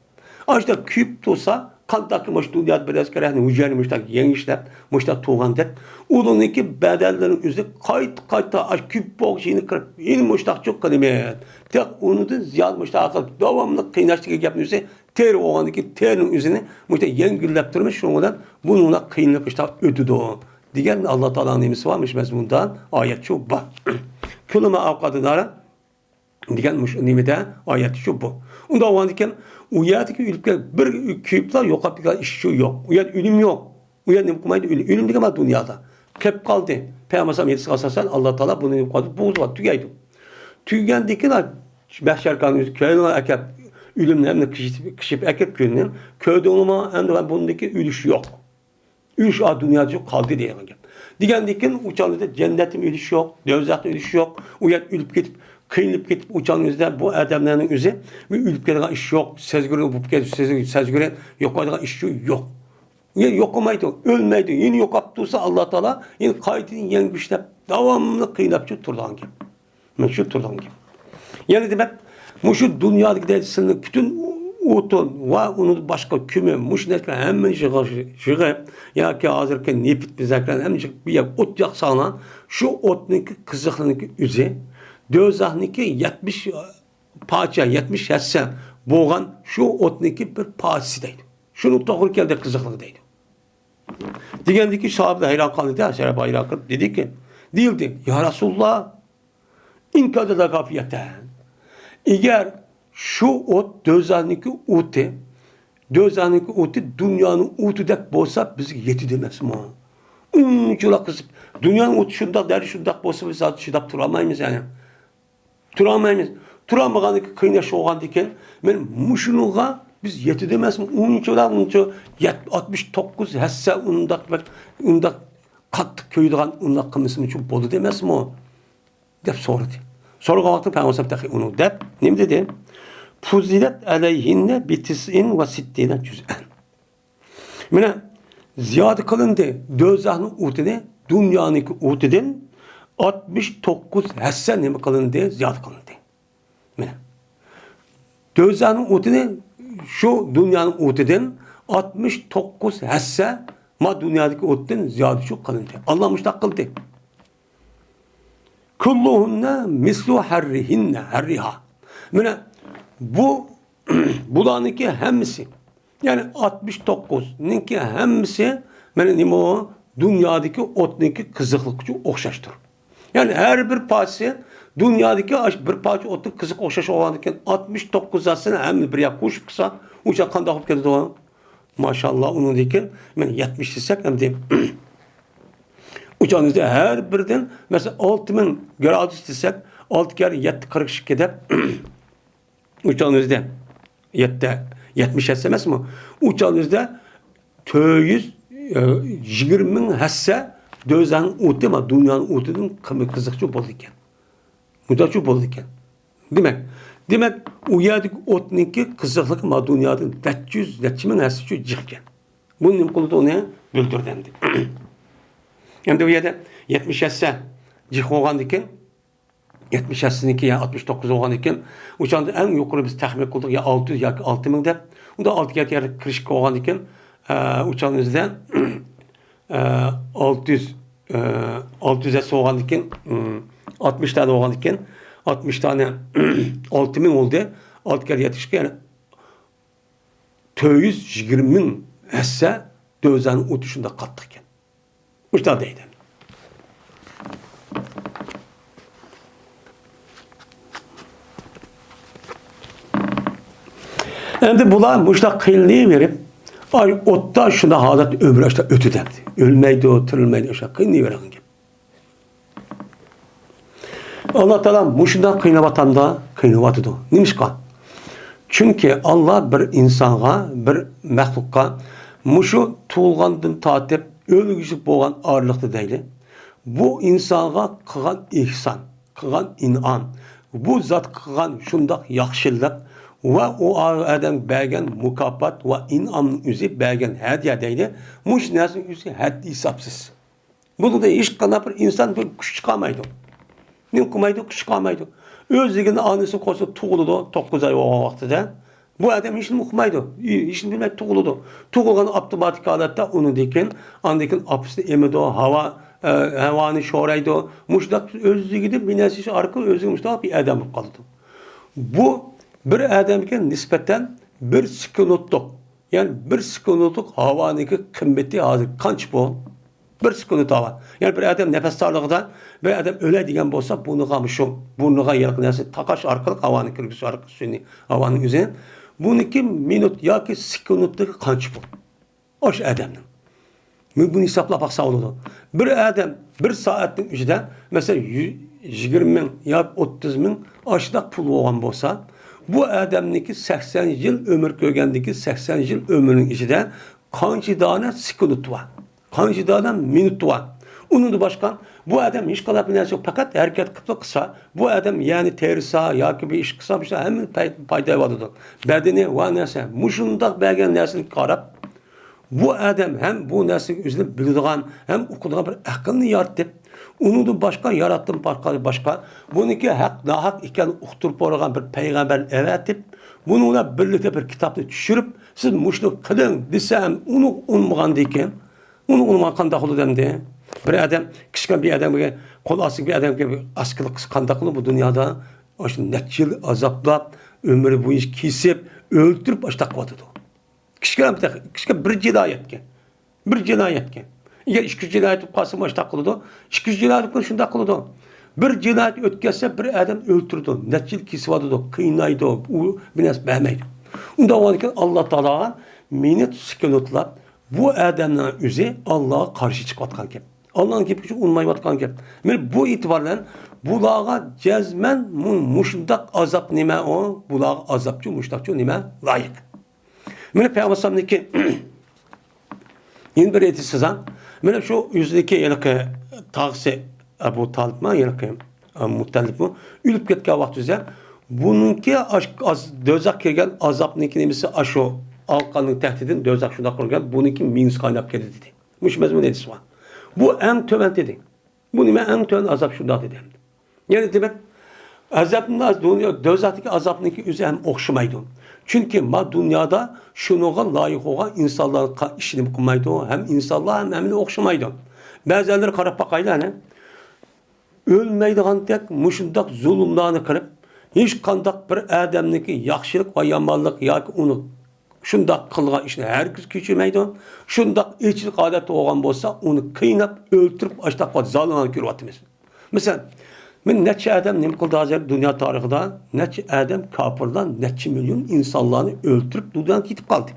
ئاشۇنداق كۆيۈپ تۇرسا، قانداقكى مۇشۇ دۇنيادا بىر ئەسكەر ئەھلى ھۈجەيرىنى مۇشۇنداق يەڭگۈشلەپ، مۇشۇنداق تۇرغاندەك، ئۇلارنىڭكى بەدەنلىرىنىڭ ئۆزى قايتا، قايتا ئاشۇ كۆيۈپ بولغۇچە يەنە كىرىپ، يەنە مۇشۇنداقچۇ قىلىمىز. تېخى ئۇنىڭدىن زىيادە مۇشۇنداق قىلىپ داۋاملىق قىيناش دېگەن گەپنىڭ ئۆزى تېرە بولغاندىكىن تېرىنىڭ ئۆزىنى مۇشۇنداق يەڭگىللەپ تۇرىمىز، شۇنىڭ بىلەن بۇنىڭلا قىينىلىپ ئىشتا ئۆتىدۇ. دېگەن ئاللا تائالانىڭ نېمىسى بار؟ مۇشۇ مەزمۇندا ئايەت شۇ بار. كۇللۇ ما ئەۋقەدۇ نارا دېگەن مۇشۇ نېمىدە ئايەت شۇ بۇ. ئۇنداق بولغاندىكىن ئۇ يەردىكى ئۆلۈپ كەت-، بىر كۆيۈپلا يوقاپ كېتىدىغان ئىش شۇ يوق. ئۇ يەردە ئۆلۈم يوق. ئۇ يەردە نېمە قىلمايدۇ؟ ئۆلۈم، ئۆلۈم دېگەن بار دۇنيادا. قېلىپ قالدى. پەيغەمبەر ئەلەيھىسسالام ھەدىسىگە ئاساسەن ئاللا تائالا بۇنى نېمە قىلىدۇ؟ بوغۇزغا تۈگەيدۇ. تۈگىگەندىن كېيىن مەھشەر كانىيۇز كۆيۈنۈڭلار ئەكەپ، ئۆلۈمنى ھەمدە كىشىپ، كىشىپ ئەكەپ كۆيۈنۈڭ. كۆردۈڭلارمۇ؟ ئەمدى بۇندىن كېيىن ئۆلۈش يوق. ئۆلۈش ئا دۇنيادا قالدى دېگەن گەپ. دېگەندىن كېيىن ئۇ چاغدا جەننەتتىمۇ ئۆلۈش يوق، دوزاختا ئۆلۈش يوق. ئۇ يەردە ئۆلۈپ كېتىپ، قىينىلىپ كېتىپ، ئۇ چاغنىڭ ئۆزىدە بۇ ئادەملەرنىڭ ئۆزى بىر ئۆلۈپ كېتىدىغان ئىش يوق. سەزگۈرى بولۇپ كېتىپ، سەزگۈرى، سەزگۈرى يوقايدىغان ئىش شۇ يوق. يا يوقىمايدۇ، ئۆلمەيدۇ. يەنە يوقاپ تۇرسا، ئاللا تائالا يەنە قايتىدىن يەڭگۈشلەپ، داۋاملىق قىيناپچۇ تۇرىدىغان گەپ. مانا شۇ تۇرىدىغان گەپ. يەنە دېمەك، مۇشۇ دۇنيادىكى دەيدۇ، سىلىنىڭ پۈتۈن ئوتۇن ۋە ئۇنىڭدىن باشقا كۆمۈر، مۇشۇ نەرسىلەر ھەممىنى يىغىش، يىغىپ، ياكى ھازىرقى نېفىت، بىزەكلەرنى ھەممىنى يىغىپ، بىر يەرگە ئوت ياقساڭلار، شۇ ئوتنىڭكى قىزىقلىقنىڭكى ئۆزى دوزاخنىڭكى يەتمىش پارچە، يەتمىش ھەسسە بولغان شۇ ئوتنىڭكى بىر پارچىسى دەيدۇ. شۇنىڭ توغرا كەلدى قىزىقلىقى دەيدۇ. دېگەندىكى ساھابىلەر ھەيران قالدى، سەھابە ھەيران قېلىپ دېدىكى، دېيىلدى، يا رەسۇلاللا، ئىن كان لەكە فى يەدەينى. ئەگەر شۇ ئوت، دوزاخنىڭكى ئوتى، دوزاخنىڭكى ئوتى دۇنيانىڭ ئوتىدەك بولسا، بىزگە يېتىدۇ ئەمەسمۇ؟ ئۇنچىلا قىزىپ، دۇنيانىڭ ئوتى شۇنداق دەرىجە شۇنداق بولسا، بىز ھازىر چىداپ تۇرالمايمىز يەنى. تۇرالمايمىز. تۇرالمىغاندىكىن قىيناش بولغاندىكىن، مەن مۇشۇنىڭغا بىز يېتىدۇ ئەمەسمۇ؟ ئۇنچىلا، ئۇنچە يەت-، ئاتمىش توققۇز ھەسسە ئۇنداق بىر، ئۇنداق قاتتىق كۆيىدىغان، ئۇنداق قىلمىسىمۇ بولىدۇ ئەمەسمۇ؟ دەپ سورىدى. سورىغان ۋاقتىدا پەيغەمبەر تېخى ئۇنى دەپ نېمە دېدى؟ فۇززىلەت ئەلەيھىننە بىتىسئىن ۋە سىتتىنە جۇزئەن. مانا، زىيادە قىلىندى دوزاخنىڭ ئوتىنى دۇنيانىڭكى ئوتىدىن ئاتمىش توققۇز ھەسسە نېمە قىلىندى؟ زىيادە قىلىندى. مانا، دوزاخنىڭ ئوتىنى شۇ دۇنيانىڭ ئوتىدىن ئاتمىش توققۇز ھەسسە ما دۇنيادىكى ئوتتىن زىيادە شۇ قىلىندى. ئاللا مۇشۇنداق قىلدى. كۇللۇھۇننە مىسلۇ ھەررىھىننە، ھەررىھا. مانا، بۇ، بۇلارنىڭكى ھەممىسى، يەنى ئاتمىش توققۇزنىڭكى ھەممىسى، مانا، نېمە ئۇ؟ دۇنيادىكى ئوتنىڭكى قىزىقلىقىچە ئوخشاشتۇر. يەنى ھەر بىر پارچىسى دۇنيادىكى ئاش-، بىر پارچە ئوتنىڭ قىزىق ئوخشاش بولغاندىكىن، ئاتمىش توققۇز ھەسسىنى ھەممە بىر يەرگە قوشۇپ قىلسا، ئۇ چاغ قانداق بولۇپ كېتىدۇ؟ ماشائاللا، ئۇنىڭدىن كېيىن مانا يەتمىش دېسەك، ئەمدى ئۇ چاغنىڭ ئۆزىدە ھەر بىرىدىن، مەسىلەن، ئالتە مىڭ گرادۇس دېسەك، ئالتە كەررە يەتتە قىرىق ئىككى دەپ، ئۇ چاغنىڭ ئۆزىدە يەتتە، يەتمىش ھەسسە ئەمەسمۇ؟ ئۇ چاغنىڭ ئۆزىدە تۆت يۈز يىگىرمە مىڭ ھەسسە دوزاخنىڭ ئوتى، مانا دۇنيانىڭ ئوتىدىن قىممەت قىزىقچۇ بولىدىكەن. مۇنداقچۇ بولىدىكەن. دېمەك، دېمەك، ئۇ يەردىكى ئوتنىڭكى قىزىقلىقى ما دۇنيادىن نەچچە يۈز، نەچچە مىڭ ھەسسىچۇ جىقكەن. بۇ نېمە قىلىدۇ؟ ئۇنى بىلدۈردى ئەمدى. ئەمدى ئۇ يەردە يەتمىش ھەسسە جىق بولغاندىكىن، يەتمىش ھەسسىنىڭكى يا ئاتمىش توققۇز بولغاندىكىن، ئۇ چاغدا ئەڭ يۇقىرى بىز تەخمىن قىلدۇق، يا ئالتە يۈز ياكى ئالتە مىڭ دەپ. ئۇندا ئالتە يەتتە يەرگە كىرىشىپ بولغاندىكىن، ئە، ئۇ چاغنىڭ ئۆزىدە، ئە، ئالتە يۈز ئالتە يۈز ھەسسە بولغاندىكىن، ئاتمىش دانە بولغاندىكىن، ئاتمىش دانە ئالتە مىڭ بولدى. ئالتە كەررە يەتمىش ئىككى، يەنى تۆت يۈز يىگىرمە مىڭ ھەسسە دوزاخنىڭ ئوتى شۇنداق قاتتىق ئىكەن. مۇشۇنداق دەيدۇ. ئەمدى بۇلار مۇشۇنداق قىينىلىۋېرىپ، ئاي، ئوتتا شۇنداق ھالەتتە ئۆمرى ئاشۇنداق ئۆتىدۇ ئەمدى. ئۆلمەيدۇ، تىرىلمەيدۇ، ئاشۇنداق قىينىلىۋېرىدىغان گەپ. ئاللا تائالا مۇشۇنداق قىيناۋاتامدا قىينىۋاتىدۇ. نېمىشقا؟ چۈنكى ئاللا بىر ئىنسانغا، بىر مەخلۇققا مۇشۇ تۇغۇلغاندىن تارتىپ ئۆلگۈچە بولغان ئارىلىقتا دەيلى، بۇ ئىنسانغا قىلغان ئېھسان، قىلغان ئىنئام، بۇ زات قىلغان شۇنداق ياخشىلىق ۋە ئۇ ئادەمگە بەرگەن مۇكاپات ۋە ئىنئامنىڭ ئۆزى، بەرگەن ھەدىيە دەيلى، مۇشۇ نەرسىنىڭ ئۆزى ھەددى ھېسابسىز. بۇنىڭدا ھېچقانداق بىر ئىنسان بىر كۈچ چىقارمايدۇ. نېمە قىلمايدۇ؟ كۈچ چىقارمايدۇ. ئۆزلۈكىدىن ئانىسى قورسىقىدا تۇغۇلىدۇ، توققۇز ئاي بولغان ۋاقتىدا. بۇ ئادەم ھېچنېمە ئۇقمايدۇ، ھېچنېمە بىلمەي تۇغۇلىدۇ. تۇغۇلغان ئاپتوماتىك ھالەتتە ئۇنىڭدىن كېيىن، ئاندىن كېيىن ئاپىسىنى ئېمىدۇ، ھاۋا، ئە، ھاۋانى شورايدۇ. مۇشۇنداق ئۆزلۈكىدىن بىر نەرسە ئارقىلىق ئۆزى مۇشۇنداق بىر ئادەم بولۇپ قالىدۇ. بۇ بىر ئادەمگە نىسبەتەن بىر سېكۇنتلۇق، يەنى بىر سېكۇنتلۇق ھاۋانىڭكى قىممىتى ھازىر قانچە بۇ؟ بىر سېكۇنت ھاۋا. يەنى بىر ئادەم نەپەس دارلىقىدا بىر ئادەم ئۆلەي دېگەن بولسا، بۇرنىغا مۇشۇ، بۇرنىغا ھېلىقى نەرسە تاقاش ئارقىلىق ھاۋانى كىرگۈزۈش ئارقىلىق سۈيىنى، ھاۋانىڭ ئۆزىنى. بۇنىڭكى مىنۇت ياكى سېكۇنتلۇقى قانچە بۇ؟ ئاشۇ ئادەمنىڭ. بۇ، بۇنى ھېسابلاپ باقسا بولىدۇ. بىر ئادەم بىر سائەتنىڭ ئىچىدە، مەسىلەن، يۈ-، يىگىرمە مىڭ ياكى ئوتتۇز مىڭ ئاشۇنداق پۇل بولغان بولسا، بۇ ئادەمنىڭكى سەكسەن يىل ئۆمۈر كۆرگەندىكى سەكسەن يىل ئۆمرىنىڭ ئىچىدە قانچە دانە سېكۇنت بار؟ قانچە دانە مىنۇت بار؟ ئۇنىڭدىن باشقا بۇ ئادەم ھېچقانداق بىر نەرسە يوق، پەقەت ھەرىكەت قىلىپلا قىلسا، بۇ ئادەم يەنى تېرىسا ياكى بىر ئىش قىلسا، بۇ ئادەم ھەممە پاي-، پايدا ئېلىۋاتىدۇ. بەدىنى ۋە نەرسە، مۇشۇنداق بەرگەن نەرسىگە قاراپ، بۇ ئادەم ھەم بۇ نەرسىنى ئۆزىنى بىلىدىغان، ھەم ئۇقىدىغان بىر ئەقىلنى يارىتىپ، ئۇنىڭدىن باشقا ياراتتىن باشقا، باشقا، بۇنىڭكى ھەق، ناھەق ئىكەنلىكىنى ئۇقتۇرۇپ بولىدىغان بىر پەيغەمبەرنى ئەۋەتىپ، بۇنىڭ بىلەن بىرلىكتە بىر كىتابنى چۈشۈرۈپ، سىز مۇشۇنى قىلىڭ دېسە ھەم ئۇنى ئۇنىمىغاندىكىن، ئۇنى ئۇنىمىغان قانداق بولىدۇ ئەمدى؟ بىر ئادەم، كىچىككىنە بىر ئادەمگە، قول ئاستىدىكى بىر ئادەمگە بىر ئاسكىلىق قىلسا قانداق قىلىدۇ بۇ دۇنيادا؟ ئاشۇ نەچچە يىل ئازابلاپ، ئۆمرى بويىچە كېسىپ، ئۆلتۈرۈپ ئاشۇنداق قىلىۋاتىدۇ. كىچىككىنە بىر، كىچىككىنە بىر جىنايەتكە. بىر جىنايەتكە. ئەگەر ئىككى، ئۈچ جىنايەت بولۇپ قالسا، مۇشۇنداق قىلىدۇ. ئىككى، ئۈچ جىنايەت بولۇپ شۇنداق قىلىدۇ. بىر جىنايەت ئۆتكەزسە، بىر ئادەم ئۆلتۈرىدۇ. نەچچە يىل كېسىۋاتىدۇ، قىينايدۇ، ئۇ بىر نەرسە بەرمەيدۇ. ئۇنداق بولغاندىكىن، ئاللا تائالا مىنۇت سېكۇنتلاپ، بۇ ئادەمنىڭ ئۆزى ئاللاغا قارشى چىقىۋاتقان گەپ. ئاللانىڭ گېپىگە ئۇنىمايۋاتقان گەپ. مانا بۇ ئېتىبار بىلەن بۇلارغا جەزمەن مۇ-، مۇشۇنداق ئازاب نېمە ئۇ؟ بۇلارغا ئازابچۇ، مۇشۇنداقچۇ نېمە لايىق. مانا پەيغەمبەر ئەلەيھىسسالامنىڭكى يەنە بىر ھەدىسى سىزاڭ. مانا شۇ ئۆزىنىڭكى ھېلىقى تاغىسى ئەبۇ تالىپمۇ، ھېلىقى، ئە، مۇتەللىپمۇ ئۆلۈپ كەتكەن ۋاقتى ئۆزى، بۇنىڭكى ئاش-، ئاز-، دوزاخ كىرگەن ئازابنىڭكى نېمىسى ئاشۇ ئالقاننىڭ تەھتىدىن دوزاخ شۇنداق قىلغان، بۇنىڭكى مىڭىسى قايناپ كەتتى دېدى. مۇشۇ مەزمۇن ھەدىس بار. بۇ ئەڭ تۆۋەن دېدى. بۇ نېمە ئەڭ تۆۋەن ئازاب شۇنداق دېدى ئەمدى. يەنە دېمەك، ئازابنى، دۇنيا، دوزاختىكى ئازابنىڭكى ئۆزى ھەم ئوخشىمايدۇ. چۈنكى ما دۇنيادا شۇنىڭغا لايىق بولغان ئىنسانلار قا-، ئىشىنى قىلمايدۇ، ھەم ئىنسانلار ھەم ھەممىنى ئوخشىمايدۇ. بەزەنلىرى قاراپ باقايلى، ئەنە. ئۆلمەيدىغاندەك مۇشۇنداق زۇلۇملارنى قىلىپ، ھېچقانداق بىر ئادەمنىڭكى ياخشىلىق ۋە يامانلىق ياكى ئۇنى شۇنداق قىلغان ئىشنى ھەرگىز كەچۈرمەيدۇ. شۇنداق ئېچىلىق ھالەتتە بولغان بولسا، ئۇنى قىيناپ، ئۆلتۈرۈپ، ئاشۇنداق قىلىپ زالىملارنى كۆرۈۋاتىمىز. مىسال، مانا نەچچە ئادەم نېمە قىلدى ھازىر دۇنيا تارىخىدا؟ نەچچە ئادەم كاپىرلار نەچچە مىليون ئىنسانلارنى ئۆلتۈرۈپ، دۇنيادىن كېتىپ قالدى.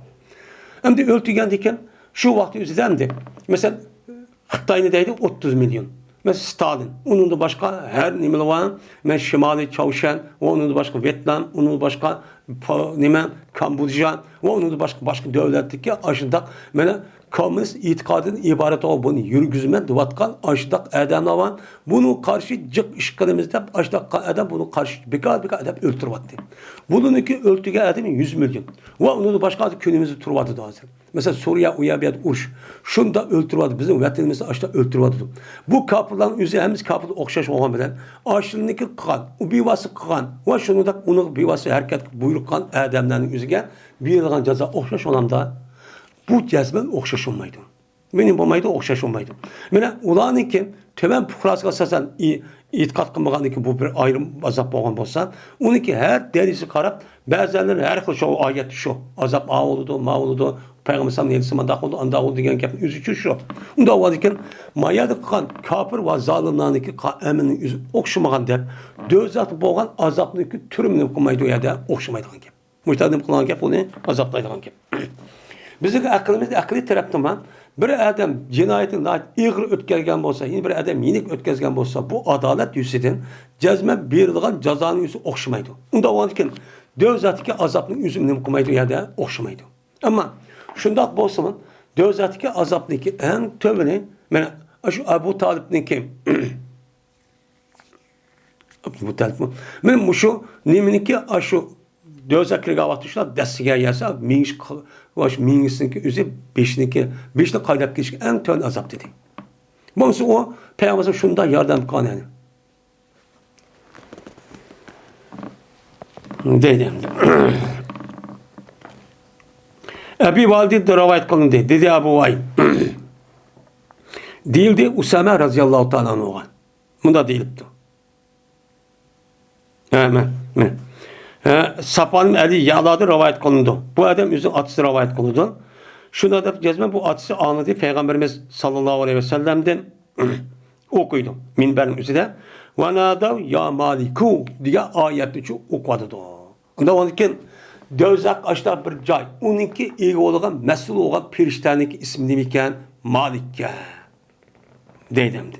ئەمدى ئۆلتۈرگەندىن كېيىن شۇ ۋاقىت ئۆزىدە ئەمدى، مىسال، خىتاينى دەيدۇ، ئوتتۇز مىليون. مەسىلەن، ستالىن. ئۇنىڭدىن باشقا ھەر نېمىلا بار. مەن شىمالىي چاۋشيەن ۋە ئۇنىڭدىن باشقا ۋيېتنام، ئۇنىڭدىن باشقا پا-، نېمە، كامبودژا ۋە ئۇنىڭدىن باشقا، باشقا دۆلەتتىكى ئاشۇنداق مانا كوممۇنىست ئېتىقادىدىن ئىبارەت بولغان بۇنى يۈرگۈزىمەن دەۋاتقان ئاشۇنداق ئادەملەر بار. بۇنىڭغا قارشى جىق ئىش قىلىمىز دەپ، ئاشۇنداق ئادەم بۇنىڭغا قارشى بىكار، بىكار ئادەم ئۆلتۈرۈۋاتتى. بۇنىڭكى ئۆلتۈرگەن ئادىمى يۈز مىليون. ۋە ئۇنىڭدىن باشقا كۈنىمىزدە تۇرۇۋاتىدۇ ھازىر. مەسىلەن، سۇرىيە، ئۇ يەر، بۇ يەردە ئۇرۇش. شۇنداق ئۆلتۈرۈۋاتىدۇ. بىزنىڭ ۋەتىنىمىزدە ئاشۇنداق ئۆلتۈرۈۋاتىدۇ. بۇ كاپىرلارنىڭ ئۆزى ھەممىسى كاپىرغا ئوخشاش بولغان بىلەن، ئاشۇنىڭكى قىلغان، ئۇ بىۋاسىتە قىلغان ۋە شۇنىڭدەك ئۇنىڭغا بىۋاسىتە ھەرىكەتكە بۇيرۇق قىلغان ئادەملەرنىڭ ئۆزىگە بېرىلغان جازا ئوخشاش بولامدا؟ بۇ جەزمەن ئوخشاش بولمايدۇ. مېنىڭ بولمايدۇ، ئوخشاش بولمايدۇ. مانا ئۇلارنىڭكى تۆۋەن پۇقراسىغا ئاساسەن ئېتىقاد قىلمىغاندىكىن بۇ بىر ئايرىم ئازاب بولغان بولسا، ئۇنىڭكى ھەر دەرىجىسىگە قاراپ بەزىلەر ھەر خىل شۇ ئايەتتە شۇ ئازاب ئا بولىدۇ، ما بولىدۇ، پەيغەمبەر ئەلەيھىسسالام ھەدىسى مۇنداق بولىدۇ، ئانداق بولىدۇ دېگەن گەپنىڭ ئۆزى شۇ. ئۇنداق بولغاندىكىن ما يەردە قىلغان كاپىر ۋە زالىملارنىڭكى قىلغان ئەمىلىنىڭ ئۆزى ئوخشىمىغان دەپ، دوزاختا بولغان ئازابنىڭكى تۈرى نېمە قىلمايدۇ، ئۇ يەردە ئوخشىمايدىغان گەپ. مۇشۇ ئادەم قىلغان گەپ ئۇنى ئازابلايدىغان گەپ. بىزنىڭ ئەقلىمىز ئەقلىي تەرەپتىنمۇ بىر ئادەم جىنايىتىنى ناھايىتى ئېغىر ئۆتكەزگەن بولسا، يەنە بىر ئادەم يېنىك ئۆتكەزگەن بولسا، بۇ ئادالەت يۈزىسىدىن جەزمەن بېرىلىدىغان جازانىڭ ئۆزى ئوخشىمايدۇ. ئۇنداق بولغاندىكىن دۆزاختىكى ئازابنىڭ ئۆزى نېمە قىلمايدۇ، ئۇ يەردە ئوخشىمايدۇ. ئەمما شۇنداق بولسىمۇ، دۆزاختىكى ئازابنىڭكى ئەڭ تۆۋىنى، مانا، شۇ ئەبۇ تالىپنىڭكى ئابدۇمۇتتەلىپمۇ؟ مانا مۇشۇ نېمىنىڭكى، ئاشۇ دۆزەخكە كىرگەن ۋاقتى شۇنداق دەسسىگە يەسە، مېڭىش، ئاشۇ مېڭىسىنىڭكى ئۆزى بېشىنىڭكى، بېشىنى قايناپ كېتىشكە ئەڭ تۆۋەن ئازاب دېدى. بولمىسا ئۇ پەيغەمبەر شۇنداق ياردەم قىلغان يەنى. دەيدۇ ئەمدى. ئەبى ۋالىددىن رىۋايەت قىلىندى. دېدى ئەبۇ ۋايىل. دېيىلدى ئۇسامە رەزىياللاھۇ تائالا ئەنھۇغا. مۇنداق دېيىلىپتۇ. ھە، مەن، مەن. ھە، ساپان ئەلى يەلادىن رىۋايەت قىلىنىدۇ. بۇ ئادەم ئۆزىنىڭ ئاتىسىدىن رىۋايەت قىلىدۇ. شۇنداق دەپ جەزمەن بۇ ئاتىسى ئاڭلىدى پەيغەمبىرىمىز ساللاللاھۇ ئەلەيھى ۋەسەللەمدىن ئوقۇيدۇ. مىنبەرنىڭ ئۈستىدە، «ۋەنادەۋ يا مالىكۇ» دېگەن ئايەتنى چۇ ئوقۇۋاتىدۇ. ئۇنداق بولغاندىكىن دۆزەخ ئاشۇنداق بىر جاي، ئۇنىڭكى ئىگە بولغان، مەسئۇل بولغان پەرىشتەنىڭكى ئىسمى نېمىكەن؟ مالىككەن. دەيدۇ ئەمدى.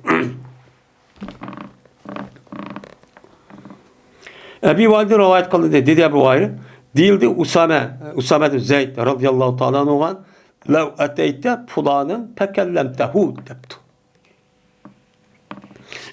ئەبى ۋائىلدىن رىۋايەت قىلىندى، دېدى ئەبۇ ۋائىل. دېيىلدى ئۇسامە، ئۇسامە ئىبن زەيد رەزىياللاھۇ تائالا ئەنھۇغا، «لەۋ ئەتەيتە پۇلانەن پەكەللەمتەھۇ» دەپتۇ.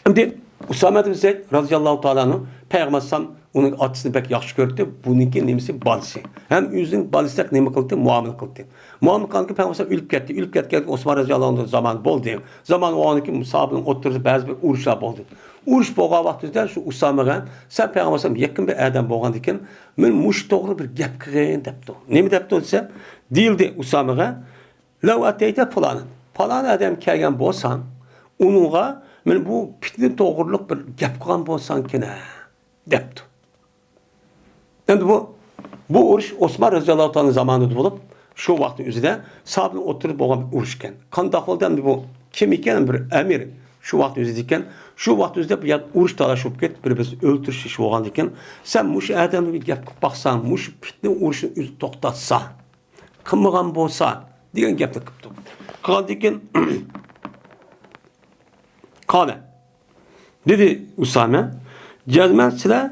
ئەمدى ئۇسامە ئىبن زەيد رەزىياللاھۇ تائالا ئەنھۇ پەيغەمبەر ئەلەيھىسسالام ئۇنىڭ ئاتىسىنى بەك ياخشى كۆرەتتى. بۇنىڭكى نېمىسى؟ بالىسى. ھەم ئۆزىنىڭ بالىسىدەك نېمە قىلدى؟ مۇئامىلە قىلدى. مۇئامىلە قىلغاندىكىن پەيغەمبەر ئۆلۈپ كەتتى. ئۆلۈپ كەتكەندىن كېيىن ئوسمان رەزىياللاھۇ ئەنھۇ زامانى بولدى. زامان بولغاندىن كېيىن ساھابىنىڭ ئوتتۇرىسىدا بەزى بىر ئۇرۇشلار بولدى. ئۇرۇش بولغان ۋاقتىدا شۇ ئۇسامىغا، «سەن پەيغەمبەر ئەلەيھىسسالام يېقىن بىر ئادەم بولغاندىكىن، مەن مۇشۇ توغرىلىق بىر گەپ قىلغىن» دەپتۇ. نېمە دەپتۇ دېسە، دېيىلدى ئۇسامىغا، «لەۋ ئەتەيتە پۇلانەن، پالان ئادەم كەلگەن بولساڭ، ئۇنىڭغا مەن بۇ پىتنە توغرىلىق بىر گەپ قىلغان بولساڭكىنە» دەپتۇ. ئەمدى بۇ، بۇ ئۇرۇش ئوسمان رەزىياللاھۇ تائالا زامانىدا بولۇپ، شۇ ۋاقىتنىڭ ئۆزىدە ساھابىنىڭ ئوتتۇرىدا بولغان بىر ئۇرۇش ئىكەن. قانداق بولدى ئەمدى بۇ؟ كىم ئىكەن؟ بىر ئەمىر شۇ ۋاقىتنىڭ ئۆزىدە ئىكەن. شۇ ۋاقىتنىڭ ئۆزىدە بۇ يەر ئۇرۇش تالاش بولۇپ كېتىپ، بىر-بىرسىنى ئۆلتۈرۈش ئىشى بولغاندىكىن، سەن مۇشۇ ئادەمگە بىر گەپ قىلىپ باقساڭ، مۇشۇ پىتنە ئۇرۇشنى ئۆزى توختاتسا، قىلمىغان بولسا دېگەن گەپنى قىپتۇ. قىلغاندىكىن، قالە، دېدى ئۇسامە، جەزمەن سىلەر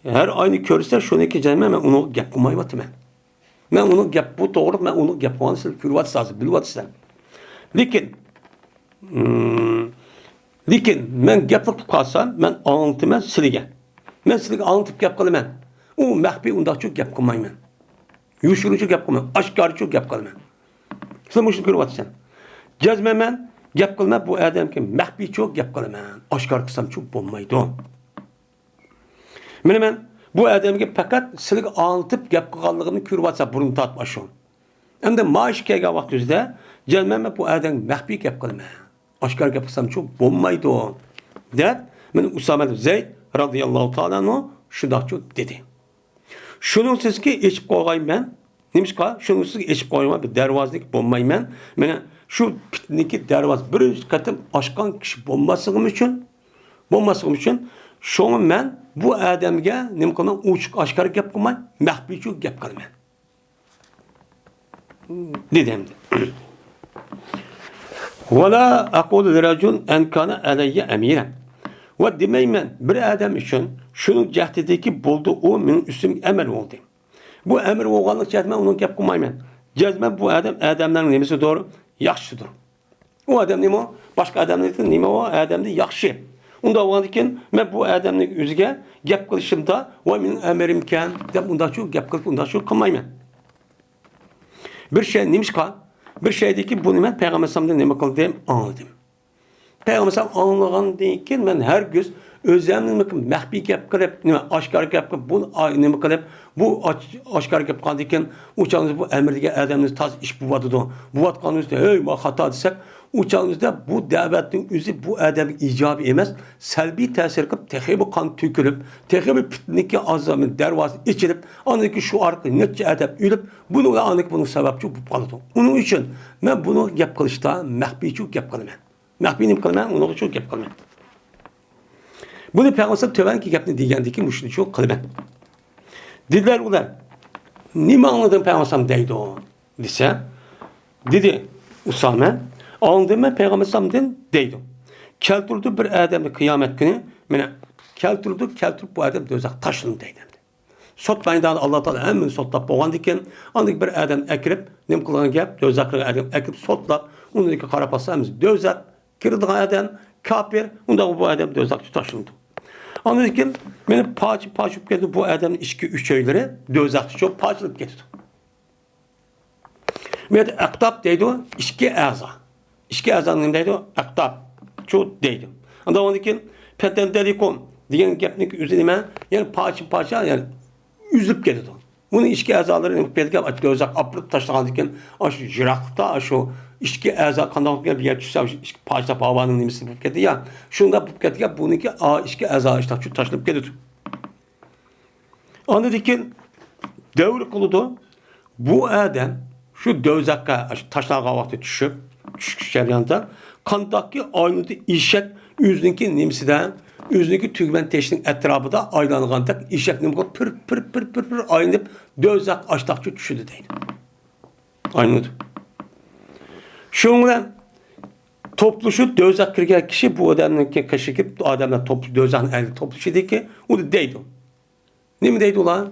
ھەر ئاينى كۆرسە، شۇنىڭكى جەزمەن مەن ئۇنىڭغا گەپ قىلمايۋاتىمەن. مەن ئۇنىڭ گەپ، بۇ توغرىلىق مەن ئۇنىڭ گەپ قىلغاننى سىلەر كۆرۈۋاتىسىلەر، بىلىۋاتىسىلەر. لېكىن، ئىم، لېكىن مەن گەپنى قىلىپ قالسام، مەن ئاڭلىتىمەن سىلىگە. مەن سىلىگە ئاڭلىتىپ گەپ قىلىمەن. ئۇ مەخپىي ئۇنداقچۇ گەپ قىلمايمەن. يوشۇرۇنچۇ گەپ قىلمايمەن. ئاشكارىچۇ گەپ قىلىمەن. سىلەر مۇشۇنى كۆرۈۋاتىسەن. جەزمەن مەن گەپ قىلىمەن، بۇ ئادەمگە مەخپىيچۇ گەپ قىلىمەن. ئاشكارا قىلسامچۇ بولمايدۇ. مانا مەن بۇ ئادەمگە پەقەت سىلىگە ئاڭلىتىپ گەپ قىلغانلىقىنى كۆرۈۋاتسا بۇرۇن تارتىپ ئاشۇ. ئەمدى ما ئىش كەلگەن ۋاقتى يۈزىدە، جەزمەن مەن بۇ ئادەمگە مەخپىي گەپ قىلىمەن. ئاشكارا گەپ قىلسامچۇ بولمايدۇ، دەپ، مانا ئۇسامە ئىبن زەيد رەزىياللاھۇ تائالا ئەنھۇ شۇنداقچۇ دېدى. شۇنىڭسىزكى ئېچىپ قويغايمەن. نېمىشقا؟ شۇنىڭسىز ئېچىپ قويغان بىر دەرۋازىنى بولمايمەن. مانا شۇ پىتنىكى دەرۋازا بىرىنچى قېتىم ئاچقان كىشى بولماسلىقىم ئۈچۈن، بولماسلىقىم ئۈچۈن، شۇڭا مەن بۇ ئادەمگە نېمە قىلىمەن؟ ئوچۇق ئاشكارا گەپ قىلماي، مەخپىيچۇ گەپ قىلىمەن. دېدى ئەمدى. «ۋەلا ئەقۇلۇ لىرەجۇلىن ئەن كانە ئەلەييە ئەمىرەن.» ۋە دېمەيمەن بىر ئادەم ئۈچۈن شۇنىڭ جەھىتىدىكى بولدى، ئۇ مېنىڭ ئۈستۈمگە ئەمىر بولدى. بۇ ئەمىر بولغانلىق جەھەتتىن مەن ئۇنىڭغا گەپ قىلمايمەن. جەزمەن بۇ ئادەم ئادەملەرنىڭ نېمىسىدۇر؟ ياخشىسىدۇر. ئۇ ئادەم نېمە؟ باشقا ئادەملەردىن نېمە ئۇ ئادەمدىن ياخشى. ئۇنداق بولغاندىكىن، مەن بۇ ئادەمنىڭ ئۆزىگە گەپ قىلىشىمدا، «ۋاي، مېنىڭ ئەمىرىمكەن» دەپ ئۇنداقچۇ گەپ قىلىپ، ئۇنداقچۇ قىلمايمەن. بىر شەي نېمىشقا؟ بىر شەيدىكى بۇنى مەن پەيغەمبەر ئەلەيھىسسالامدىن نېمە قىلدىم؟ ئاڭلىدىم. پەيغەمبەر ئاڭلىغاندىن كېيىن مەن ھەرگىز ئۆزۈمنى مەخپىي گەپ قىلىپ، نېمە، ئاشكارا گەپ قىلىپ، بۇ، ئا، نېمە قىلىپ، بۇ ئاچ-، ئاشكارا گەپ قىلغاندىن كېيىن، ئۇ چاغدا بۇ ئەمىر دېگەن ئادەمنى تازا ئىش بوۋاتىدۇ. بوۋاتقان ئۆزىدە، «ھەي، ما خاتا» دېسەك، ئۇ چاغدا بۇ دەۋەتنىڭ ئۆزى بۇ ئادەمگە ئىجابىي ئەمەس، سەلبىي تەسىر قىلىپ، تېخىمۇ قان تۆكۈلۈپ، تېخىمۇ پىتنىنىڭكى ئازابى دەرۋازىسى ئېچىلىپ، ئاندىن كېيىن شۇ ئارقىلىق نەچچە ئادەم ئۆلۈپ، بۇنىڭ بىلەن ئاندىن كېيىن بۇنىڭ سەۋەبچى بولۇپ قالىدۇ. ئۇنىڭ ئۈچۈن مەن بۇنىڭغا گەپ قىلىشتا مەخپىيچۇ گەپ قىلىمەن. مەخپىي نېمە قىلىمەن؟ ئۇنىڭغا شۇ گەپ قىلىمەن. بۇنى پەيغەمبەر تۆۋەنكى گەپنى دېگەندىكىن مۇشۇنى شۇ قىلىمەن. دېدىلەر ئۇلار، «نېمە ئاڭلىدىڭ پەيغەمبەر دەيدۇ؟» دېسە، دېدى ئۇسامە، «ئاڭلىدىم مەن پەيغەمبەر دەيدۇ. كەلتۈرىدۇ بىر ئادەمنى قىيامەت كۈنى، مانا، كەلتۈرىدۇ، كەلتۈرۈپ بۇ ئادەم دوزاخقا تاشلىنىدۇ» دەيدۇ. سوت مەيدانىدا ئاللا تائالا ھەممىنى سوتلاپ بولغاندىن كېيىن، ئاندىن بىر ئادەم ئەكىرىپ، نېمە قىلغان گەپ؟ دوزاخقا ئادەم ئەكىرىپ سوتلاپ، ئۇنىڭدىن كېيىن قاراپ باقسا، ھەممىسى دوزاخ كىرىدىغان ئادەم، كاپىر، ئۇنداق بۇ ئادەم دوزاخقا تاشلىنىدۇ. ئاندىن كېيىن مانا پارچە-پارچە بولۇپ كېتىدۇ، بۇ ئادەمنىڭ ئىچكى ئۈچەيلىرى دوزاختا شۇ پارچىلىنىپ كېتىدۇ. بۇ يەردە ئەقتاب دەيدۇ، ئىچكى ئەزا. ئىچكى ئەزانى نېمە دەيدۇ؟ ئەقتاب، چۇ دەيدۇ. ئاندىن ئۇنىڭدىن كېيىن پەتەندەلىكۇم دېگەن گەپنىڭ ئۆزى نېمە؟ يەنى پارچە-پارچە، يەنى ئۈزۈلۈپ كېتىدۇ. ئۇنىڭ ئىچكى ئەزالىرى نېمە قىلىپ كېتىدۇ؟ دوزاخقا ئاپىرىپ تاشلىغاندىن كېيىن، ئاشۇ يىراقلىقتا، ئاشۇ ئىچكى ئەزا قانداق بولۇپ كېتىدۇ؟ بىر يەر چۈشسە، ئاشۇ ئىچكى پارچىلاپ ھاۋانىڭ نېمىسى بولۇپ كېتىدۇ يا. شۇنداق بولۇپ كەتكەن، بۇنىڭكى ئا، ئىچكى ئەزا ئىشتاق چۇ تاشلىنىپ كېتىدۇ. ئاندىن كېيىن دەۋر قىلىدۇ. بۇ ئادەم شۇ دوزاخقا، شۇ تاشلانغان ۋاقتى چۈشۈپ، چۈشۈش جەريانىدا قانداقكى ئايلىنىدۇ ئېشەك ئۆزىنىڭكى نېمىسىدە، ئۆزىنىڭكى تۈگمەن تېشىنىڭ ئەتراپىدا ئايلانغاندەك ئېشەك نېمە قىلىپ پىر، پىر، پىر، پىر، پىر ئايلىنىپ دوزاخ ئاشتاقچە چۈشىدۇ دەيدۇ. ئايلىنىدۇ. شۇنىڭ بىلەن توپلىشىپ، دوزاخ كىرگەن كىشى بۇ ئادەمنىڭكى قېشىغا كېلىپ، ئادەملەر توپ-، دوزاخنىڭ ئەھلى توپلىشىدىكى، ئۇ دەيدۇ. نېمە دەيدۇ ئۇلار؟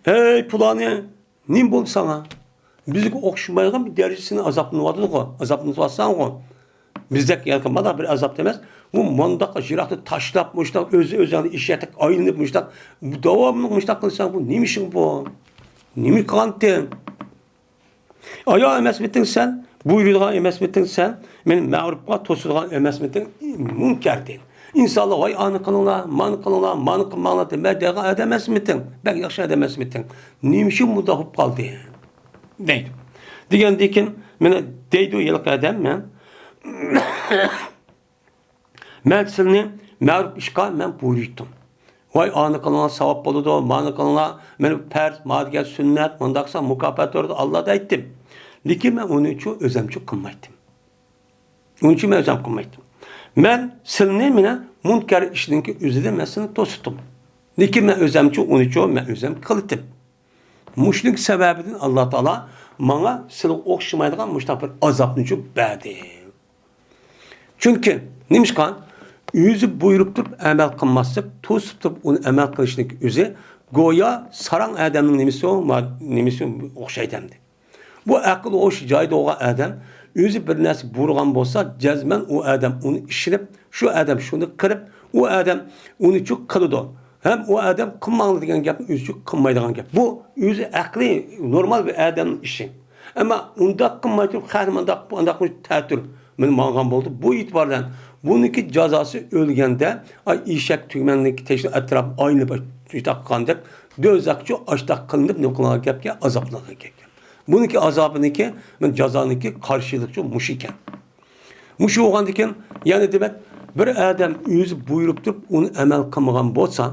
«ھەي، پۇلانى، نېمە بولدى ساڭا؟ بىزگە ئوخشىمايدىغان بىر دەرىجىدە سېنى ئازابلىنىۋاتىدىغۇ، ئازابلىنىۋاتساڭغۇ. بىزدەك ياكى مانداق بىر ئازاب ئەمەس. بۇ مۇنداق يىراقتا تاشلاپ، مۇشۇنداق ئۆزى ئۆزۈڭنى ئېشەكتەك ئايلىنىپ، مۇشۇنداق داۋاملىق مۇشۇنداق قىلساڭ، بۇ نېمە ئىشىڭ بۇ؟ نېمە قىلغانتىڭ؟ ئايا ئەمەسمىتىڭ سەن؟ بۇيرۇيدىغان ئەمەسمىتىڭ سەن؟ مېنى مەغرۇبقا توسىدىغان ئەمەسمىتىڭ؟ مۇنكەرتىڭ. ئىنسانلار، ۋاي، ئانى قىلىڭلار، مانى قىلىڭلار، مانى قىلماڭلار دېمەي دەيدىغان ئادەم ئەمەسمىتىڭ؟ بەك ياخشى ئادەم ئەمەسمىتىڭ؟ نېمە ئۈچۈن بۇنداق بولۇپ قالدى؟» دەيدۇ. دېگەندىن كېيىن مانا دەيدۇ ھېلىقى ئادەم، مەن مەن سىلىنى مەرۇپ ئىشقا مەن بۇيرۇيتتۇم. ۋاي، ئانى قىلىڭلار، ساۋاب بولىدۇ، مانى قىلىڭلار، مېنى پەرز، ما دېگەن سۈننەت، مۇنداقسا مۇكاپات بېرىدۇ، ئاللا دەيتتىم. لېكىن مەن ئۇنىچۇ ئۆزەمچۇ قىلمايتتىم. ئۇنىچۇ مەن ئۆزەم قىلمايتتىم. مەن سىلىنى مېنى مۇنكەر ئىشنىڭكى ئۆزىدە مەن سىلىنى توسۇتتۇم. لېكىن مەن ئۆزەمچۇ ئۇنىچۇ مەن ئۆزەم قىلىتتىم. مۇشۇنىڭ سەۋەبىدىن ئاللا تائالا ماڭا سىلىگە ئوخشىمايدىغان مۇشۇنداق بىر ئازابنىچۇ بەردى. چۈنكى نېمىشقا؟ ئۆزى بۇيرۇپ تۇرۇپ ئەمەل قىلماسلىق، توسۇپ تۇرۇپ ئۇنى ئەمەل قىلىشنىڭ ئۆزى گويا ساراڭ ئادەمنىڭ نېمىسى، نېمىسى ئوخشايدۇ ئەمدى. بۇ ئەقىل ھوش جايىدا بولغان ئادەم ئۆزى بىر نەرسە بۇيرۇغان بولسا، جەزمەن ئۇ ئادەم ئۇنى ئىشىنىپ، شۇ ئادەم شۇنى قىلىپ، ئۇ ئادەم ئۇنىچۇ قىلىدۇ. ھەم ئۇ ئادەم قىلماڭلار دېگەن گەپنى ئۆزىچۇ قىلمايدىغان گەپ. بۇ ئۆزى ئەقلىي، نورمال بىر ئادەمنىڭ ئىشى. ئەمما ئۇنداق قىلماي تۇرۇپ، خەقنى مۇنداق، ئانداق قىلىپ تەتۈر مانا ماڭغان بولدى. بۇ ئېتىبار بىلەن بۇنىڭكى جازاسى ئۆلگەندە، ئاي، ئېشەك تۈگمەننىڭكى تېشىنىڭ ئەتراپىدا ئايلىنىپ شۇنداق قىلغاندەك، دوزاخچۇ ئاشتاق قىلىنىپ نېمە قىلغان گەپكە، ئازابلانغان گەپكە. بۇنىڭكى ئازابىنىڭكى، مانا جازانىڭكى قارشىلىقچۇ مۇشۇ ئىكەن. مۇشۇ بولغاندىكىن، يەنى دېمەك، بىر ئادەم ئۆزى بۇيرۇپ تۇرۇپ ئۇنى ئەمەل قىلمىغان بولسا،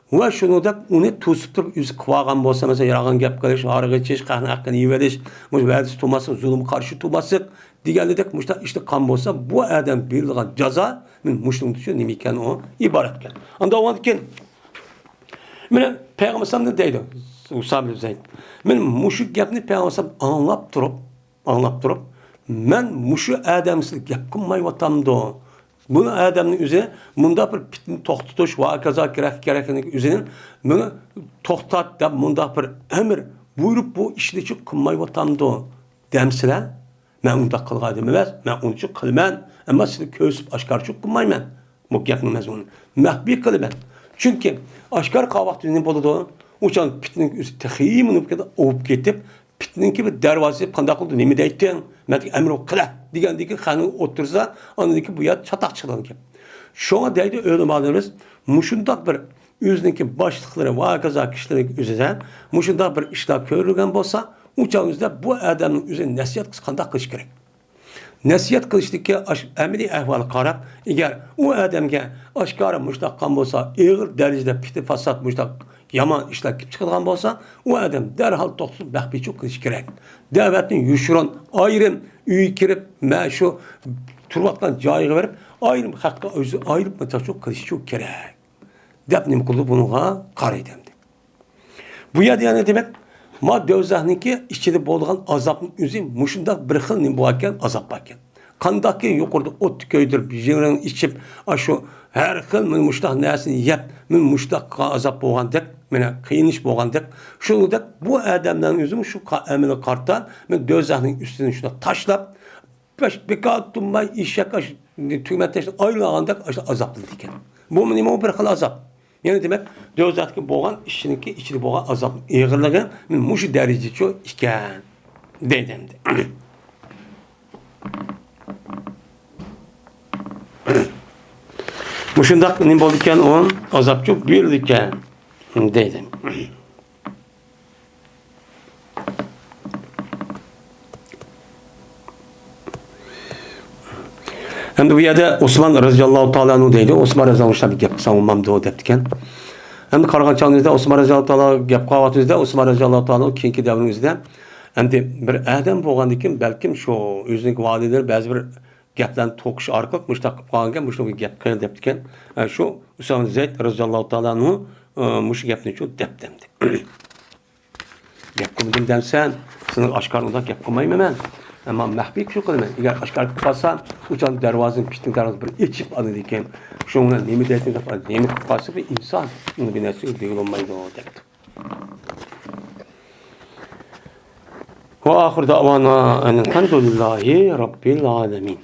ۋە شۇنىڭدەك ئۇنى توسۇپ تۇرۇپ ئۆزى قىلىۋالغان بولسا، مەسىلەن، يالغان گەپ قىلىش، ھارىغا ئىچىش، خەقنىڭ ھەققىنى يېۋېلىش، مۇشۇ ۋەدىسى تۇرماسلىق، زۇلۇمغا قارشى تۇرماسلىق دېگەندەك مۇشۇنداق ئىشنى قىلغان بولسا، بۇ ئادەم بېرىلىدىغان جازا مانا مۇشۇنىڭ نېمە ئىكەن، ئۇ ئىبارەت ئىكەن. ئاندىن ئۇنىڭدىن كېيىن مانا پەيغەمبەر ئەلەيھىسسالام دەيدۇ، ئۇسامە ئىبن زەيد. مانا مۇشۇ گەپنى پەيغەمبەر ئەلەيھىسسالام ئاڭلاپ تۇرۇپ، ئاڭلاپ تۇرۇپ، مەن مۇشۇ ئادەم سىلەر گەپ قىلمايۋاتامدۇ؟ بۇ ئادەمنىڭ ئۆزى مۇنداق بىر پىتنە توختىتىش ۋە ھاكازا كېرەك، كېرەكلىك ئۆزىنى بۇنى توختات دەپ مۇنداق بىر ئەمر بۇيرۇپ، بۇ ئىشنى چۈ قىلمايۋاتامدۇ دەمسىلەر؟ مەن ئۇنداق قىلغان ئادەم ئەمەس، مەن ئۇنچە قىلىمەن، ئەمما سىلەر كۆرسىتىپ ئاشكارىچۇ قىلمايمەن. بۇ گەپنىڭ مەزمۇنى مەخپىي قىلىمەن. چۈنكى ئاشكارا قىلغان ۋاقتىدا نېمە بولىدۇ؟ ئۇ چاغدا پىتنىنىڭ ئۆزى تېخىمۇ ئوپۇپ كېتىپ، پىتنىنىڭكى بىر دەرۋازىسى قانداق قىلدى، نېمە دەيتتىڭ؟ مەن ئەمرۇ قىلە دېگەندىكى خەننى ئوتتۇرىسىدا ئاندىكى بۇ يەر چاتاق چىقىدىكەن. شۇڭا دەيدۇ ئۆلىمالىرىمىز، مۇشۇنداق بىر ئۆزىنىڭكى باشلىقلىرى ۋە ھاكازا كىشىلەرنىڭ ئۆزىدە مۇشۇنداق بىر ئىشلار كۆرۈلگەن بولسا، ئۇ چاغ ئۆزىدە بۇ ئادەمنىڭ ئۆزى نەسىھەت قىلسا قانداق قىلىش كېرەك؟ نەسىھەت قىلىشتىكى ئاش-، ئەمەلىي ئەھۋالغا قاراپ، ئەگەر ئۇ ئادەمگە ئاشكارا مۇشۇنداق قىلغان بولسا، ئېغىر دەرىجىدە پىتنە-پاسات، مۇشۇنداق يامان ئىشلار كېلىپ چىقىدىغان بولسا، ئۇ ئادەم دەرھال توختىتىپ مەخپىيچىلىك قىلىش كېرەك. دەۋەتنى يوشۇرۇن، ئايرىم ئۆيگە كىرىپ، مە شۇ تۇرۇۋاتقان جايىغا بېرىپ، ئايرىم خەققە ئۆزى ئايرىپ مۇنداق قىلىشى كېرەك، دەپ نېمە قىلدى، بۇنىڭغا قارايدۇ ئەمدى. بۇ يەردە يەنە دېمەك، ما دوزاخنىڭكى ئىچىدە بولىدىغان ئازابنىڭ ئۆزى مۇشۇنداق بىر خىل نېمە باركەن، ئازاب باركەن. قانداقكى يۇقىرىدا ئوتتا كۆيدۈرۈپ، يىڭنىنى ئېچىپ، ئاشۇ ھەر خىل مانا مۇشۇنداق نەرسىنى يەپ، مانا مۇشۇنداق ئازاب بولغاندەك، مانا قىينىش بولغاندەك، شۇنىڭدەك بۇ ئادەملەرنىڭ ئۆزىمۇ شۇ قا-، ئەمىلىگە قارىتا، مانا دوزاخنىڭ ئۈستىدىن شۇنداق تاشلاپ، بەش بىكار تۇنماي ئېشەك ئاش-، تۈگمە تاشلاپ ئايلانغاندەك ئاشۇ ئازابلىنىدىكەن. بۇمۇ نېمە؟ بۇ بىر خىل ئازاب. يەنى دېمەك، دوزاختىكى بولغان ئىشىنىڭكى ئىچىدە بولغان ئازابنىڭ ئېغىرلىقى مۇشۇ دەرىجىچۇ ئىكەن، دەيدۇ ئەمدى. مۇشۇنداق نېمە بولىدىكەن، ئۇ ئازابچۇ بۇيرۇلىدىكەن، دەيدۇ. ئەمدى بۇ يەردە ئوسمان رەزىياللاھۇ تائالا ئەنھۇ دەيدۇ، ئوسمان رەزىياللاھۇ ئەنھۇ گەپ قىلساڭ بولمامدۇ دەپتىكەن. ئەمدى قارىغان چاغىمىزدا ئوسمان رەزىياللاھۇ تائالا گەپ قىلىۋاتىمىزدا، ئوسمان رەزىياللاھۇ تائالا كېيىنكى دەۋرىمىزدە ئەمدى بىر ئادەم بولغاندىن كېيىن بەلكىم شۇ ئۆزىنىڭ ۋالىدىلىرى بەزى بىر گەپلەرنى توقۇش ئارقىلىق مۇشۇنداق قىلىپ قالغانكەن، مۇشۇنى گەپ قىل دەپتىكەن. ئە، شۇ ئۇسامە زەيد رەزىياللاھۇ تائالا ئەنھۇ، ئە، مۇشۇ گەپنى شۇ دەپتىمدى. گەپ قىلمىدىم دەمسەن، سېنىڭ ئاشكارا ئۇنداق گەپ قىلمايمەن مەن. ئەمما مەخپىي شۇ قىلىمەن. ئەگەر ئاشكارا قىلىپ قالسام، ئۇ چاغدا دەرۋازىنى، پىتنە دەرۋازىسى بىر ئېچىپ ئاندىن كېيىن، شۇنىڭ بىلەن نېمە دەيتتىڭ دەپ، نېمە قىلىپ قالسا بىر ئىنسان، ئۇنى بىر نەرسىگە دېگىلى بولمايدۇ دەپتۇ. وآخر دعوانا أن الحمد لله رب العالمين.